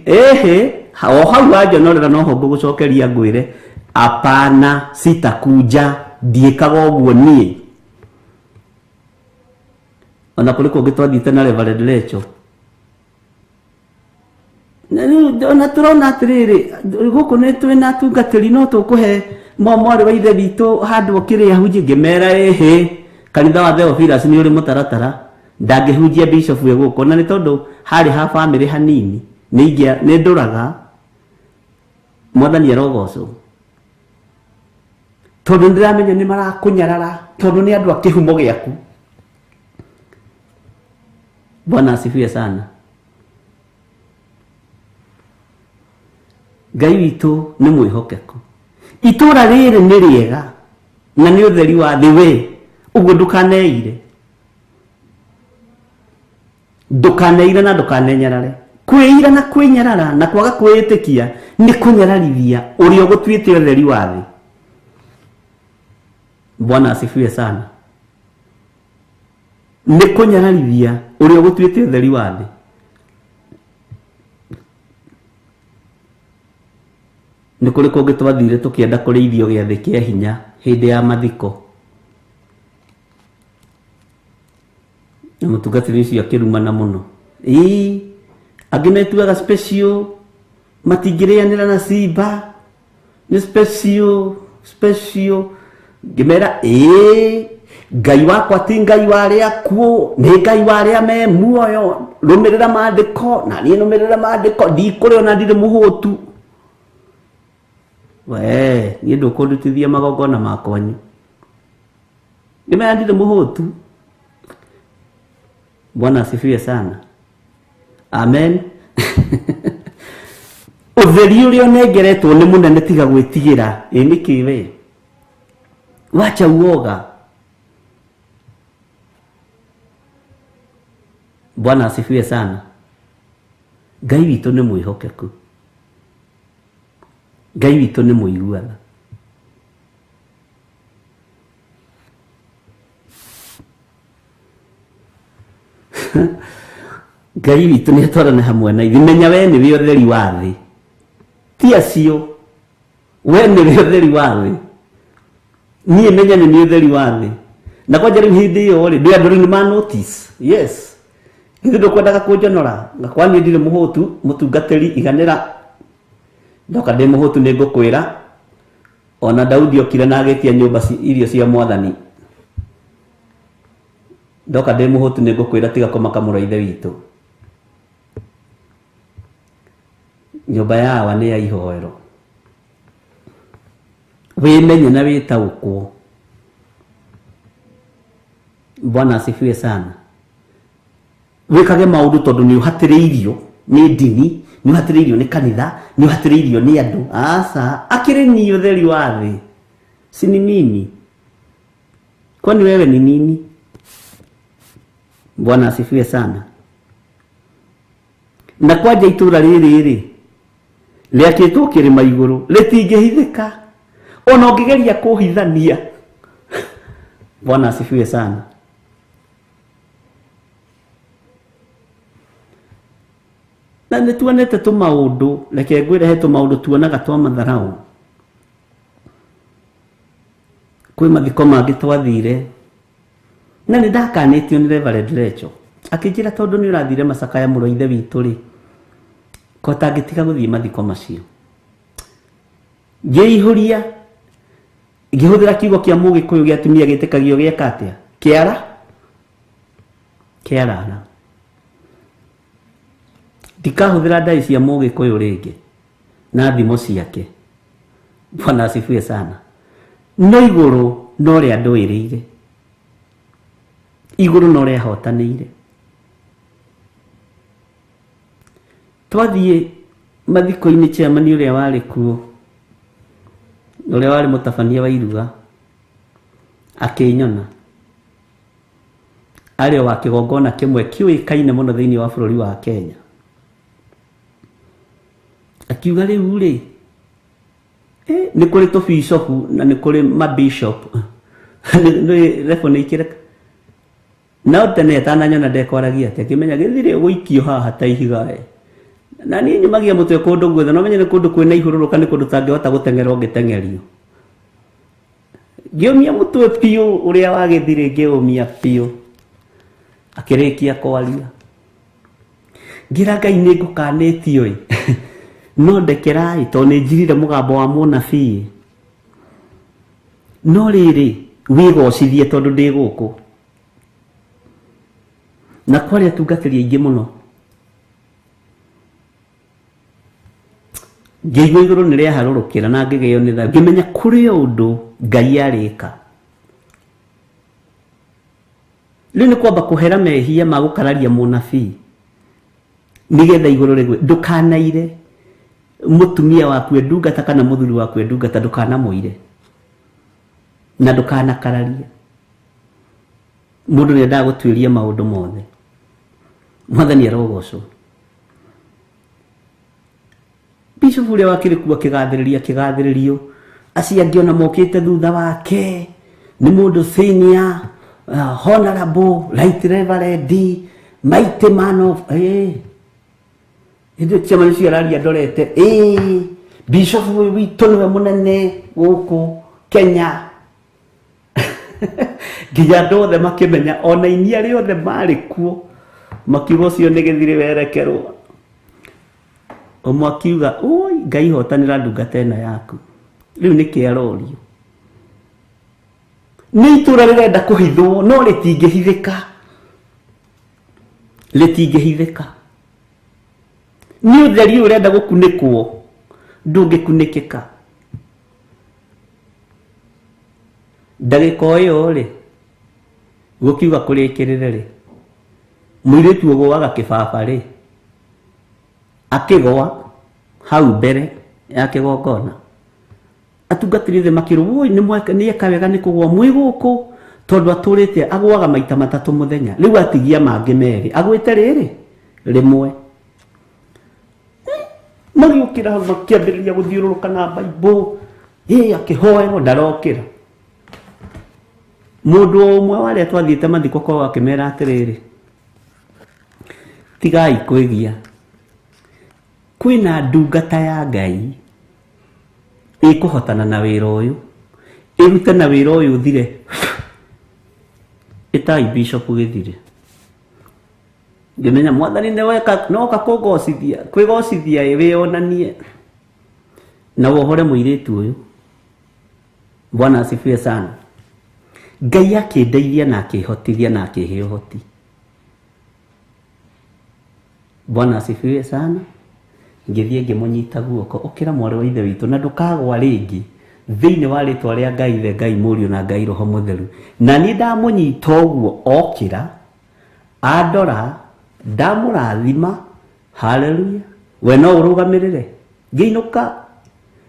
Ehe, o hau wanjonorera no ho ngũgũcokeria ngwĩre, apana sitakuja, ndiĩkaga ũguo niĩ. Ona kũrĩ kũngĩ twathiĩte na Reverend Lecho. Na rĩu ona tũrona atĩrĩrĩ, gũkũ nĩ twĩna atungatĩri no tũkũhe mwarĩ wa ithe witũ handũ ũkĩrĩ ahunjie, ngĩmera ĩhĩ, kanitha wa Theophilus nĩ ũrĩ mũtaratara, ndangĩhunjia bishop wĩ gũkũ, na nĩ tondũ harĩ ha famĩlĩ hanini, nĩ ndũraga, Mwathani arogocwo. Tondũ nĩndĩramenya nĩ marakũnyarara, tondũ nĩ andũ a kĩhumo gĩaku. Bwana asifiwe sana. Ngai witũ nĩ mwĩhokeku. Itũũra rĩrĩ nĩ rĩega na nĩ ũtheri wa thĩ we, ũguo ndũkaneire. Ndũkaneire na ndũkanenyarare. Kwĩira na kwĩnyarara na kwaga kwĩĩtĩkia nĩ kũnyararithia ũrĩa ũgũtuĩte ũtheri wa thĩ. Bwana asifiwe sana. Nĩ kũnyararithia ũrĩa ũgũtuĩte ũtheri wa thĩ. Nĩ kũrĩ kũngĩ twathire tũkĩenda kũrĩithio gĩathĩ kĩa hinya hĩndĩ ya mathiko. Na mũtungatĩri ũcio akĩrumana mũno. Ĩĩ, angĩ metuaga special, matingĩrĩanĩra na simba, nĩ special, special. Ngĩmera, ĩĩ, Ngai wakwa ti Ngai wa arĩa akuũ, nĩ Ngai wa arĩa me muoyo. Rũmĩrĩra maandĩko, na niĩ nũmĩrĩra maandĩko, ndikũrĩa ona ndirĩ mũhũtu. We, niĩ ndũkũndutithia magongona ma kwanyu. Ngĩmera ndirĩ mũhũtu. Bwana asifiwe sana. Amen. Ũtheri ũrĩa ũnengeretwo nĩ mũnene, tiga gwĩtigĩra. Ĩ nĩkĩ we? Wacha uoga. Bwana asifiwe sana. Ngai witũ nĩ mwĩhokeku. Ngai witũ nĩ mũiguana. Ngai witũ nĩ atwarane hamwe na ithuĩ. Menya we nĩwe ũtheri wa thĩ, ti acio. We nĩwe ũtheri wa thĩ, niĩ menya nĩ niĩ ũtheri wa thĩ. Na kwanja rĩu hĩndĩ ĩyo rĩ, ndĩ andũ rĩu nĩ ma notice. Yes, ithuĩ ndũkwendaga kũnjonora, ngakwa niĩ ndirĩ mũhũtu. Mũtungatĩri iganĩra, ndoka ndĩ mũhũtu nĩ ngũkwĩra. Ona Daudi okire na agĩtia nyũmba irio cia mwathani. Ndoka ndĩ mũhũtu nĩ ngũkwĩra, tiga kũmaka mũrũ wa ithe witũ. Nyũmba ya awa nĩ ya ihoero. Wĩmenye na wĩtaũkwo. Bwana asifiwe sana. Wĩkage maũndũ tondũ nĩ ũhatĩrĩirio nĩ ndini, nĩ ũhatĩrĩirio nĩ kanitha, nĩ ũhatĩrĩirio nĩ andũ. Aca, akĩrĩ niĩ ũtheri wa thĩ, si ni mimi? Kwani wewe ni nini? Bwana asifiwe sana. Na kwanja itũra rĩrĩ rĩ rĩakĩtwo kĩrĩma igũrũ, rĩtingĩhithĩka ona ũngĩgeria kũhithania. Bwana asifiwe sana. Na nĩ tuonete tũmaũndũ, reke ngwĩre, he tũmaũndũ tuonaga twa matharau. Kwĩ mathiko mangĩ twathire na nĩ ndakanĩtio nĩ Reverend Recho, akĩnjĩra tondũ nĩ ũrathire macakaya mũrũ wa ithe witũ rĩ, ko tangĩtiga gũthiĩ mathiko macio. Ngĩihũria ngĩhũthĩra kiugo kĩa mũgĩkũyũ gĩa atumia gĩtĩkagio gĩeka atĩa, kĩara kĩarara. Ndikahũthĩra ndai cia mũgĩkũyũ rĩngĩ na thimo ciake. Bwana asifiwe sana. No igũrũ no rĩa ndũĩrĩire, igũrũ no rĩahotanĩire. Twathiĩ mathiko-inĩ, chairman ũrĩa warĩ kuo, ũrĩa warĩ mũtabania wa iruga, akĩnyona arĩ o wa kĩgongona kĩmwe kĩũĩkaine mũno thĩinĩ wa bũrũri wa Kenya, akiuga rĩu rĩ, nĩ kũrĩ tũbicobu na nĩ kũrĩ mabishop nĩ rebo nĩ ikĩreka. No tene atananyona ndekwaragia atĩ akĩmenya gĩthirĩ gũikio haha ta ihiga ĩ. Na niĩ nyumagia mũtwe kũndũ guothe, no menye nĩ kũndũ kwĩna ihũrũrũka, nĩ kũndũ tangĩhota gũteng'era ũngĩteng'erio. Ngĩũmia mũtwe biũ ũrĩa wa gĩthirĩ, ngĩũmia biũ. Akĩrĩkia kwaria, ngĩra Ngai nĩ ngũkanĩtio ĩ, no ndekera ĩ, tondũ nĩ njirire mũgambo wa mũnabii. No rĩrĩ, wĩgocithie tondũ ndĩ gũkũ na kwarĩ atungatĩri aingĩ mũno. Ngĩigua igũrũ nĩ rĩaharũrũkĩra na ngĩgĩo nĩ thayũ, ngĩmenya kũrĩ o ũndũ Ngai arĩka. Rĩu nĩ kwamba kũhera mehia ma gũkararia mũnabii nĩgetha igũrũ rĩgwe. Ndũkanaire mũtumia waku e ndungata kana mũthuri waku e ndungata, ndũkanamũire na ndũkanakararie. Mũndũ nĩ endaga gũtuĩria maũndũ mothe. Mwathani arogocwo. Bishop ũrĩa wakĩrĩ kuo akĩgathĩrĩria, akĩgathĩrĩrio. Acio angĩ ona mokĩte thutha wake nĩ mũndũ senior, honorable right reverend, mighty man of hĩndĩ chairman ũcio araria ndorete, bishop ũyũ witũ nĩwe mũnene gũkũ Kenya, nginya andũ othe makĩmenya, ona inia rĩothe marĩ kuo makiuga ũcio nĩ gĩthirĩ werekerwo. Ũmwe akiuga, oi Ngai, hotanĩra ndungata ĩno yaku. Rĩu nĩkĩ arorio? Nĩ itũra rĩrenda kũhithwo no rĩtingĩhithĩka, rĩtingĩhithĩka. Nĩ ũtheri ũyũ ũrenda gũkunĩkwo, ndũngĩkunĩkĩka. Ndagĩka o ĩyo rĩ, gũkiuga kũrĩkĩrĩre rĩ, mũirĩtu ũgũaga kĩbaba rĩ, akĩgwa hau mbere ya kĩgongona. Atungatĩri othe makĩrwo, woi nĩ eka wega nĩ kũgwa mwĩ gũkũ, tondũ atũrĩte agũaga maita matatũ mũthenya, rĩu atigia mangĩ merĩ agwĩte rĩrĩ rĩmwe. Magĩũkĩra hau makĩambĩrĩria gũthiũrũrũka na Bible, ĩ akĩhoerwo ndarokĩra. Mũndũ o ũmwe wa arĩa twathiĩte mathiko kwao akĩmera atĩrĩrĩ, Tigai kwĩgia. Kwĩna ndungata ya Ngai ĩkũhotana na wĩra ũyũ, ĩrute na wĩra ũyũ ũthire. Ĩtai bishop gĩthire. Ngĩmenya mwathani nĩweka noka kũngocithia, kwĩgocithia ĩ wĩonanie. Na wohore mũirĩtu ũyũ. Bwana asifiwe sana. Ngai akĩndeithia na akĩhotithia na akĩhe ũhoti. Bwana asifiwe sana. Ngĩthiĩ ngĩmũnyita guoko, ũkĩra mwarĩ wa ithe witũ na ndũkagwa rĩngĩ thĩinĩ wa rĩtwa rĩa Ngai Ithe, Ngai Mũriũ na Ngai Roho Mũtheru. Na niĩ ndamũnyita ũguo okĩra, andora, ndamũrathima, haleluya. We no ũrũgamĩrĩre. Ngĩinũka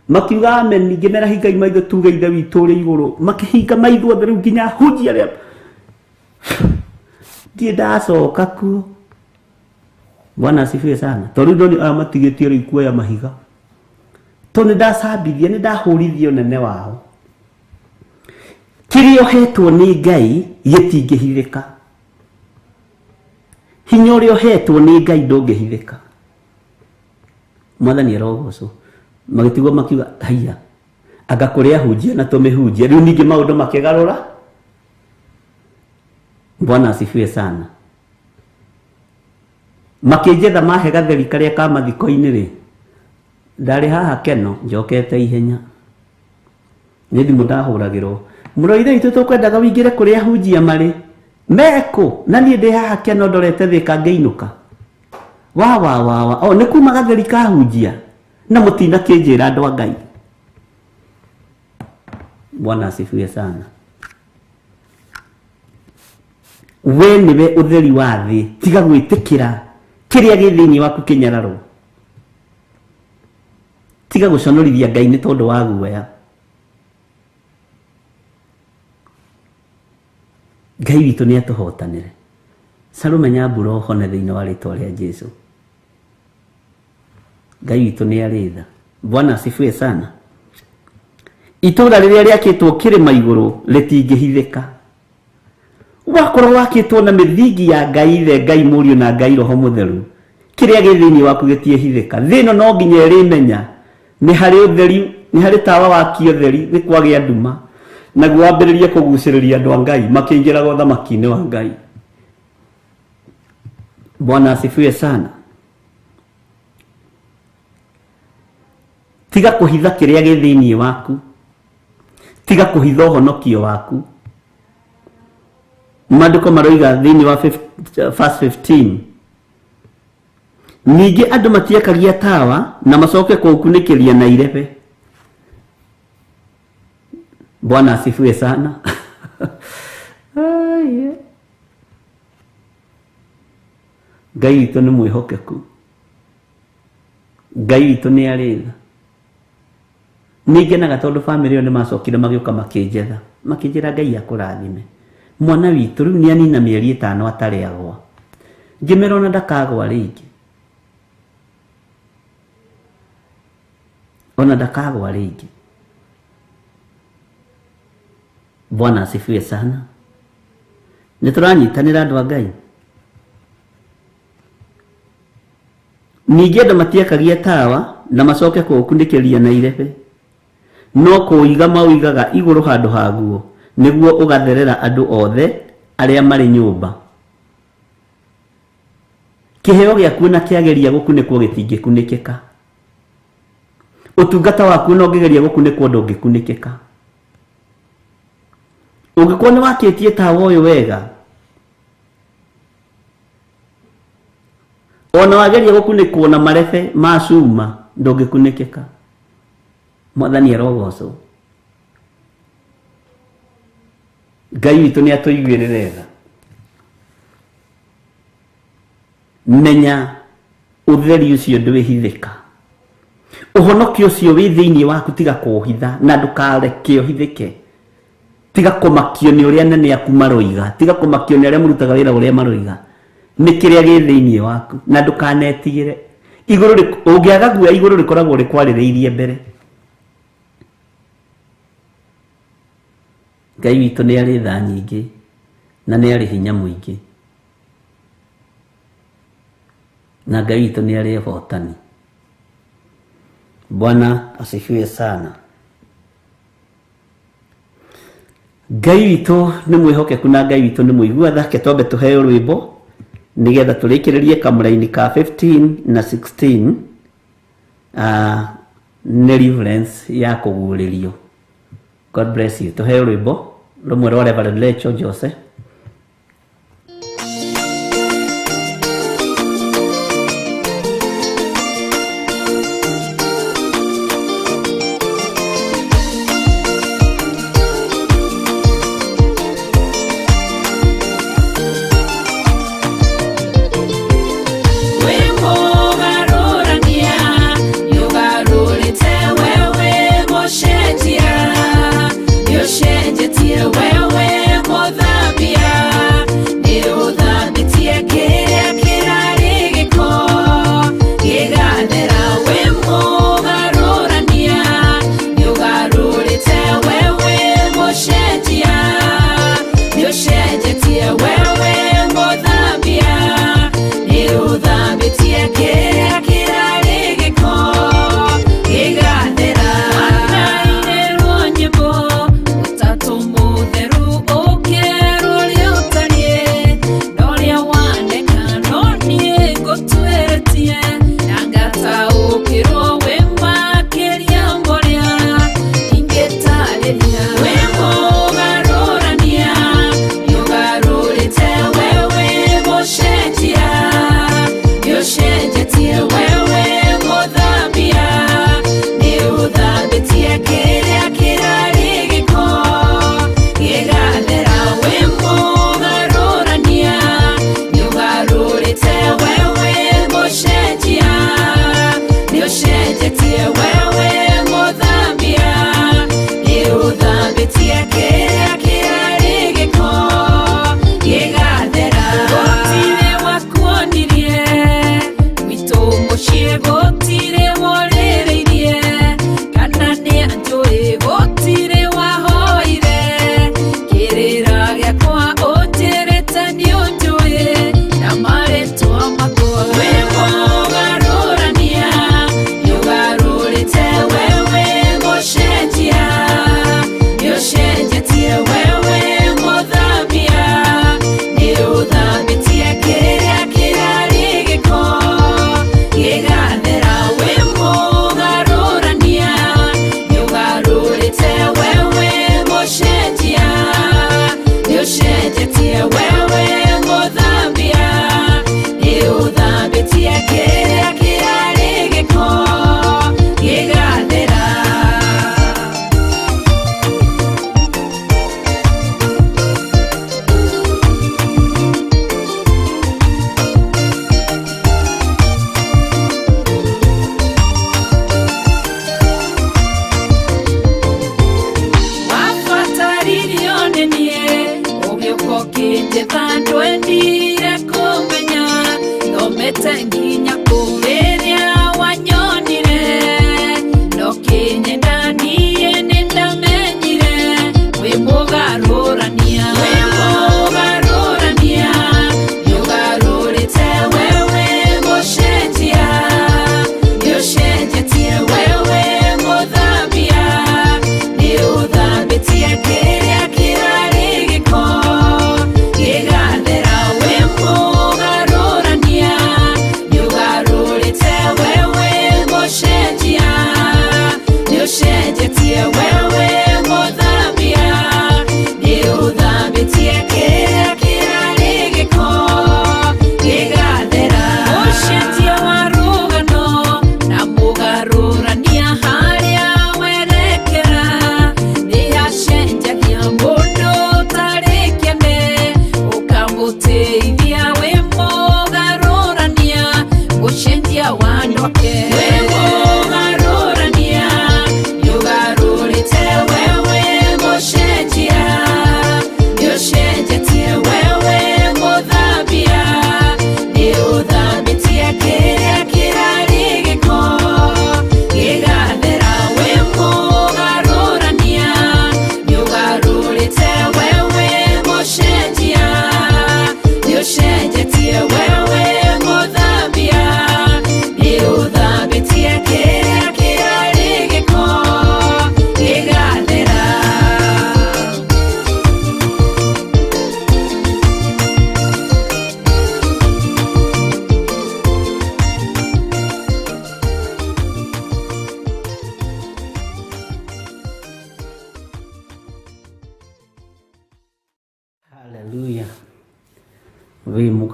makiuga amen, ngĩmera hingai maitho tuge Ithe witũ ũrĩ igũrũ. Makĩhinga maitho othe rĩu nginya hunjia arĩa ndirĩ ndacoka kuo. Bwana asifiwe sana. Tondũ ndoni aya matigĩtie rĩu kuoya mahiga. Tondũ nĩndacambithia, nĩndahũrithia ũnene wao. Kĩrĩa ũhetwo nĩ Ngai gĩtingĩhithĩka. Hinya ũrĩa ũhetwo nĩ Ngai ndũngĩhithĩka. Mwathani arogocwo. Magĩtigwo makiuga haiya, anga kũrĩa hunjia na tũmĩhunjia. Rĩu ningĩ maũndũ makĩgarũra. Bwana asifiwe sana. Makĩnjetha mahe gatheri karĩa ka mathiko-inĩ rĩ, ndarĩ haha Keno njokete ihenya. Nĩ thimũ ndahũragĩrwo. Mũrũ ithe witũ tũkwendaga wĩingĩre kũrĩa hunjia marĩ. Mekũ? Na niĩ ndĩ haha Keno ndorete Thĩka ngĩinũka. Wa wa wa wa. O nĩ kuma gatheri ka hunjia. Na mũtinakĩnjĩra andũ a Ngai. Bwana asifiwe sana. We nĩwe ũtheri wa thĩ, tiga gwĩtĩkĩra kĩrĩa gĩ thĩinĩ waku kĩnyararwo. Tiga gũconorithia Ngai nĩ tondũ wa guoya. Ngai witũ nĩ atũhotanĩre. Salome Nyambura ũhone thĩinĩ wa rĩtwa rĩa Jesu. Ngai witũ nĩ arĩ tha. Bwana asifiwe sana. Itũũra rĩrĩa rĩakĩtwo kĩrĩma igũrũ rĩtingĩhithĩka. Wakorwo wakĩtwo na mĩthingi ya Ngai Ithe, Ngai Mũriũ na Ngai Roho Mũtheru, kĩrĩa gĩ thĩinĩ waku gĩtiĩhithĩka. Thĩ ĩno no nginya ĩrĩmenya nĩ harĩ ũtheri, nĩ harĩ tawa wakio ũtheri, nĩ kwagĩa nduma, naguo wambĩrĩrie kũgucĩrĩria andũ a Ngai makĩingĩraga ũthamaki-inĩ wa Ngai. Bwana asifiwe sana. Tiga kũhitha kĩrĩa gĩ thĩinĩ waku. Tiga kũhitha ũhonokio waku. Maandĩko maroiga thĩinĩ wa verse 15, ningĩ andũ matiakagia tawa na macoke kũũkunĩkĩria na irebe. Bwana asifiwe sana. Ngai witũ nĩ mwĩhokeku. Ngai witũ nĩ arĩ tha. Nĩ ngenaga tondũ bamĩrĩ ĩyo nĩ macokire magĩũka makĩnjetha, makĩnjĩra Ngai akũrathime. Mwana witũ rĩu nĩ anina mĩeri 5 atarĩ agwa. Ngĩmera ona ndakagwa rĩngĩ. Ona ndakagwa rĩngĩ. Bwana asifiwe sana. Nĩ tũranyitanĩra andũ a Ngai. Ningĩ andũ matiakagia tawa na macoke kũũkunĩkĩria na irebe, no kũũiga maũigaga igũrũ handũ haguo, nĩguo ũgatherera andũ othe arĩa marĩ nyũmba. Kĩheo gĩaku na kĩageria gũkunĩkwo gĩtingĩkunĩkĩka. Ũtungata waku na ũngĩgeria gũkunĩkwo ndũngĩkunĩkĩka. Ũngĩkorwo nĩ wakĩtie tawa ũyũ wega, ona wageria gũkunĩkwo na marebe ma cuma ndũngĩkunĩkĩka. Mwathani arogocwo. Ngai witũ nĩ atũiguĩrĩre tha. Menya ũtheri ũcio ndwĩhithĩka. Ũhonokio ũcio wĩ thĩinĩ waku tiga kũũhitha na ndũkareke ũhithĩke. Tiga kũmakio nĩ ũrĩa anene aku maroiga, tiga kũmakio nĩ arĩa mũrutaga wĩra ũrĩa maroiga. Nĩ kĩrĩa gĩ thĩinĩ waku na ndũkanetigĩre. Igũrũ ũngĩaga guoya igũrũ rĩkoragwo rĩkwarĩrĩirie mbere. Ngai witũ nĩ arĩ tha nyingĩ na nĩ arĩ hinya mũingĩ. Na Ngai witũ nĩ arĩ ũhotani. Bwana asifiwe sana. Ngai witũ nĩ mwĩhokeku na Ngai witũ nĩ mũigua tha. Ke twambe tũheo rwĩmbo nĩgetha tũrĩkĩrĩrie kamũraini ka 15 na 16. Nĩ reverence ya kũguũrĩrio. God bless you. Tũheo rwĩmbo rũmwe rwa Reverend Lecho Jose. Wĩmũgarũrania, nĩũgarũrĩte wewe mũcenjia, nĩũcenjetie wewe mũthambia, nĩũthambĩtie kĩrĩa kĩrarĩ gĩko gĩgathera. Wĩmũgarũrania, nĩũgarũrĩte wewe mũcenjia, nĩũcenjetie wewe mũthambia, nĩũthambĩtie kĩrĩa kĩrarĩ gĩko gĩgathera. Wanainĩrwo nyĩmbo ũtatũ mũtheru ũkerwo ũrĩa ũtariĩ, na ũrĩa waneka no niĩ ngũtuĩrĩtie, na ngataũkĩrwo wĩ makĩria ma ũrĩa ingĩtarĩria. Wĩmũgarũrania, nĩũgarũrĩte wewe mũcenjia, nĩũcenjetie wewe mũthambia, nĩũthambĩtie kĩrĩa kĩrarĩ gĩko gĩgathera. Wĩmũgarũrania, nĩũgarũrĩte wewe mũcenjia, nĩũcenjetie wewe mũthambia, nĩũthambĩtie kĩrĩa kĩrarĩ gĩko gĩgathera. Gũtirĩ wakuonirie gwitũ mũciĩ, gũtirĩ worĩrĩirie, kana nĩ anjũĩ, gũtirĩ wahoire kĩrĩra gĩakwa, ũnjĩrĩte nĩũnjũĩ na marĩtwa makwa. Wĩmũgarũrania, nĩũgarũrĩte wewe mũcenjia, nĩũcenjetie wewe mũthambia, nĩũthambĩtie kĩrĩa kĩrarĩ gĩko gĩgathera. Wĩmũgarũrania, nĩũgarũrĩte wewe mũcenjia, nĩũcenjetie wewe mũthambia, nĩũthambĩtie kĩrĩa kĩrarĩ gĩko gĩgathera. Wabataririo nĩ niĩ ũgĩũka ũkĩnjetha, ndwendire kũmenya thomete nginya kũ. Rĩrĩa wanyonire no kĩnyenda, niĩ nĩndamenyire wĩmũgarũrania. Wĩmũgarũrania, nĩũgarũrĩte wewe mũcenjia, nĩũcenjetie wewe mũthambia, nĩũthambĩtie kĩrĩa kĩrarĩ gĩko gĩgathera. Wĩmũgarũrania, nĩũgarũrĩte.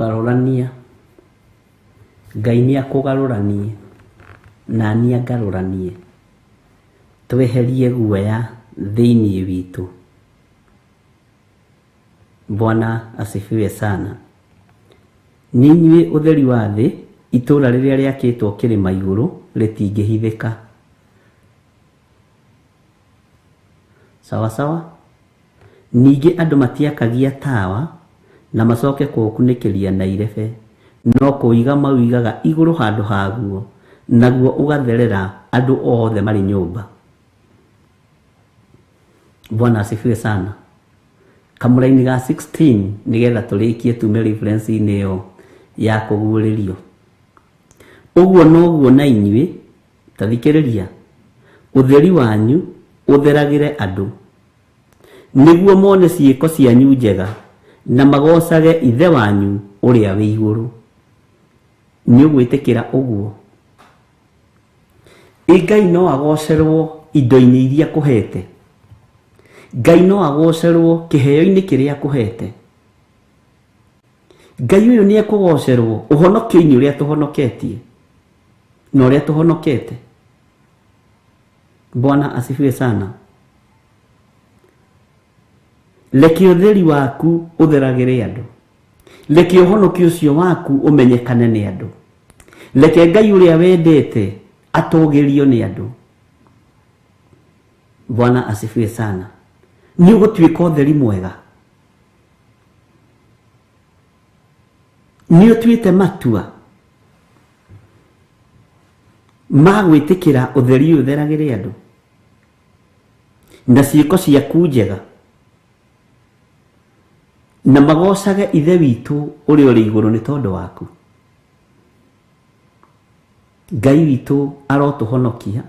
Mũgarũrania, Ngai nĩ akũgarũranie na niĩ angarũranie, tweherie guoya thĩinĩ witũ. Bwana asifiwe sana. Nĩ inyuĩ ũtheri wa thĩ, itũũra rĩrĩa rĩakĩtwo kĩrĩma igũrũ rĩtingĩhithĩka. Sawa sawa. Ningĩ andũ matiakagia tawa na macoke kũũkunĩkĩria na irebe, no kũũiga maũigaga igũrũ handũ haguo, naguo ũgatherera andũ othe marĩ nyũmba. Bwana asifiwe sana. Kamũraini ga 16 nĩgetha tũrĩkie tume reference-inĩ ĩyo ya kũguũrĩrio. Ũguo noguo na inyuĩ, ta thikĩrĩria, ũtheri wanyu ũtheragĩre andũ, nĩguo mone ciĩko cianyu njega na magoocage Ithe wanyu ũrĩa wĩ igũrũ. Nĩ ũgwĩtĩkĩra ũguo? Ĩ Ngai no agocerwo indo-inĩ iria akũhete? Ngai no agocerwo kĩheo-inĩ kĩrĩa akũhete? Ngai ũyũ nĩ ekũgocerwo ũhonokio-inĩ ũrĩa tũhonoketie na ũrĩa tũhonokete. Bwana asifiwe sana. Reke ũtheri waku ũtheragĩre andũ, reke ũhonokio ũcio waku ũmenyekane nĩ andũ, reke Ngai ũrĩa wendete atũgĩrio nĩ andũ. Bwana asifiwe sana. Nĩ ũgũtuĩka ũtheri mwega. Nĩ ũtuĩte matua ma gwĩtĩkĩra ũtheri ũyũ ũtheragĩre andũ na ciĩko ciaku njega, na magoocage Ithe witũ ũrĩa ũrĩ igũrũ nĩ tondũ waku. Ngai witũ arotũhonokia,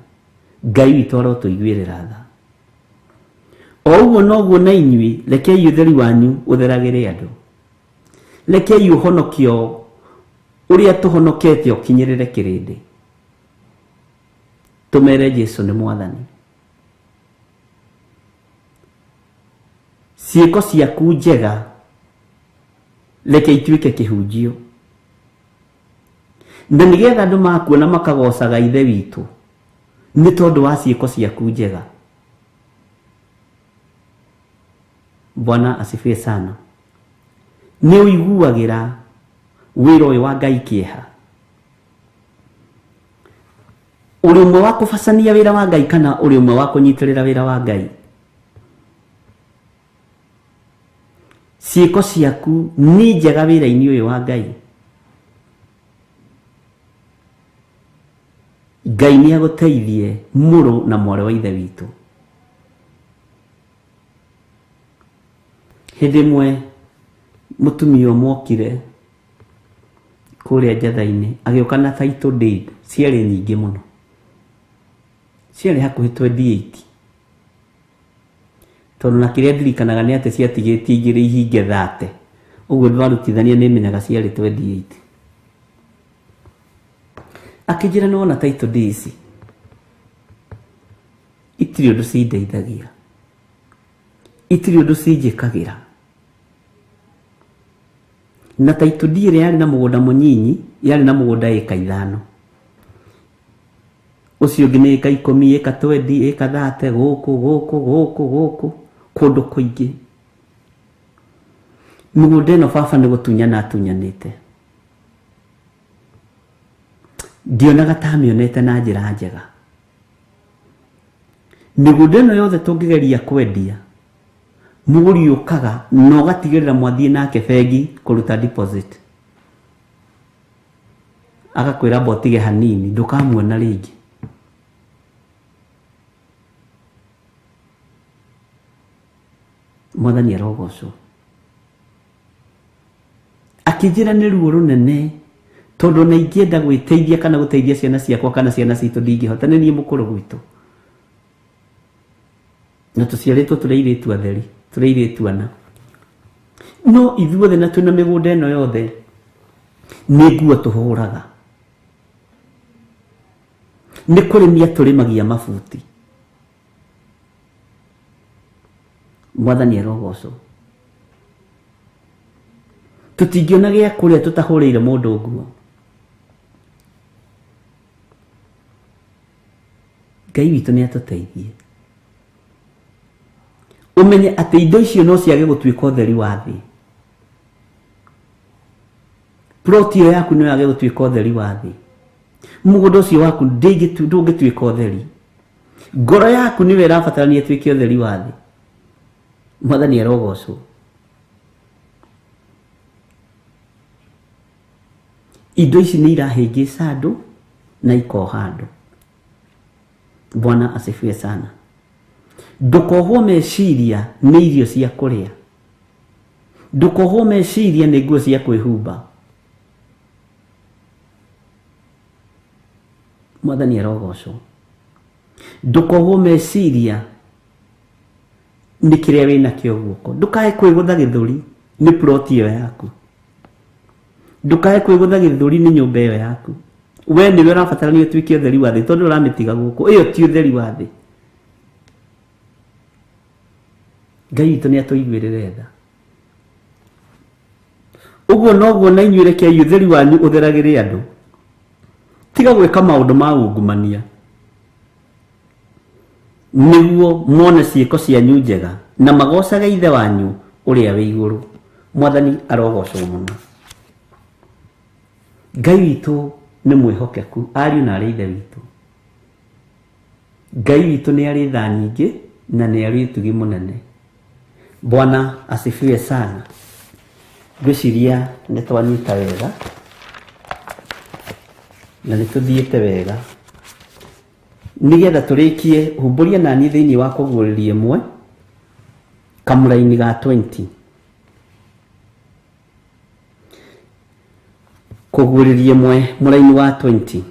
Ngai witũ arotũiguĩrĩra tha. O ũguo noguo na inyuĩ, rekei ũtheri wanyu ũtheragĩre andũ, rekei ũhonokio ũrĩa tũhonokete ũkinyĩrĩre kĩrĩndĩ, tũmere Jesu nĩ Mwathani. Ciĩko ciaku njega reke ituĩke kĩhunjio, na nĩgetha andũ makuona makagocaga Ithe witũ nĩ tondũ wa ciĩko ciaku njega. Bwana asifiwe sana. Nĩ ũiguagĩra wĩra ũyũ wa Ngai kĩeha? Ũrĩ ũmwe wa kũbacania wĩra wa Ngai kana ũrĩ ũmwe wa kũnyitĩrĩra wĩra wa Ngai? Ciĩko ciaku nĩ njega wĩra-inĩ ũyũ wa Ngai? Ngai nĩ agũteithie mũrũ na mwarĩ wa Ithe witũ. Hĩndĩ ĩmwe mũtumia ũmwe okire kũrĩa njatha-inĩ, agĩũka na title deed ciarĩ nyingĩ mũno, ciarĩ hakuhĩ 28, tondũ na kĩrĩa ndirikanaga nĩ atĩ ciatigĩtie igĩrĩ ihinge 30, ũguo ndwarutithania nĩ menyaga ciarĩ 28. Akĩnjĩra nĩ wona title deed ici itirĩ ũndũ cindeithagia, itirĩ ũndũ cinjĩkagĩra. Na title deed ĩrĩa yarĩ na mũgũnda mũnyinyi yarĩ na mũgũnda ĩka 5, ũcio ũngĩ nĩ ĩka 10, ĩka 20, ĩka 30, gũkũ gũkũ gũkũ gũkũ kũndũ kũingĩ. Mĩgũnda ĩno baba nĩ gũtunyana atunyanĩte, ndionaga ta amĩonete na njĩra njega. Mĩgũnda ĩno yothe tũngĩgeria kwendia, mũgũri ũkaga na ũgatigĩrĩra mwathiĩ nake bengi kũruta deposit, agakwĩra amba ũtige hanini ndũkamuona rĩngĩ. Mwathani arogocwo. Akĩnjĩra nĩ ruo rũnene, tondũ ona ingĩenda gwĩteithia kana gũteithia ciana ciakwa kana ciana citũ ndingĩhota, nĩ niĩ mũkũrũ gwitũ, na tũciarĩtwo tũrĩ airĩtu atheri, tũrĩ airĩtu ana, no ithuothe na twĩna mĩgũnda ĩno yothe nĩ nguo tũhũraga, nĩ kũrĩmia tũrĩmagia mabuti. Mwathani arogocwo. Tũtingĩona gĩa kũrĩa tũtahũrĩire mũndũ nguo. Ngai witũ nĩ atũteithie. Ũmenye atĩ indo icio no ciage gũtuĩka ũtheri wa thĩ. Plot ĩyo yaku no yage gũtuĩka ũtheri wa thĩ. Mũgũnda ũcio waku ndũngĩtuĩka ũtheri. Ngoro yaku nĩyo ĩrabatarania ĩtuĩke ũtheri wa thĩ. Mwathani arogocwo. Indo ici nĩ irahĩngĩca andũ na ikoha andũ. Bwana asifiwe sana. Ndũkohwo meciria nĩ irio cia kũrĩa. Ndũkohwo meciria nĩ nguo cia kwĩhumba. Mwathani arogocwo. Ndũkohwo meciria nĩ kĩrĩa wĩnakĩo guoko. Ndũkae kwĩgũtha gĩthũri nĩ plot ĩyo yaku. Ndũkae kwĩgũtha gĩthũri nĩ nyũmba ĩyo yaku. We nĩwe ũrabatarania ũtuĩke ũtheri wa thĩ tondũ ũramĩtiga gũkũ. Ĩyo ti ũtheri wa thĩ. Ngai witũ nĩ atũiguĩrĩre tha. Ũguo noguo na inyuĩ rekei ũtheri wanyu ũtheragĩre andũ. Tiga gwĩka maũndũ ma ungumania nĩguo mone ciĩko cianyu njega na magocage Ithe wanyu ũrĩa wĩ igũrũ. Mwathani arogocwo mũno. Ngai witũ nĩ mwĩhokeku, ariũ na arĩ Ithe witũ. Ngai witũ nĩ arĩ tha nyingĩ na nĩ arĩ ũtugi mũnene. Bwana asifiwe sana. Ngwĩciria nĩ twanyita wega na nĩ tũthiĩte wega nĩgetha tũrĩkie. Humbũria nani thĩinĩ wa kũguũrĩria ĩmwe kamũraini ga 20. Kũguũrĩria ĩmwe mũraini wa 20,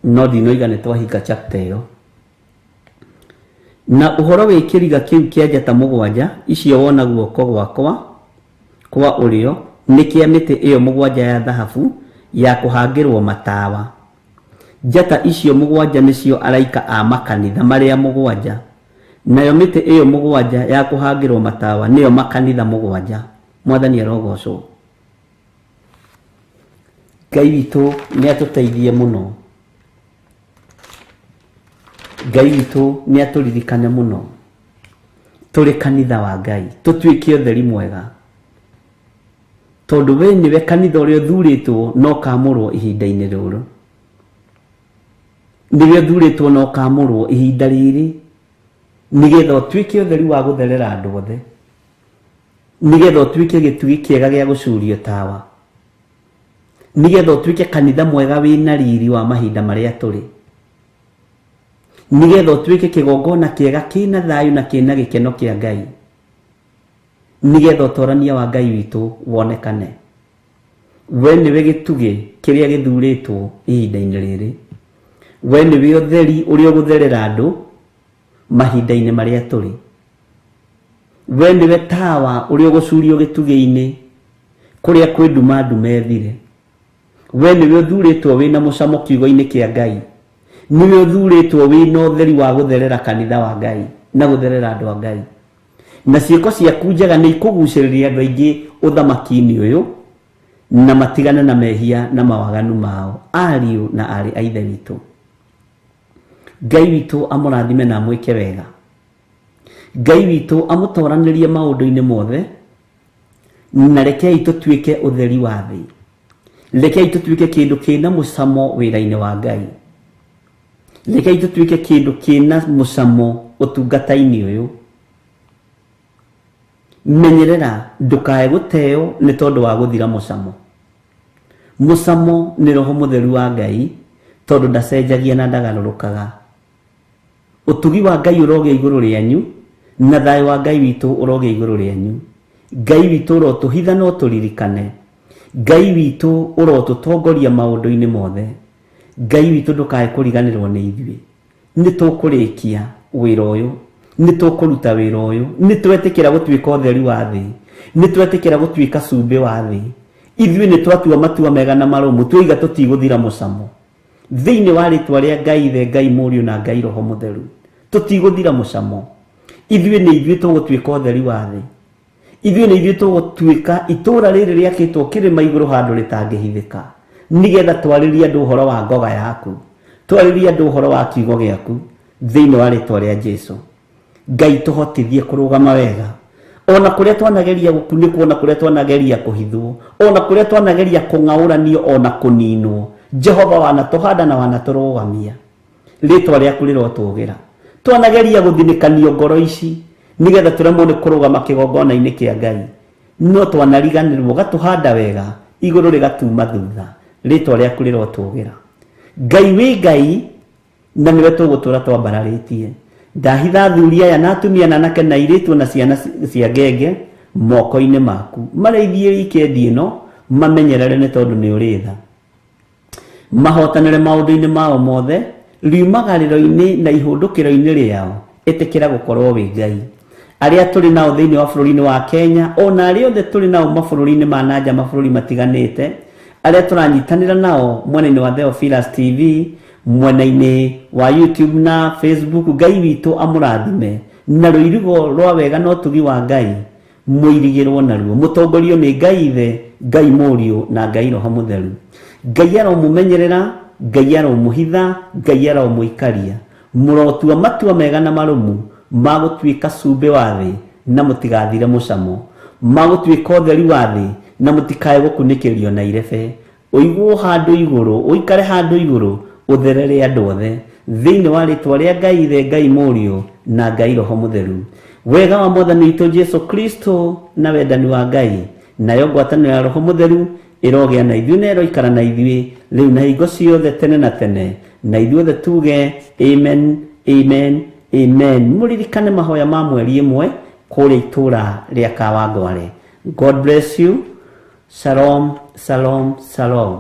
no ndinoiga nĩ twahinga chapter ĩyo. Na ũhoro wĩ kĩriga kĩu kĩa njata mũgwanja icio wona guoko gwakwa kwa ũrĩo nĩ kĩa mĩtĩ ĩyo mũgwanja ya thahabu ya kũhangĩrwo matawa. Njata icio mũgwanja nĩcio araika a makanitha marĩa mũgwanja, nayo mĩtĩ ĩyo mũgwanja ya kũhangĩrwo matawa nĩyo makanitha mũgwanja. Mwathani arogocwo. Ngai witũ nĩ atũteithie mũno. Ngai witũ nĩ atũririkane mũno. Tũrĩ kanitha wa Ngai, tũtuĩke ũtheri mwega. Tondũ we nĩwe kanitha ũrĩa ũthurĩtwo na ũkamũrwo ihinda-inĩ rĩrĩ. Nĩwe ũthurĩtwo na ũkamũrwo ihinda rĩrĩ nĩgetha ũtuĩke ũtheri wa gũtherera andũ othe, nĩgetha ũtuĩke gĩtugĩ kĩega gĩa gũcurio tawa, nĩgetha ũtuĩke kanitha mwega wĩna riri wa mahinda marĩa tũrĩ, nĩgetha ũtuĩke kĩgongona kĩega kĩna thayũ na kĩna gĩkeno kĩa Ngai, nĩgetha ũtorania wa Ngai witũ wonekane. We nĩwe gĩtugĩ kĩrĩa gĩthurĩtwo ihinda-inĩ rĩrĩ. We nĩwe ũtheri ũrĩa ũgũtherera andũ mahinda-inĩ marĩa tũrĩ. We nĩwe tawa ũrĩa ũgũcurio gĩtugĩ-inĩ kũrĩa kwĩ nduma nduma ĩthire. We nĩwe ũthurĩtwo wĩna mũcamo kiugo-inĩ kĩa Ngai. Nĩwe ũthurĩtwo wĩna ũtheri wa gũtherera kanitha wa Ngai na gũtherera andũ a Ngai. Na ciĩko ciaku njega nĩ ikũgucĩrĩria andũ aingĩ ũthamaki-inĩ ũyũ na matigane na mehia na mawaganu mao, ariũ na aarĩ a Ithe witũ. Ngai witũ amũrathime na amwĩke wega. Ngai witũ amũtoranĩrie maũndũ-inĩ mothe, na rekei tũtuĩke ũtheri wa thĩ. Rekei tũtuĩke kĩndũ kĩna mũcamo wĩra-inĩ wa Ngai. Rekei tũtuĩke kĩndũ kĩna mũcamo ũtungata-inĩ ũyũ. Menyerera ndũkae gũteo nĩ tondũ wa gũthira mũcamo. Mũcamo nĩ roho mũtheru wa Ngai tondũ ndacenjagia na ndagarũrũkaga. Ũtugi wa Ngai ũrogĩa igũrũ rĩanyu na thayũ wa Ngai witũ ũrogĩa igũrũ rĩanyu. Ngai witũ ũrotũhitha na ũtũririkane. Ngai witũ ũrotũtongoria maũndũ-inĩ mothe. Ngai witũ ndũkae kũriganĩrwo nĩ ithuĩ. Nĩ tũkũrĩkia wĩra ũyũ, nĩ tũkũruta wĩra ũyũ, nĩ twetĩkĩra gũtuĩka ũtheri wa thĩ, nĩ twetĩkĩra gũtuĩka cumbĩ wa thĩ. Ithuĩ nĩ twatua matua mega na marũmu, twoiga tũtigũthira mũcamo. Thĩinĩ wa rĩtwa rĩa Ngai Ithe, Ngai Mũriũ na Ngai Roho Mũtheru, tũtigũthira mũcamo. Ithuĩ nĩ ithuĩ tũgũtuĩka ũtheri wa thĩ. Ithuĩ nĩ ithuĩ tũgũtuĩka itũũra rĩrĩ rĩakĩtwo kĩrĩma igũrũ handũ rĩtangĩhithĩka, nĩgetha twarĩrie andũ ũhoro wa ngoga yaku, twarĩrie andũ ũhoro wa kiugo gĩaku thĩinĩ wa rĩtwa rĩa Jesu. Ngai tũhotithie kũrũgama wega ona kũrĩa twanageria gũkunĩkwo, ona kũrĩa twanageria kũhithwo, ona kũrĩa twanageria kũng'aũranio, ona kũninwo. Jehova wanatũhanda na wanatũrũgamia, rĩtwa rĩaku rĩrotũgĩra. Twanageria gũthinĩkanio ngoro ici nĩgetha tũremwo nĩ kũrũgama kĩgongona-inĩ kĩa Ngai, no twanariganĩrwo gatũhanda wega igũrũ rĩgatuma thutha. Rĩtwa rĩaku rĩrotũgĩra. Ngai wĩ Ngai na nĩwe tũgũtũra twambararĩtie. Ndahitha athuri aya na atumia na anake na airĩtu na ciana cia ngenge moko-inĩ maku, marĩithie wikendi ĩno, mamenyerere nĩ tondũ nĩ ũrĩ tha. Mahotanĩre maũndũ-inĩ mao mothe, riumagarĩro-inĩ na ihũndũkĩro-inĩ rĩao, ĩtĩkĩra gũkorwo wĩ Ngai. Arĩa tũrĩ nao thĩinĩ wa bũrũri-inĩ wa Kenya, ona arĩa othe tũrĩ nao mabũrũri-inĩ ma nanja, mabũrũri matiganĩte, arĩa tũranyitanĩra nao mwena-inĩ wa Theophilus TV, mwena-inĩ wa YouTube na Facebook, Ngai witũ amũrathime na rũirigo rwa wega na ũtugi wa Ngai mũirigĩrwo naruo, mũtongorio nĩ Ngai Ithe, Ngai Mũriũ na Ngai Roho Mũtheru. Ngai aromũmenyerera, Ngai aromũhitha, Ngai aromũikaria. Mũrotua matua mega na marũmu ma gũtuĩka cumbĩ wa thĩ na mũtigathire mũcamo, ma gũtuĩka ũtheri wa thĩ na mũtikae gũkunĩkĩrio na irebe. Ũigwo handũ igũrũ, ũikare handũ igũrũ, ũtherere andũ othe thĩinĩ wa rĩtwa rĩa Ngai Ithe, Ngai Mũriũ na Ngai Roho Mũtheru. Wega wa Mwathani witũ Jesu Kristo na wendani wa Ngai nayo ngwatanĩro ya Roho Mũtheru ĩrogĩa na ithuĩ na ĩroikara na ithuĩ rĩu na hingo ciothe tene na tene, na ithuothe tuge amen, amen, amen. Mũririkane mahoya ma mweri ĩmwe kũrĩa itũũra rĩa Kawangware. God bless you. Shalom, shalom, shalom.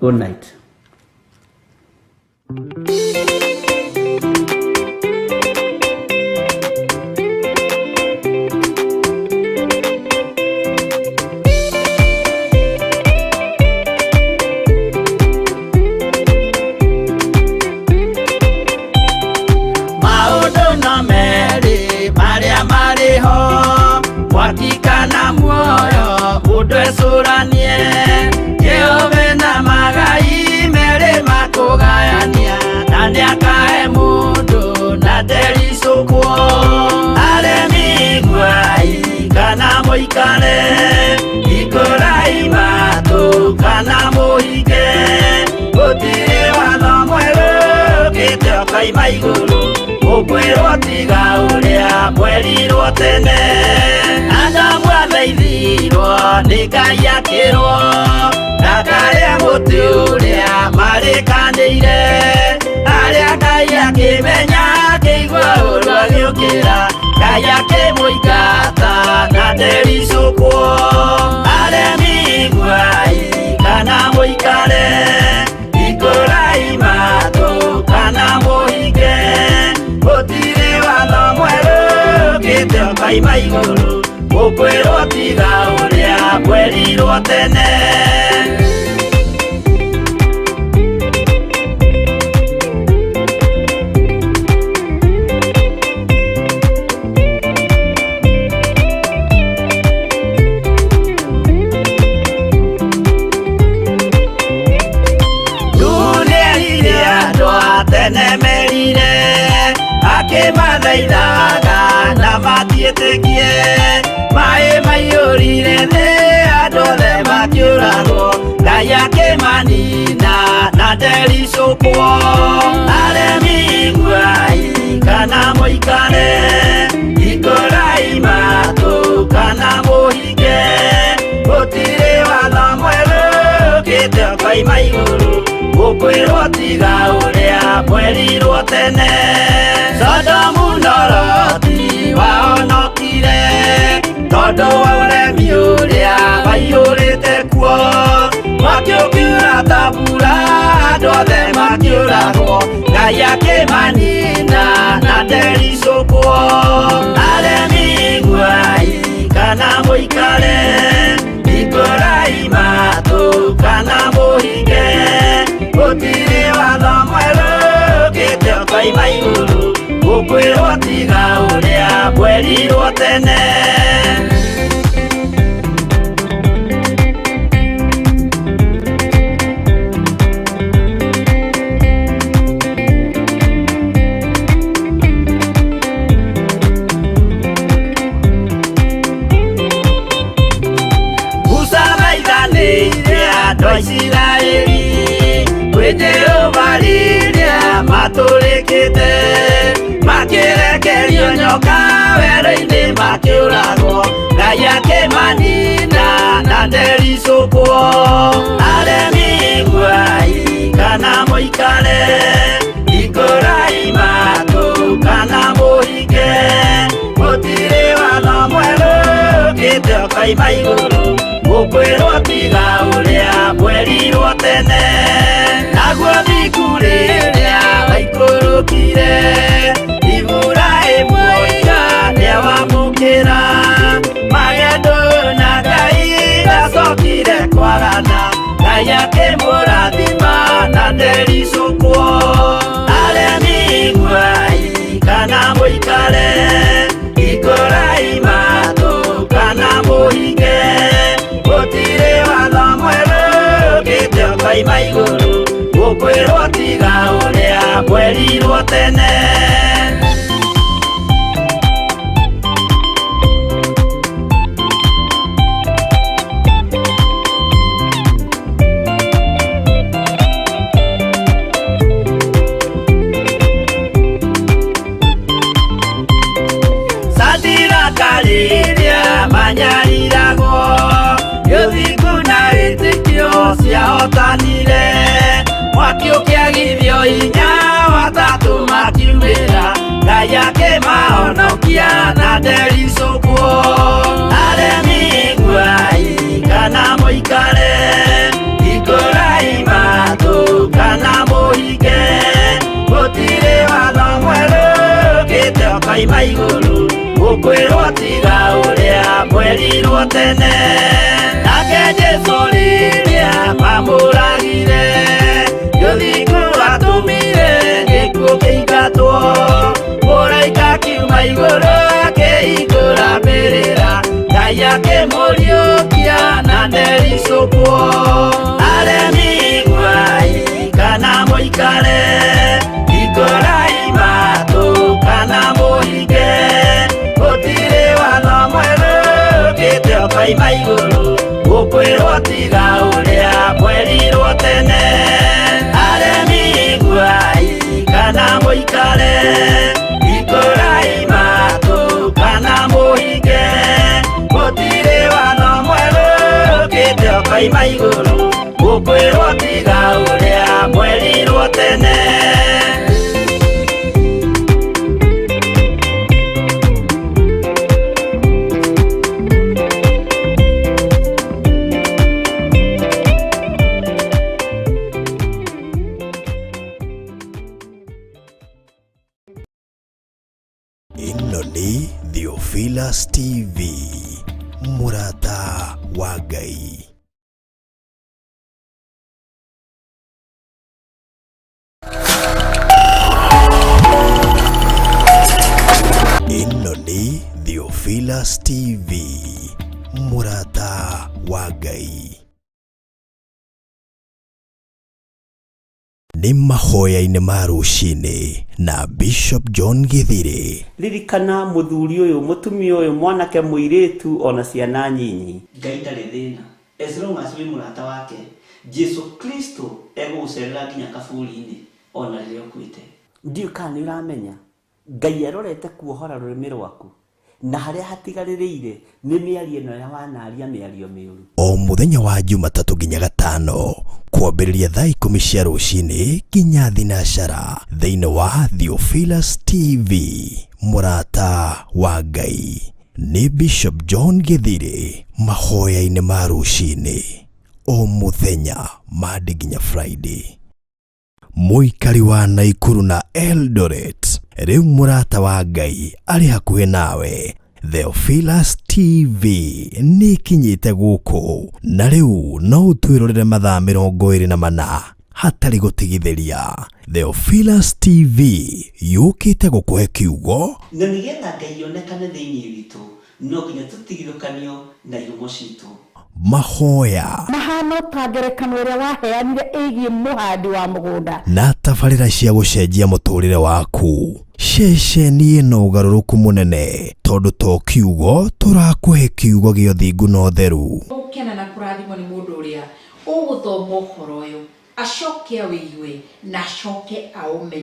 Good night. Maũndũ no merĩ marĩa marĩ ho, mwaki kana muoyo, mũndũ ecũranie. Jehova na magai merĩ makũgayania, na nĩakahe mũndũ na ndericũkwo. Aremi iguai kana mũikare, hingũrai matũ kana mũhinge, gũtirĩ watho mwerũ ũkĩte ũkoima igũrũ, ũkwĩrwo tiga ũrĩa mwerirwo tene. Adamu athaithirwo nĩ Ngai akĩrwo ndakarĩe mũtĩ ũrĩa marĩkanĩire, arĩa Ngai akĩmenya akĩigua ũru agĩũkĩra, Ngai akĩmũingata na ndericũkwo. Aremi iguai kana mũikare, hingũrai matũ kana mũhinge, gũtirĩ watho mwerũ ũkĩte ũkoima igũrũ, ũkwĩrwo tiga ũrĩa mwerirwo tene. Nĩerire andũ a tene merire, akĩmathaithaga na matiĩtĩkie, maĩ maiyũrire thĩ andũ othe makĩũragwo, Ngai akĩmanina na ndericũkwo. Aremi iguai kana mũikare, hingũrai matũ kana mũhinge, gũtirĩ watho mwerũ ũkĩte ũkoima igũrũ, ũkwĩrwo tiga ũrĩa mwerirwo tene. Sodomu na Loti wahonokire tondũ wa ũremi ũrĩa waiyũrĩte kuo, mwaki ũkiura ta mbura andũ othe makĩũragwo, Ngai akĩmanina na ndericũkwo. Aremi iguai kana mũikare, hingũrai matũ kana mũhinge, gũtirĩ watho mwerũ ũkĩte ũkoima igũrũ, ũkwĩrwo tiga ũrĩa mwerirwo tene. matũrĩkĩte makĩrekerio nyoka werũ-inĩ makĩũragwo Ngai akĩmanina na ndericũkwo aremi iguai kana mũikare hingũrai matũ kana mũhinge gũtirĩ watho mwerũ ũkĩte ũkoima igũrũ gũkwĩrwo tiga ũrĩa mwerirwo tene naguo thingu rĩrĩa waikũrũkire Iburahĩmu oiga nĩawamũkĩra magendo na Ngai ndacokire kwagana Ngai akĩmũrathima na ndericũkwo aremi iguai kana mũikare hingũrai matũ kana mũhinge gũtirĩ watho mwerũ ũkĩte ũkoima igũrũ gũkwĩrwo tiga ũrĩa mwerirwo tene. Sadiraka rĩrĩa manyariragwo gĩthingu na wĩtĩkio ciahotanire mwaki ũkĩagithio hinya watatũ makiumĩra Ngai akĩmahonokia na ndericũkwo aremi iguai kana mũikare hingũrai matũ kana mũhinge gũtirĩ watho mwerũ ũkĩte ũkoima igũrũ gũkwĩrwo tiga ũrĩa mwerirwo tene nake Jesũ rĩrĩa mamũragire gĩthingu atũmire gĩkuũ kĩingatwo mũraika akiuma igũrũ akĩhingũra mbĩrĩra Ngai akĩmũriũkia na ndericũkwo aremi iguai kana mũikare hingũrai matũ kana mũhinge gũtirĩ watho mwerũ ũkĩte ũkoima igũrũ gũkwĩrwo tiga ũrĩa mwerirwo tene aremi iguai kana mũikare hingũrai matũ kana mũhinge gũtirĩ watho mwerũ ũkĩte ũkoima igũrũ gũkwĩrwo tiga ũrĩa mwerirwo tene. Ĩno nĩ Theophilus TV, mũrata wa Ngai. Ĩno nĩ Theophilus TV, mũrata wa Ngai. Nĩ mahoya-inĩ ma rũcinĩ na Bishop John Githiri. Ririkana mũthuri ũyũ mũtumia ũyũ mwanake mũirĩtu ona ciana nyinyi Ngai ndarĩ thĩna as long as wĩ mũrata wake Jesu Kristo egũgũcerera nginya kaburi-inĩ ona rĩrĩa ũkuĩte. Ndiũĩ kana nĩ ũramenya Ngai arorete kuohora rũrĩmĩ rwaku na harĩa hatigarĩrĩire nĩ mĩario ĩno ya wanaria mĩario mĩũru. O mũthenya wa Jumatatũ nginya Gatano kwambĩrĩria thaa 10 cia rũcinĩ nginya thinacara thĩinĩ wa Theophilus TV, mũrata wa Ngai. Nĩ Bishop John Githiri mahoya-inĩ ma rũcinĩ o mũthenya Monday nginya Friday. Mũikari wa Naikuru na Eldoret, rĩu mũrata wa Ngai arĩ hakuhĩ nawe. Theophilus TV nĩ ĩkinyĩte gũkũ na rĩu no ũtwĩrorere mathaa 24 hatarĩ gũtigithĩria. Theophilus TV yũkĩte gũkũhe kiugo na nĩgetha Ngai onekane thĩinĩ witũ no nginya tũtigithũkanio na ihumo citũ. Mahoya mahano ta ngerekano ĩrĩa waheanire ĩgiĩ mũhandi wa mũgũnda na tabarĩra cia gũcenjia mũtũrĩre waku. Ceceni ĩno ũgarũrũku mũnene tondũ to kiugo tũrakũhe kiugo gĩa ũthingu na ũtheru. Gũkena na kũrathimwo nĩ mũndũ ũrĩa ũgũthoma ũhoro ũyũ acoke awĩigue na acoke aũmenye.